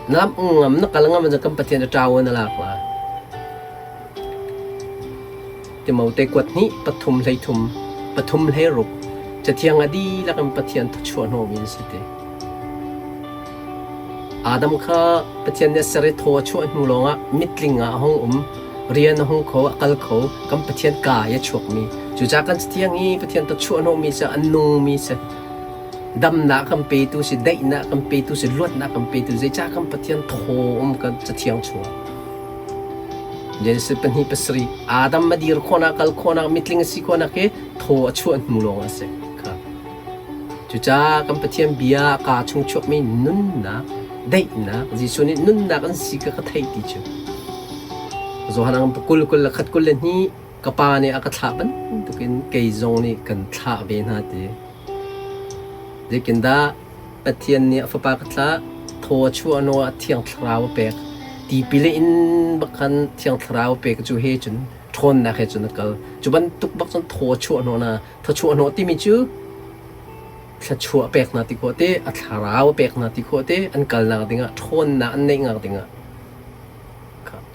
Na lamh ngam, na kal ngam ahcun kan Pathian a ṭau in a lak lai. Timote kuat hnih pathum hleithum pathum hleiruk Cathiang a dihlak in Pathian thawchuah hnawhmi an si ti. Adam kha Pathian nih a ser i thaw a chuah hnu lawngah mitling ah a hung um, rian a hung kho, a kal kho, kan Pathian kaa i a chuakmi. Cucaah kan Cathiang i Pathian thawchuah hnawhmi cu a nungmi si. Damnak kan petu si, daihnak kan petu si, luatnak kan petu zeicah kan Pathian thaw um kan Cathiang chungah. Genesis pahnih pasarih Adam a dir khawhnak kal khawhnak mitling a si khawhnak hi thaw a chuah hnu lawng a si. Kha. Cucaah kan Pathian bia kaa chung chuakmi nunnak, daihnak, Jesuh nih nunnak an si kha ka theih ti cu. Johan ang 20 kul le khat 22 ka pa nih a ka thlah bantukin kei zong nih kan thlah ve hna ti. Zeitindah Pathian nih a Fapa ka thlah, thaw a chuah hnu ah Thiang Thlarau a pek. Tipil a in bak khan Thiang Thlarau a pek cu he cun ṭhawnnak he cun a kal. Cu bantuk bak cun thaw a chuah hnawh hna. Thawchuah hnawh timi cu thluachuah a pek hna ti khawh te, a thlarau a pek hna ti khawh te, an kalnak dingah ṭhawnnak an neihnak dingah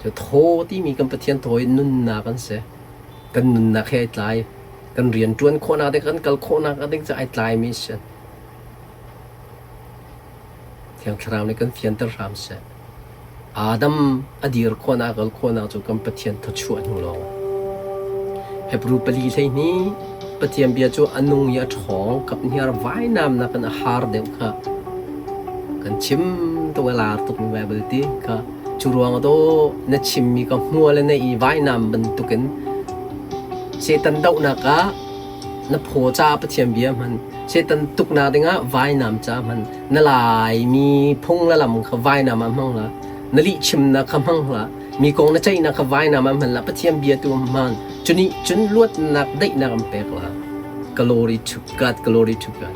cu thaw timi kan Pathian thaw i nunnak an si. Kan nunnak he ai tlai. Kan rian ṭuan khawhnak ding, kan kal khawhnak ding cu ai tlaimi a si. Thiang Thlarau nih kan fianter hram seh. Adam a dir khawhnak, a kal khawhnak cu kan Pathian thawchuah hnu lawng. Hebru pali 12 Pathian bia cu a nung i a ṭhawng, kaphniar vainamnak in a har deuh kha kan chim tuk a lar tukmi Baibal ti kha cu ruang ah na chimmi ka hmual le na i vainam bantukin Satan dohnak ah na phaw caah Pathian bia hman Satan tuknak dingah vainam ca hman na Laimi phung le lam kha vainam ah hmang hlah na lihchimnak kha hmang hlah mi kong na ceihnak kha vainam ah hman hlah Pathian bia tu hman cu nih cun luatnak daihnak an pek la glory to God glory to God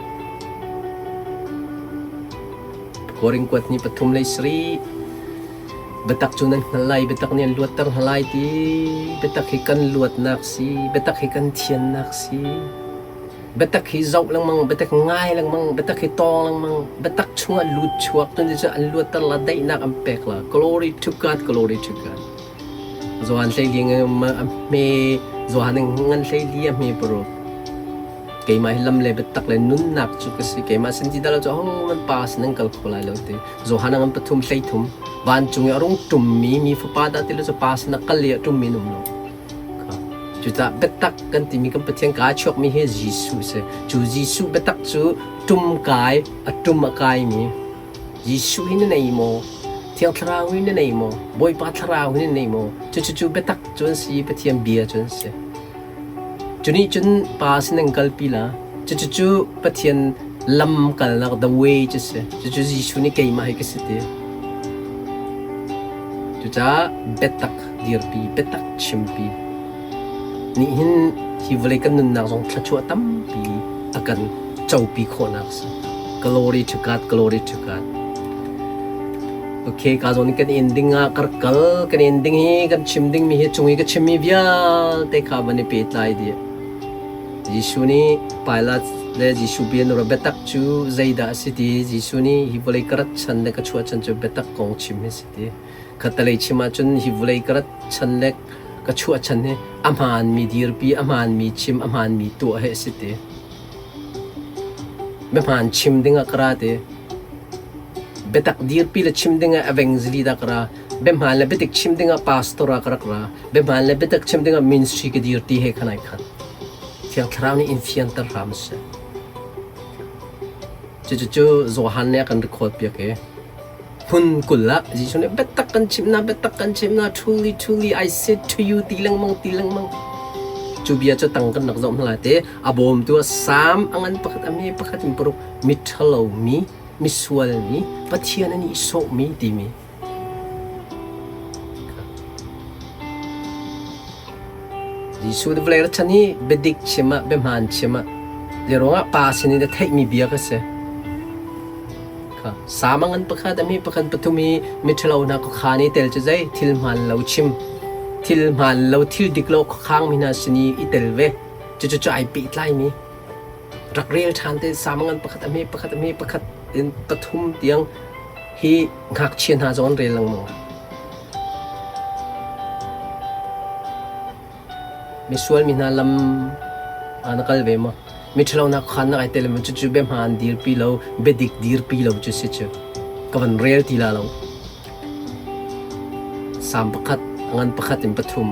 Korin kuat ni pathum lei sri Biatak cu nan hngalh lai, biatak nih an luatter hna lai ti. Biatak hi kan luatnak si, biatak hi kan thiannak si. Biatak hi zoh lengmang, biatak ngai lengmang, biatak hi tawng lengmang, biatak chungah lut chuak cun cu an luatter la, daihnak an pek la. Glory to God, glory to God. Johan hlei a hme, Johan ngan hlei li a hme paruk. Keimah hi lam le biatak le nunnak cu ka si. Keimah sin ti dah lo cu ahohmanh Pa sin an kal kho lai lo ti. Johan ngan pathum 13 vancung i a rung ṭummi mi fapa dah ti lo cu Pa sin a kal i a ṭummi an um lo. Cucaah biatak kan timi kan Pathian kaa chuakmi hi Jesuh si. Cu Jesuh biatak cu ṭum kai a ṭum a kaimi Jesuh hi na nei maw? Thiang Thlarau hi na nei maw? Bawipa Thlarau hi na nei maw? Cucu cu biatak cu an si, Pathian bia cu an si. Cu nih cun pa sin an kalpi la. Cucu Pathian lam kalnak the way cu si. Cucu Jesuh nih keimah hi ka si ti. Cucaah biatak dirpi, biatak chimpi nih hin hi vawlei kan nunnak zong thluachuah tampi a kan copi khawhnak si. Glory to God, glory to God. Okay, ka zawn kan ending ah kar kal kan ending hi kan chim ding mi hi cung i ka chim mi vialte kha van i pehtlai dih. Jesuh nih Pilat le Jesuh bia na biatak cu zeidah a si ti Jesuh nih hi vawlei ka rat chan le ka chuah chan cu biatak kong chim hi si ti. Khattelei chim ahcun hi vawlei ka rat chan le ka chuah chan hi a hmaanmi dirpi, a hmaanmi chim, a hmaanmi tuah hi a si ti. Biahmaan chim dingah ka ra ti. Biatak dirpi le chim dingah evangelist ah ka ra. Biahmaan le biatik chim dingah pastor ah ka rak ra. Biahmaan le biatak chim dingah ministry ka dir ti he khan ai khat. Thiang Thlarau nih in fianter hram seh. Cucu Johan nih a kan record piak i hmun 20 ah Jesuh nih biatak kan chimh hna, biatak kan chimh hna, truly, truly, I said to you ti lengmang, ti lengmang. Cu bia cu tang kan rak zoh hna lai te. A bawmtu ah Salm a ngan pakhat, a me pakhat in paruk, miṭhalo mi, misual mi, Pathian a nihsawhmi timi. Jesuh nih vawlei chan hi biadik chim ah, biahmaan chim ah, zeiruangah Pa sinin a theihmi bia ka si. Kha Salm a ngan pakhat, a hme pakhat pathum hi miṭhalo hna khuakhan i tel cu zei thil hmaan lo chim, thil hmaan lo, thil dik lo khuakhangmi hna sin i i tel ve. Cucu cu ai pehtlaimi. Rak rel ṭhan te Salm a ngan pakhat, a hme pakhat, a hme pakhat in pathum tiang hi ngakchia hna zong an rel lengmang. Misual mi hna lam ah na kal ve maw? Miṭhalo hna khan na kai tel maw? Cucu biahmaan dirpi lo, biadik dirpi lo cu si cu. Ka van rel ti la lo. Salm pakhat, a ngan pakhat in pathum.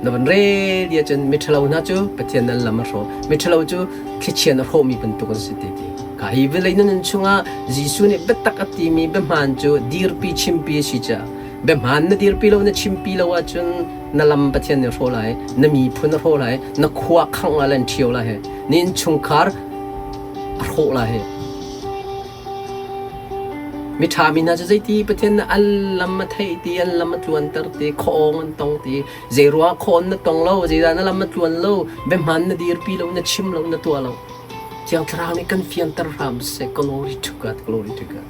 Na van rel ti ahcun miṭhalo hna cu Pathian nan lam a hrawh. Miṭhalo cu thlichia na hrawhmi bantuk an si ti ti. Ka hi vawlei na nun chungah Jesuh nih biatak a timi biahmaan cu dirpi chimpi a si caah biahmaan na dirpi lo na chimpi lo ahcun na lam Pathian nih a hrawh lai, na miphun a hrawh lai, na khua khangh lai le an ṭhio lai he, na innchungkhar a hrawh lai he. Miṭha mi hna cu zeiti Pathian nih an lam a theih ti, an lam a tluanter ti, khuaawng an tong ti, zei ruangah khuaon na tong lo, zeidah na lam a tluan lo, biahmaan na dirpi lo, na chim lo, na tuah lo. Thiang Thlarau nih kan fianter hram seh. Glory to God, glory to God.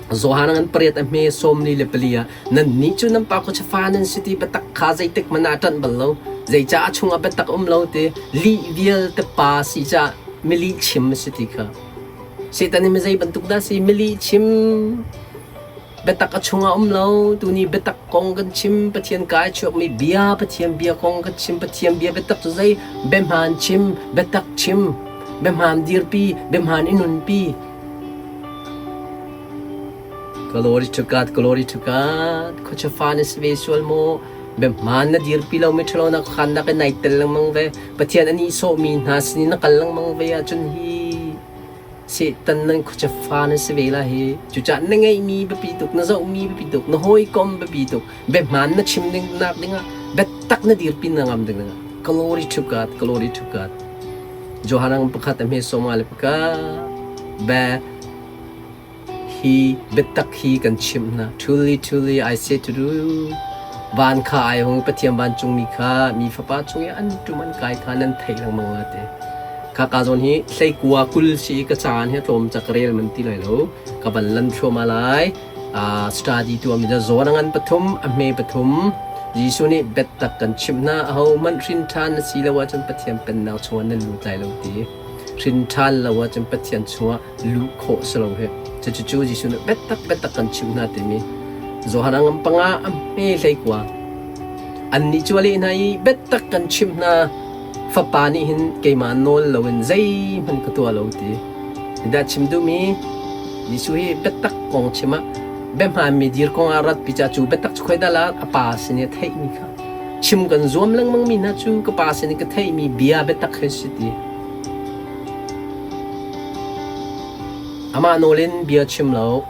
Johan ngan pariat a hme 44 ah nannih cu nan pa khuacha fa nan si ti biatak kha zeitik hmanh ah a ṭanh bal lo. Zeicah a chungah biatak um lo ti lih vialte pa si caah milih chim a si ti kha. Satan hi mi zei bantuk dah si? Milih chim biatak a chungah um lo. Tuni biatak kong kan chim, Pathian ka i chuakmi bia, Pathian bia kong kan chim, Pathian bia biatak cu zei? Biahmaan chim, biatak chim, biahmaan dirpi, biahmaan i nunpi. Glory to God, glory to God. Khuacha fa na si ve sual maw? Biahmaan na dirpi lo mi ṭhalo na khannak in nai tel lengmang ve. Pathian a nihsawhmi hna sin in na kal lengmang ve ahcun hi Satan nan khuacha fa na si ve la hi. Cucaah na ngeihmi biapi tuk, na zohmi biapi tuk, na hawikom biapi tuk, biahmaan na chim ding nak dingah biatak na dirpi na ngam ding dingah. Glory to God, glory to God. Johan ang pakhat a hme sawma le paka be Hi biatak hi kan chimh hna. Truly, truly, I say to you, van kha ai hung i Pathian vancungmi kha mi Fapa cung i an ṭum an kai kha nan theih lengmang la ti. Kha ka zawn hi hleikua 20 si i ka caan hi a tlawm ca ka rel man ti lai lo. Ka van lan thluahmah lai. Uh, study tuahmi da zawn a ngan pathum, a hme pathum. Jesuh nih biatak kan chimh hna, ahohmanh hrin ṭhan na si lo ahcun Pathian pennak chungah nan lut lai lo ti. Hrin ṭhan lo ahcun Pathian chungah luh khawh si lo hi. Cucu Jesuh nih biatak biatak kan chimh hna timi Johan a ngam panga a hme hlei kua. Annih cu a leh hna i biatak kan chimh hna fapa nih hin keimah nawl loin zeihmanh ka tuah lo ti. Dah chim duhmi Jesuh hi biatak kong chim ah biahmaanmi dir kong ah rat pi ca cu biatak cu khoi dah la a pa sin i a theihmi kha chim kan zuam lengmang mi hna cu ka pa sin i ka theihmi bia biatak hi si ti. Amah nawl in bia chim lo.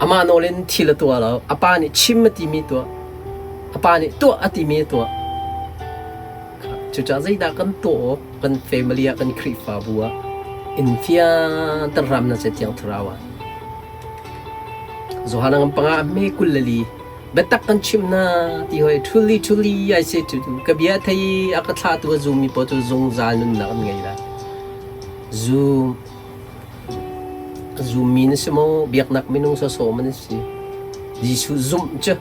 Amah nawl in thil a tuah lo. A pa nih chim a timi tuah. A pa nih tuah a timi a tuah. Cucaah zeidah kan tuah awk kan family ah kan Khrihfabu ah in fianter hram na se Thiang Thlarau ah. Johan ang panga me 24 Biatak kan chimh hna ti hoi truly truly I say to you ka bia thei a ka thlahtu a zummi paoh cu zungzal nunnak an ngei lai. Zum a zummi na si maw biaknak minung sawsawh man si. Jesuh zumh cu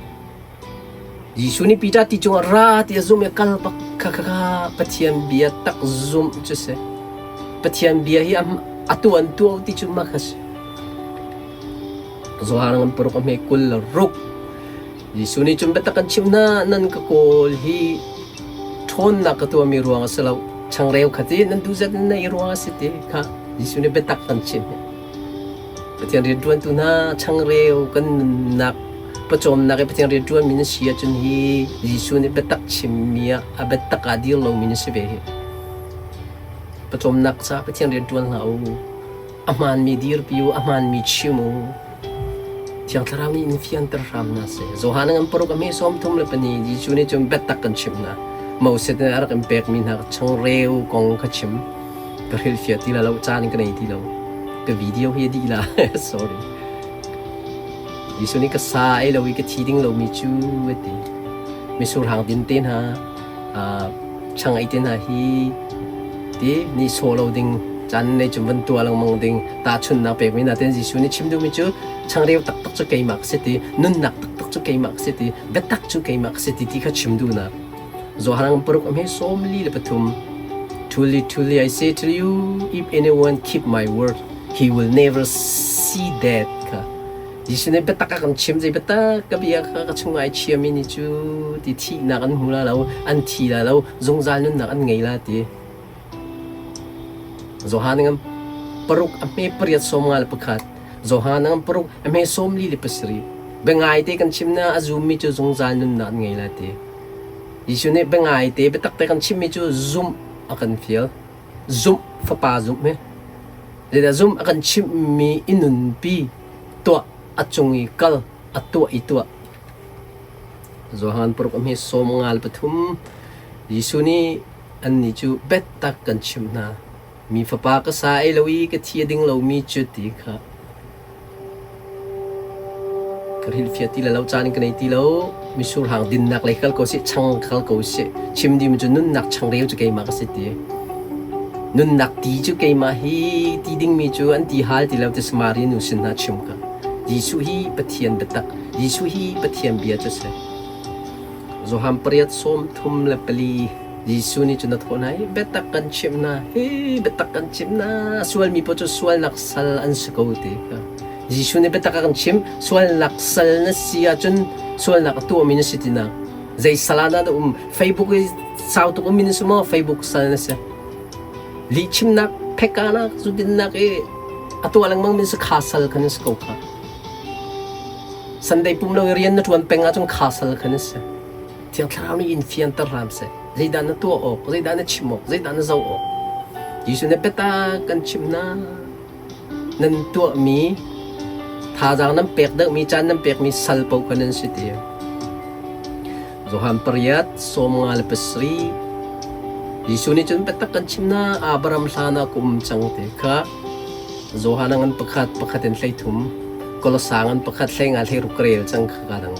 Jesuh nih Peter ti cungah ra ti a zumh i kal bak kha kha kha Pathian bia tak zumh cu si. Pathian bia hi a tuan tuah ti cu mah kha si. Zuar ngan paruk a hme 26. Jesuh nih cun biatak kan chimh hna, nan ka kawl hi ṭhawnnak ka tuahmi ruang a si lo. Changreu kha ti nan duh zat in na i ruang a si ti kha Jesuh nih biatak kan chimh. Pathian rianṭuantu hna changreu kan nunnak pawcawmnak i Pathian rianṭuanmi na si ahcun hi Jesuh nih biatak chimmi ah a biatak ah dir lomi na si ve hi. Pawcawmnak caah Pathian rianṭuan hlah u. A hmaanmi dirpi u, a hmaanmi chim u. Thiang Thlarau nih in fianter hram hna seh. Johan ngan paruk a hme 34 Jesuh nih cun biatak kan chimh hna. Moses nih a rak in pekmi hna changreu kong kha chim. Ka hrilhfiah ti la lo, caan ka nei ti lo. Ka video hi a dih la. Sorry. Jesuh nih ka sa ei lo i ka thi ding lomi cu a ti. Mitsur hang din te hna, chang ei te hna hi ti nihsawh lo ding caan nei cun van tuah lengmang ding tahchunhnak pekmi hna ten Jesuh nih chim duhmi cu changreu taktak cu keimah ka si ti nunnak taktak cu keimah ka si ti biatak cu keimah ka si ti ti kha chim duhnak Johan paruk a hme 43 Truly, truly, I say to you, if anyone keep my word, he will never see death. Kha Jesuh nih biatak a kan chim zei biatak ka bia kha ka chung ai chiami nih cu ti thihnak an hmu la lo an thi la lo zungzal nunnak an ngei la ti Johan ngan paruk a hme pariat 51 Johan ngan paruk a hme 47 biangai te kan chim na a zummi cu zungzal nunnak an ngei la ti Jesuh nih biangai te biatak te kan chimmi cu zumh a kan fial zumh fapa zumh hi Zeidah zumh a kan chimhmi i nunpi tuah a cung i kal a tuah i tuah. Johan paruk a hme 53 Jesuh nih annih cu biatak kan chimh hna. Mi fapa ka sa ei lo i ka thi a ding lomi cu ti kha ka hrilhfiah ti lo caan ka nei ti lo mitsur hang dinnak lei kal ko sih chang kal ko sih chim dimi cu nunnak changreu cu keimah ka si ti. Nunnak ti cu keimah hi ti dingmi cu an ti hal ti lo ti Samaria nu sin hna chim ka. Jesuh hi Pathian biatak, Jesuh hi Pathian bia cu si. Johan pariat sawm thum le pali Jesuh nih cun a thawh hna i biatak kan chimh hna, hi biatak kan chimh hna, sualmi paoh cu sualnak sal an si ko ti kha. Jesuh nih biatak a kan chimh, sualnak sal na si ahcun sualnak a tuahmi na si tinak. Zei sal ah dah na um? Facebook i sau tuk ummi na si maw? Facebook sal na si. Lihchimnak, phekanak, zudinnak i a tuah lengmang mi si kha sal kha na si ko kha. Sunday pum lo i rian na ṭuan peng ahcun kha sal kha na si. Thiang Thlarau nih in fianter hram seh. Zeidah na tuah awk, zeidah na chim awk, zeidah na zoh awk. Jesuh nih biatak kan chimh hna. Nan tuahmi thazaang nan pek deuhmi caan nan pekmi sal paoh kha nan si ti. Johan pariat 57 Jesuh nih cun biatak kan chim na Abraham hlan ah ka um cang ti kha Johan a ngan pakhat pakhat in 13 Kolosa ngan pakhat 15 hlei ruk ka rel cang kha ka dang.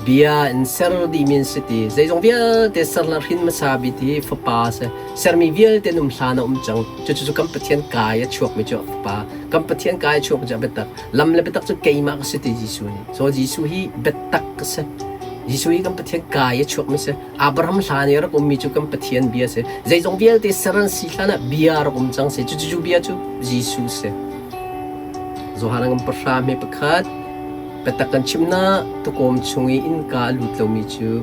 Bia in ser dihmi an si ti. Zeizong vialte ser le hrin hmasa bik hi fapa a si. Sermi vialte an um hlan a um cang. Cucu kan Pathian kai a chuakmi cu fapa. Kan Pathian kai a chuakmi cu a biatak. Lam le biatak cu keimah ka si ti Jesuh nih. So Jesuh hi biatak a si. Jesuh hi kan Pathian kai a chuakmi si. Abraham hlan i a rak ummi cu kan Pathian bia si. Zeizong vialte ser an si hlan ah bia rak um cang si. Cucu bia cu Jesuh si. Johan a ngan pahra hme pakhat. Biatak kan chimh na tuukawm chung i innka a lut lomi cu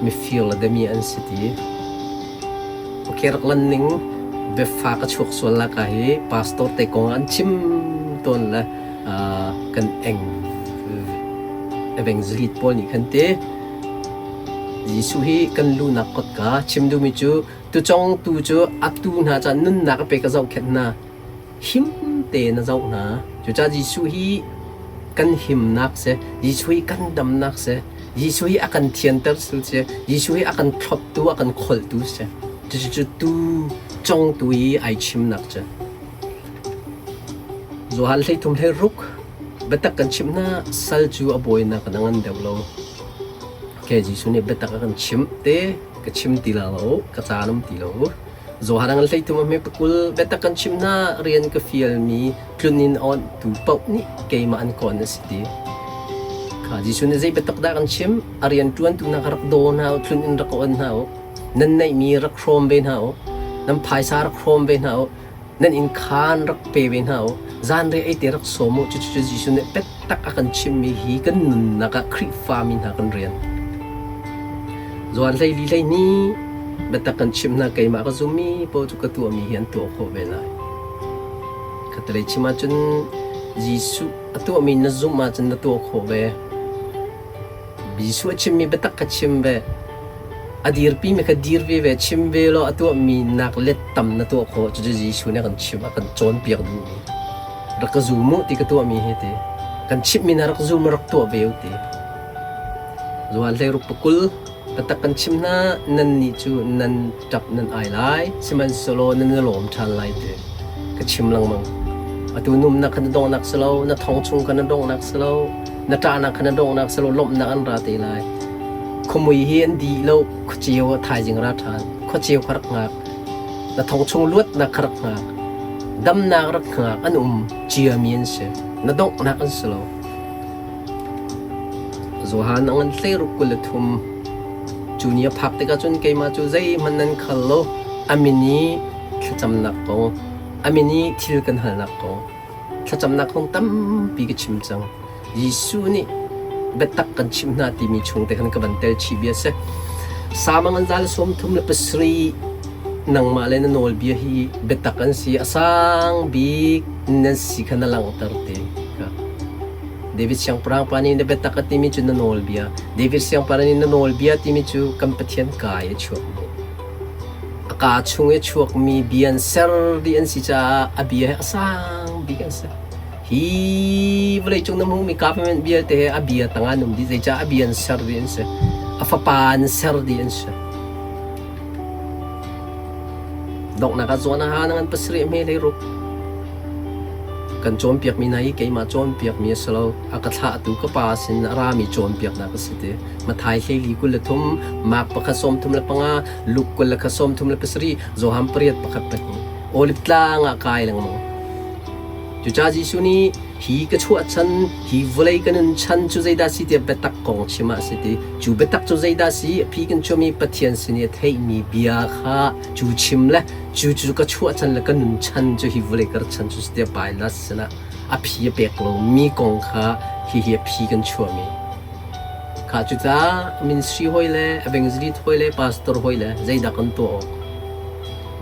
mifir le dami an si ti. Okay, rak lan ning biafak a chuak sual la ka hi pastor te kong an chim tawn le kan eng evangelist pawl nih khan te Jesuh hi kan lunak kotka chim duhmi cu tucong tu cu a tu hna ca nunnak a pe ka zohkhenh hna him tein a zoh hna. Cucaah Jesuh hi kan himnak si, Jesuh hi kan damnak si, Jesuh hi a kan thianter si, Jesuh hi a kan thloptu, a kan kholhtu si. Cucu tu congtu i ai chimnak cu. Johan 13 hlei ruk biatak kan chimh hna sal cu a bawinak in a ngan deuh lo. Okay, Jesuh nih biatak a kan chimh te ka chim ti la lo, ka caan um ti lo. Johan a hleithum a hme pakul biatak kan chimh hna rian ka fialmi tlun in awnhtu paoh nih keimah an kawn a si ti. Kha Jesuh nih zei biatak dah kan chim? A rian ṭuantu hna kha rak daw hna u, tlun in rak awn hna u. Nan neihmi rak hrawm ve hna u. Nan phaisa rak hrawm ve hna u. Nan inn khaan rak pe ve hna u. Zanriah ei te rak sawm u. Cucu Jesuh nih biatak a kan chimhmi hi kan nunnak ah Khrihfami hna kan rian. Johan 14 hleihnih biatak kan chimh hna keimah ka zummi paoh cu ka tuahmi hi an tuah khawh ve lai. Khatalei chim ahcun Jesuh a tuahmi na zumh ahcun na tuah khawh ve. Jesuh a chimmi biatak kha chim ve. A dirpimi kha dir ve ve, chim ve law a tuahmi nak let tam na tuah khawh. Cucu Jesuh nih a kan chimh, a kan cawnpiak duhmi. Rak ka zum u ti ka tuahmi hi ti. Kan chimhmi hna rak zum rak tuah ve u ti. Zuan 16 pakul biatak kan chim hna nannih cu nan ṭap nan ai lai sihmanhsehlaw nan i lawm ṭhan lai ti ka chim lengmang. Atu numnak kha na donghnak si lo, na thong chung kha na donghnak si lo, na ṭahnak kha na donghnak si lo, lawmhnak an ra te lai. Khuamui hi an dih lo, khuaceu a thaizing ra ṭhan, khuaceu kha rak hngak, na thong chung luatnak kha rak hngak, damnak rak hngak, an um ciami an si, na donghnak an si lo. Johan a ngan 16 23 Cu ni a phak tikah cun keimah cu zeihmanh nan khal lo, a min i thlacamnak kong, a min i thil kan halnak kong, thlacamnak kong tampi ka chim cang. Jesuh nih biatak kan chimh hna timi chung te khan ka van tel chih bia a si. Salm a ngan za le 37 nangmah le na nawlbia hi biatak an si, a sang bik nan si kha na langhter te. David siangpahrang pa nih na biatak a timi cu na nawlbia. David siangpahrang nih na nawlbia timi cu kan Pathian kaa i a chuakmi. A kaa chung i a chuakmi bia an ser dih an si caah a bia hi a sang bik an si. Hi vawleicung na hmuhmi government vialte hi a bia tangah an um dih. Zeicah a bia an ser dih an si. A fapa an ser dih an si. Donghnak ah zawn a ha na ngan pasarih hme hlei ruk. Kan cawnpiakmi hna hi keimah cawnpiakmi a si lo. A ka thlahtu ka Pa sin a rami cawnpiaknak a si ti. Matthai hleili 23, Mark pakhat 35, Luke 21 37, Johan pariat pakhat pahnih. Olive tlang ah kai lengmang. Cucaah Jesuh nih hi ka chuah chan, hi vawlei ka nun chan cu zeidah si tiah biatak kong chim ah a si ti. Cu biatak cu zeidah si? A phi kan chuahmi Pathian sin i a theihmi bia kha cu chim le cu cu ka chuah chan le ka nun chan cu hi vawlei ka rat chan cu si tiah Pilate sinah a phi a pek lomi kong kha hihi a phi kan chuahmi. Kha cucaah ministry hawi le evangelist hawi le pastor hawi le zeidah kan tuah awk?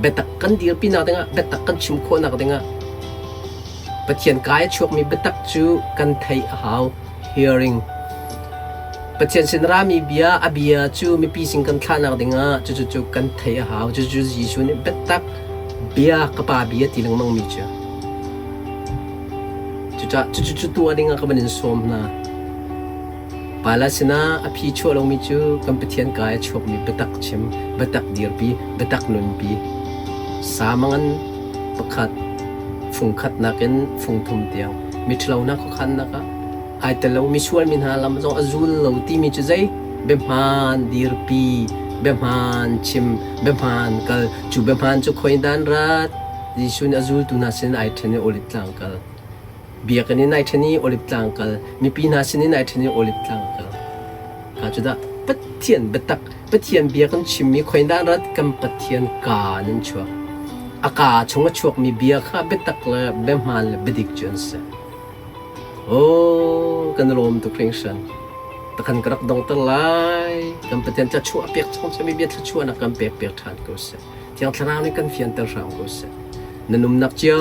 Biatak kan dirpinak dingah, biatak kan chim khawhnak dingah Pathian kai a chuakmi biatak cu kan theih a hau. Hearing. Pathian sin rami bia, a bia cu mipi sin kan thlahnak dingah cucu cu kan theih a hau. Cucu Jesuh nih biatak bia ka pa bia ti lengmang mi cu. Cucaah cucu cu tuah dingah ka van in sawm hna. Pala sinah a phi chuah lomi cu kan Pathian kai a chuakmi biatak chim, biatak dirpi, biatak nunpi. Samangan pakhat fungkhat nakin fungthum tiang miṭhalonak khuakhannak ah ai tel lomi sualmi hna lam zong a zul lo timi cu zei biahmaan dirpi, biahmaan chim, biahmaan kal. Cu biahmaan cu khoi dan rat? Jesuh nih a zultu hna sin ai ṭhen i Olive tlang kal. Biakinn in ai ṭhen i Olive tlang kal. Mipi hna sin in ai ṭhen i Olive tlang kal. Ka cu dah Pathian biatak, Pathian bia kan chimmi khoi dan rat kan Pathian kaa nan chuak. A kaa chung a chuakmi bia kha biatak le biahmaan le biadik cu an si. Oh, kan lawm tuk hringhran. Takhan ka rak dongter lai. Kan Pathian thluachuah pek chung cami bia thluachuahnak kan pek piak ṭhan ko seh. Thiang Thlarau nih kan fianter hram ko seh. Na numnak cio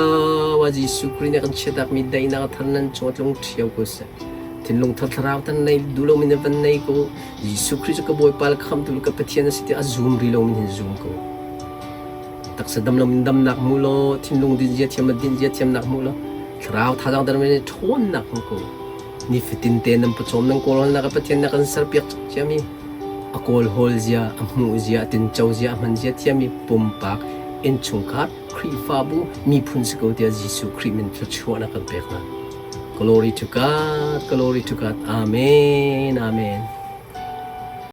ah Jesuh Khrih nih kan chiatakmi daihnak a thar nan cung a tlung ṭhio ko seh. Thinlung thar thlarau tan nei duh lomi na van nei ko. Jesuh Khrih cu ka Bawipa le Khamhtu le ka Pathian a si tiah a zum rih lomi hin zum ko. Taksa dam loin damnak hmu law, thinlung dinzia thiam le dinzia thiamnak hmu law, thlarau thazaang der in ṭhawnnak hmu ko. Nifatin te nan pawcawm nan kawlhawlnak ah Pathian na kan serpiak ciami a kawlhawl zia, a hmuh zia, a tinco zia, a hman zia thiami pumpak, innchungkhar, Khrihfabu, miphun si ko tiah Jesuh Khrih min thluachuahnak kan pek hna. Glory to God, glory to God. Amen, amen.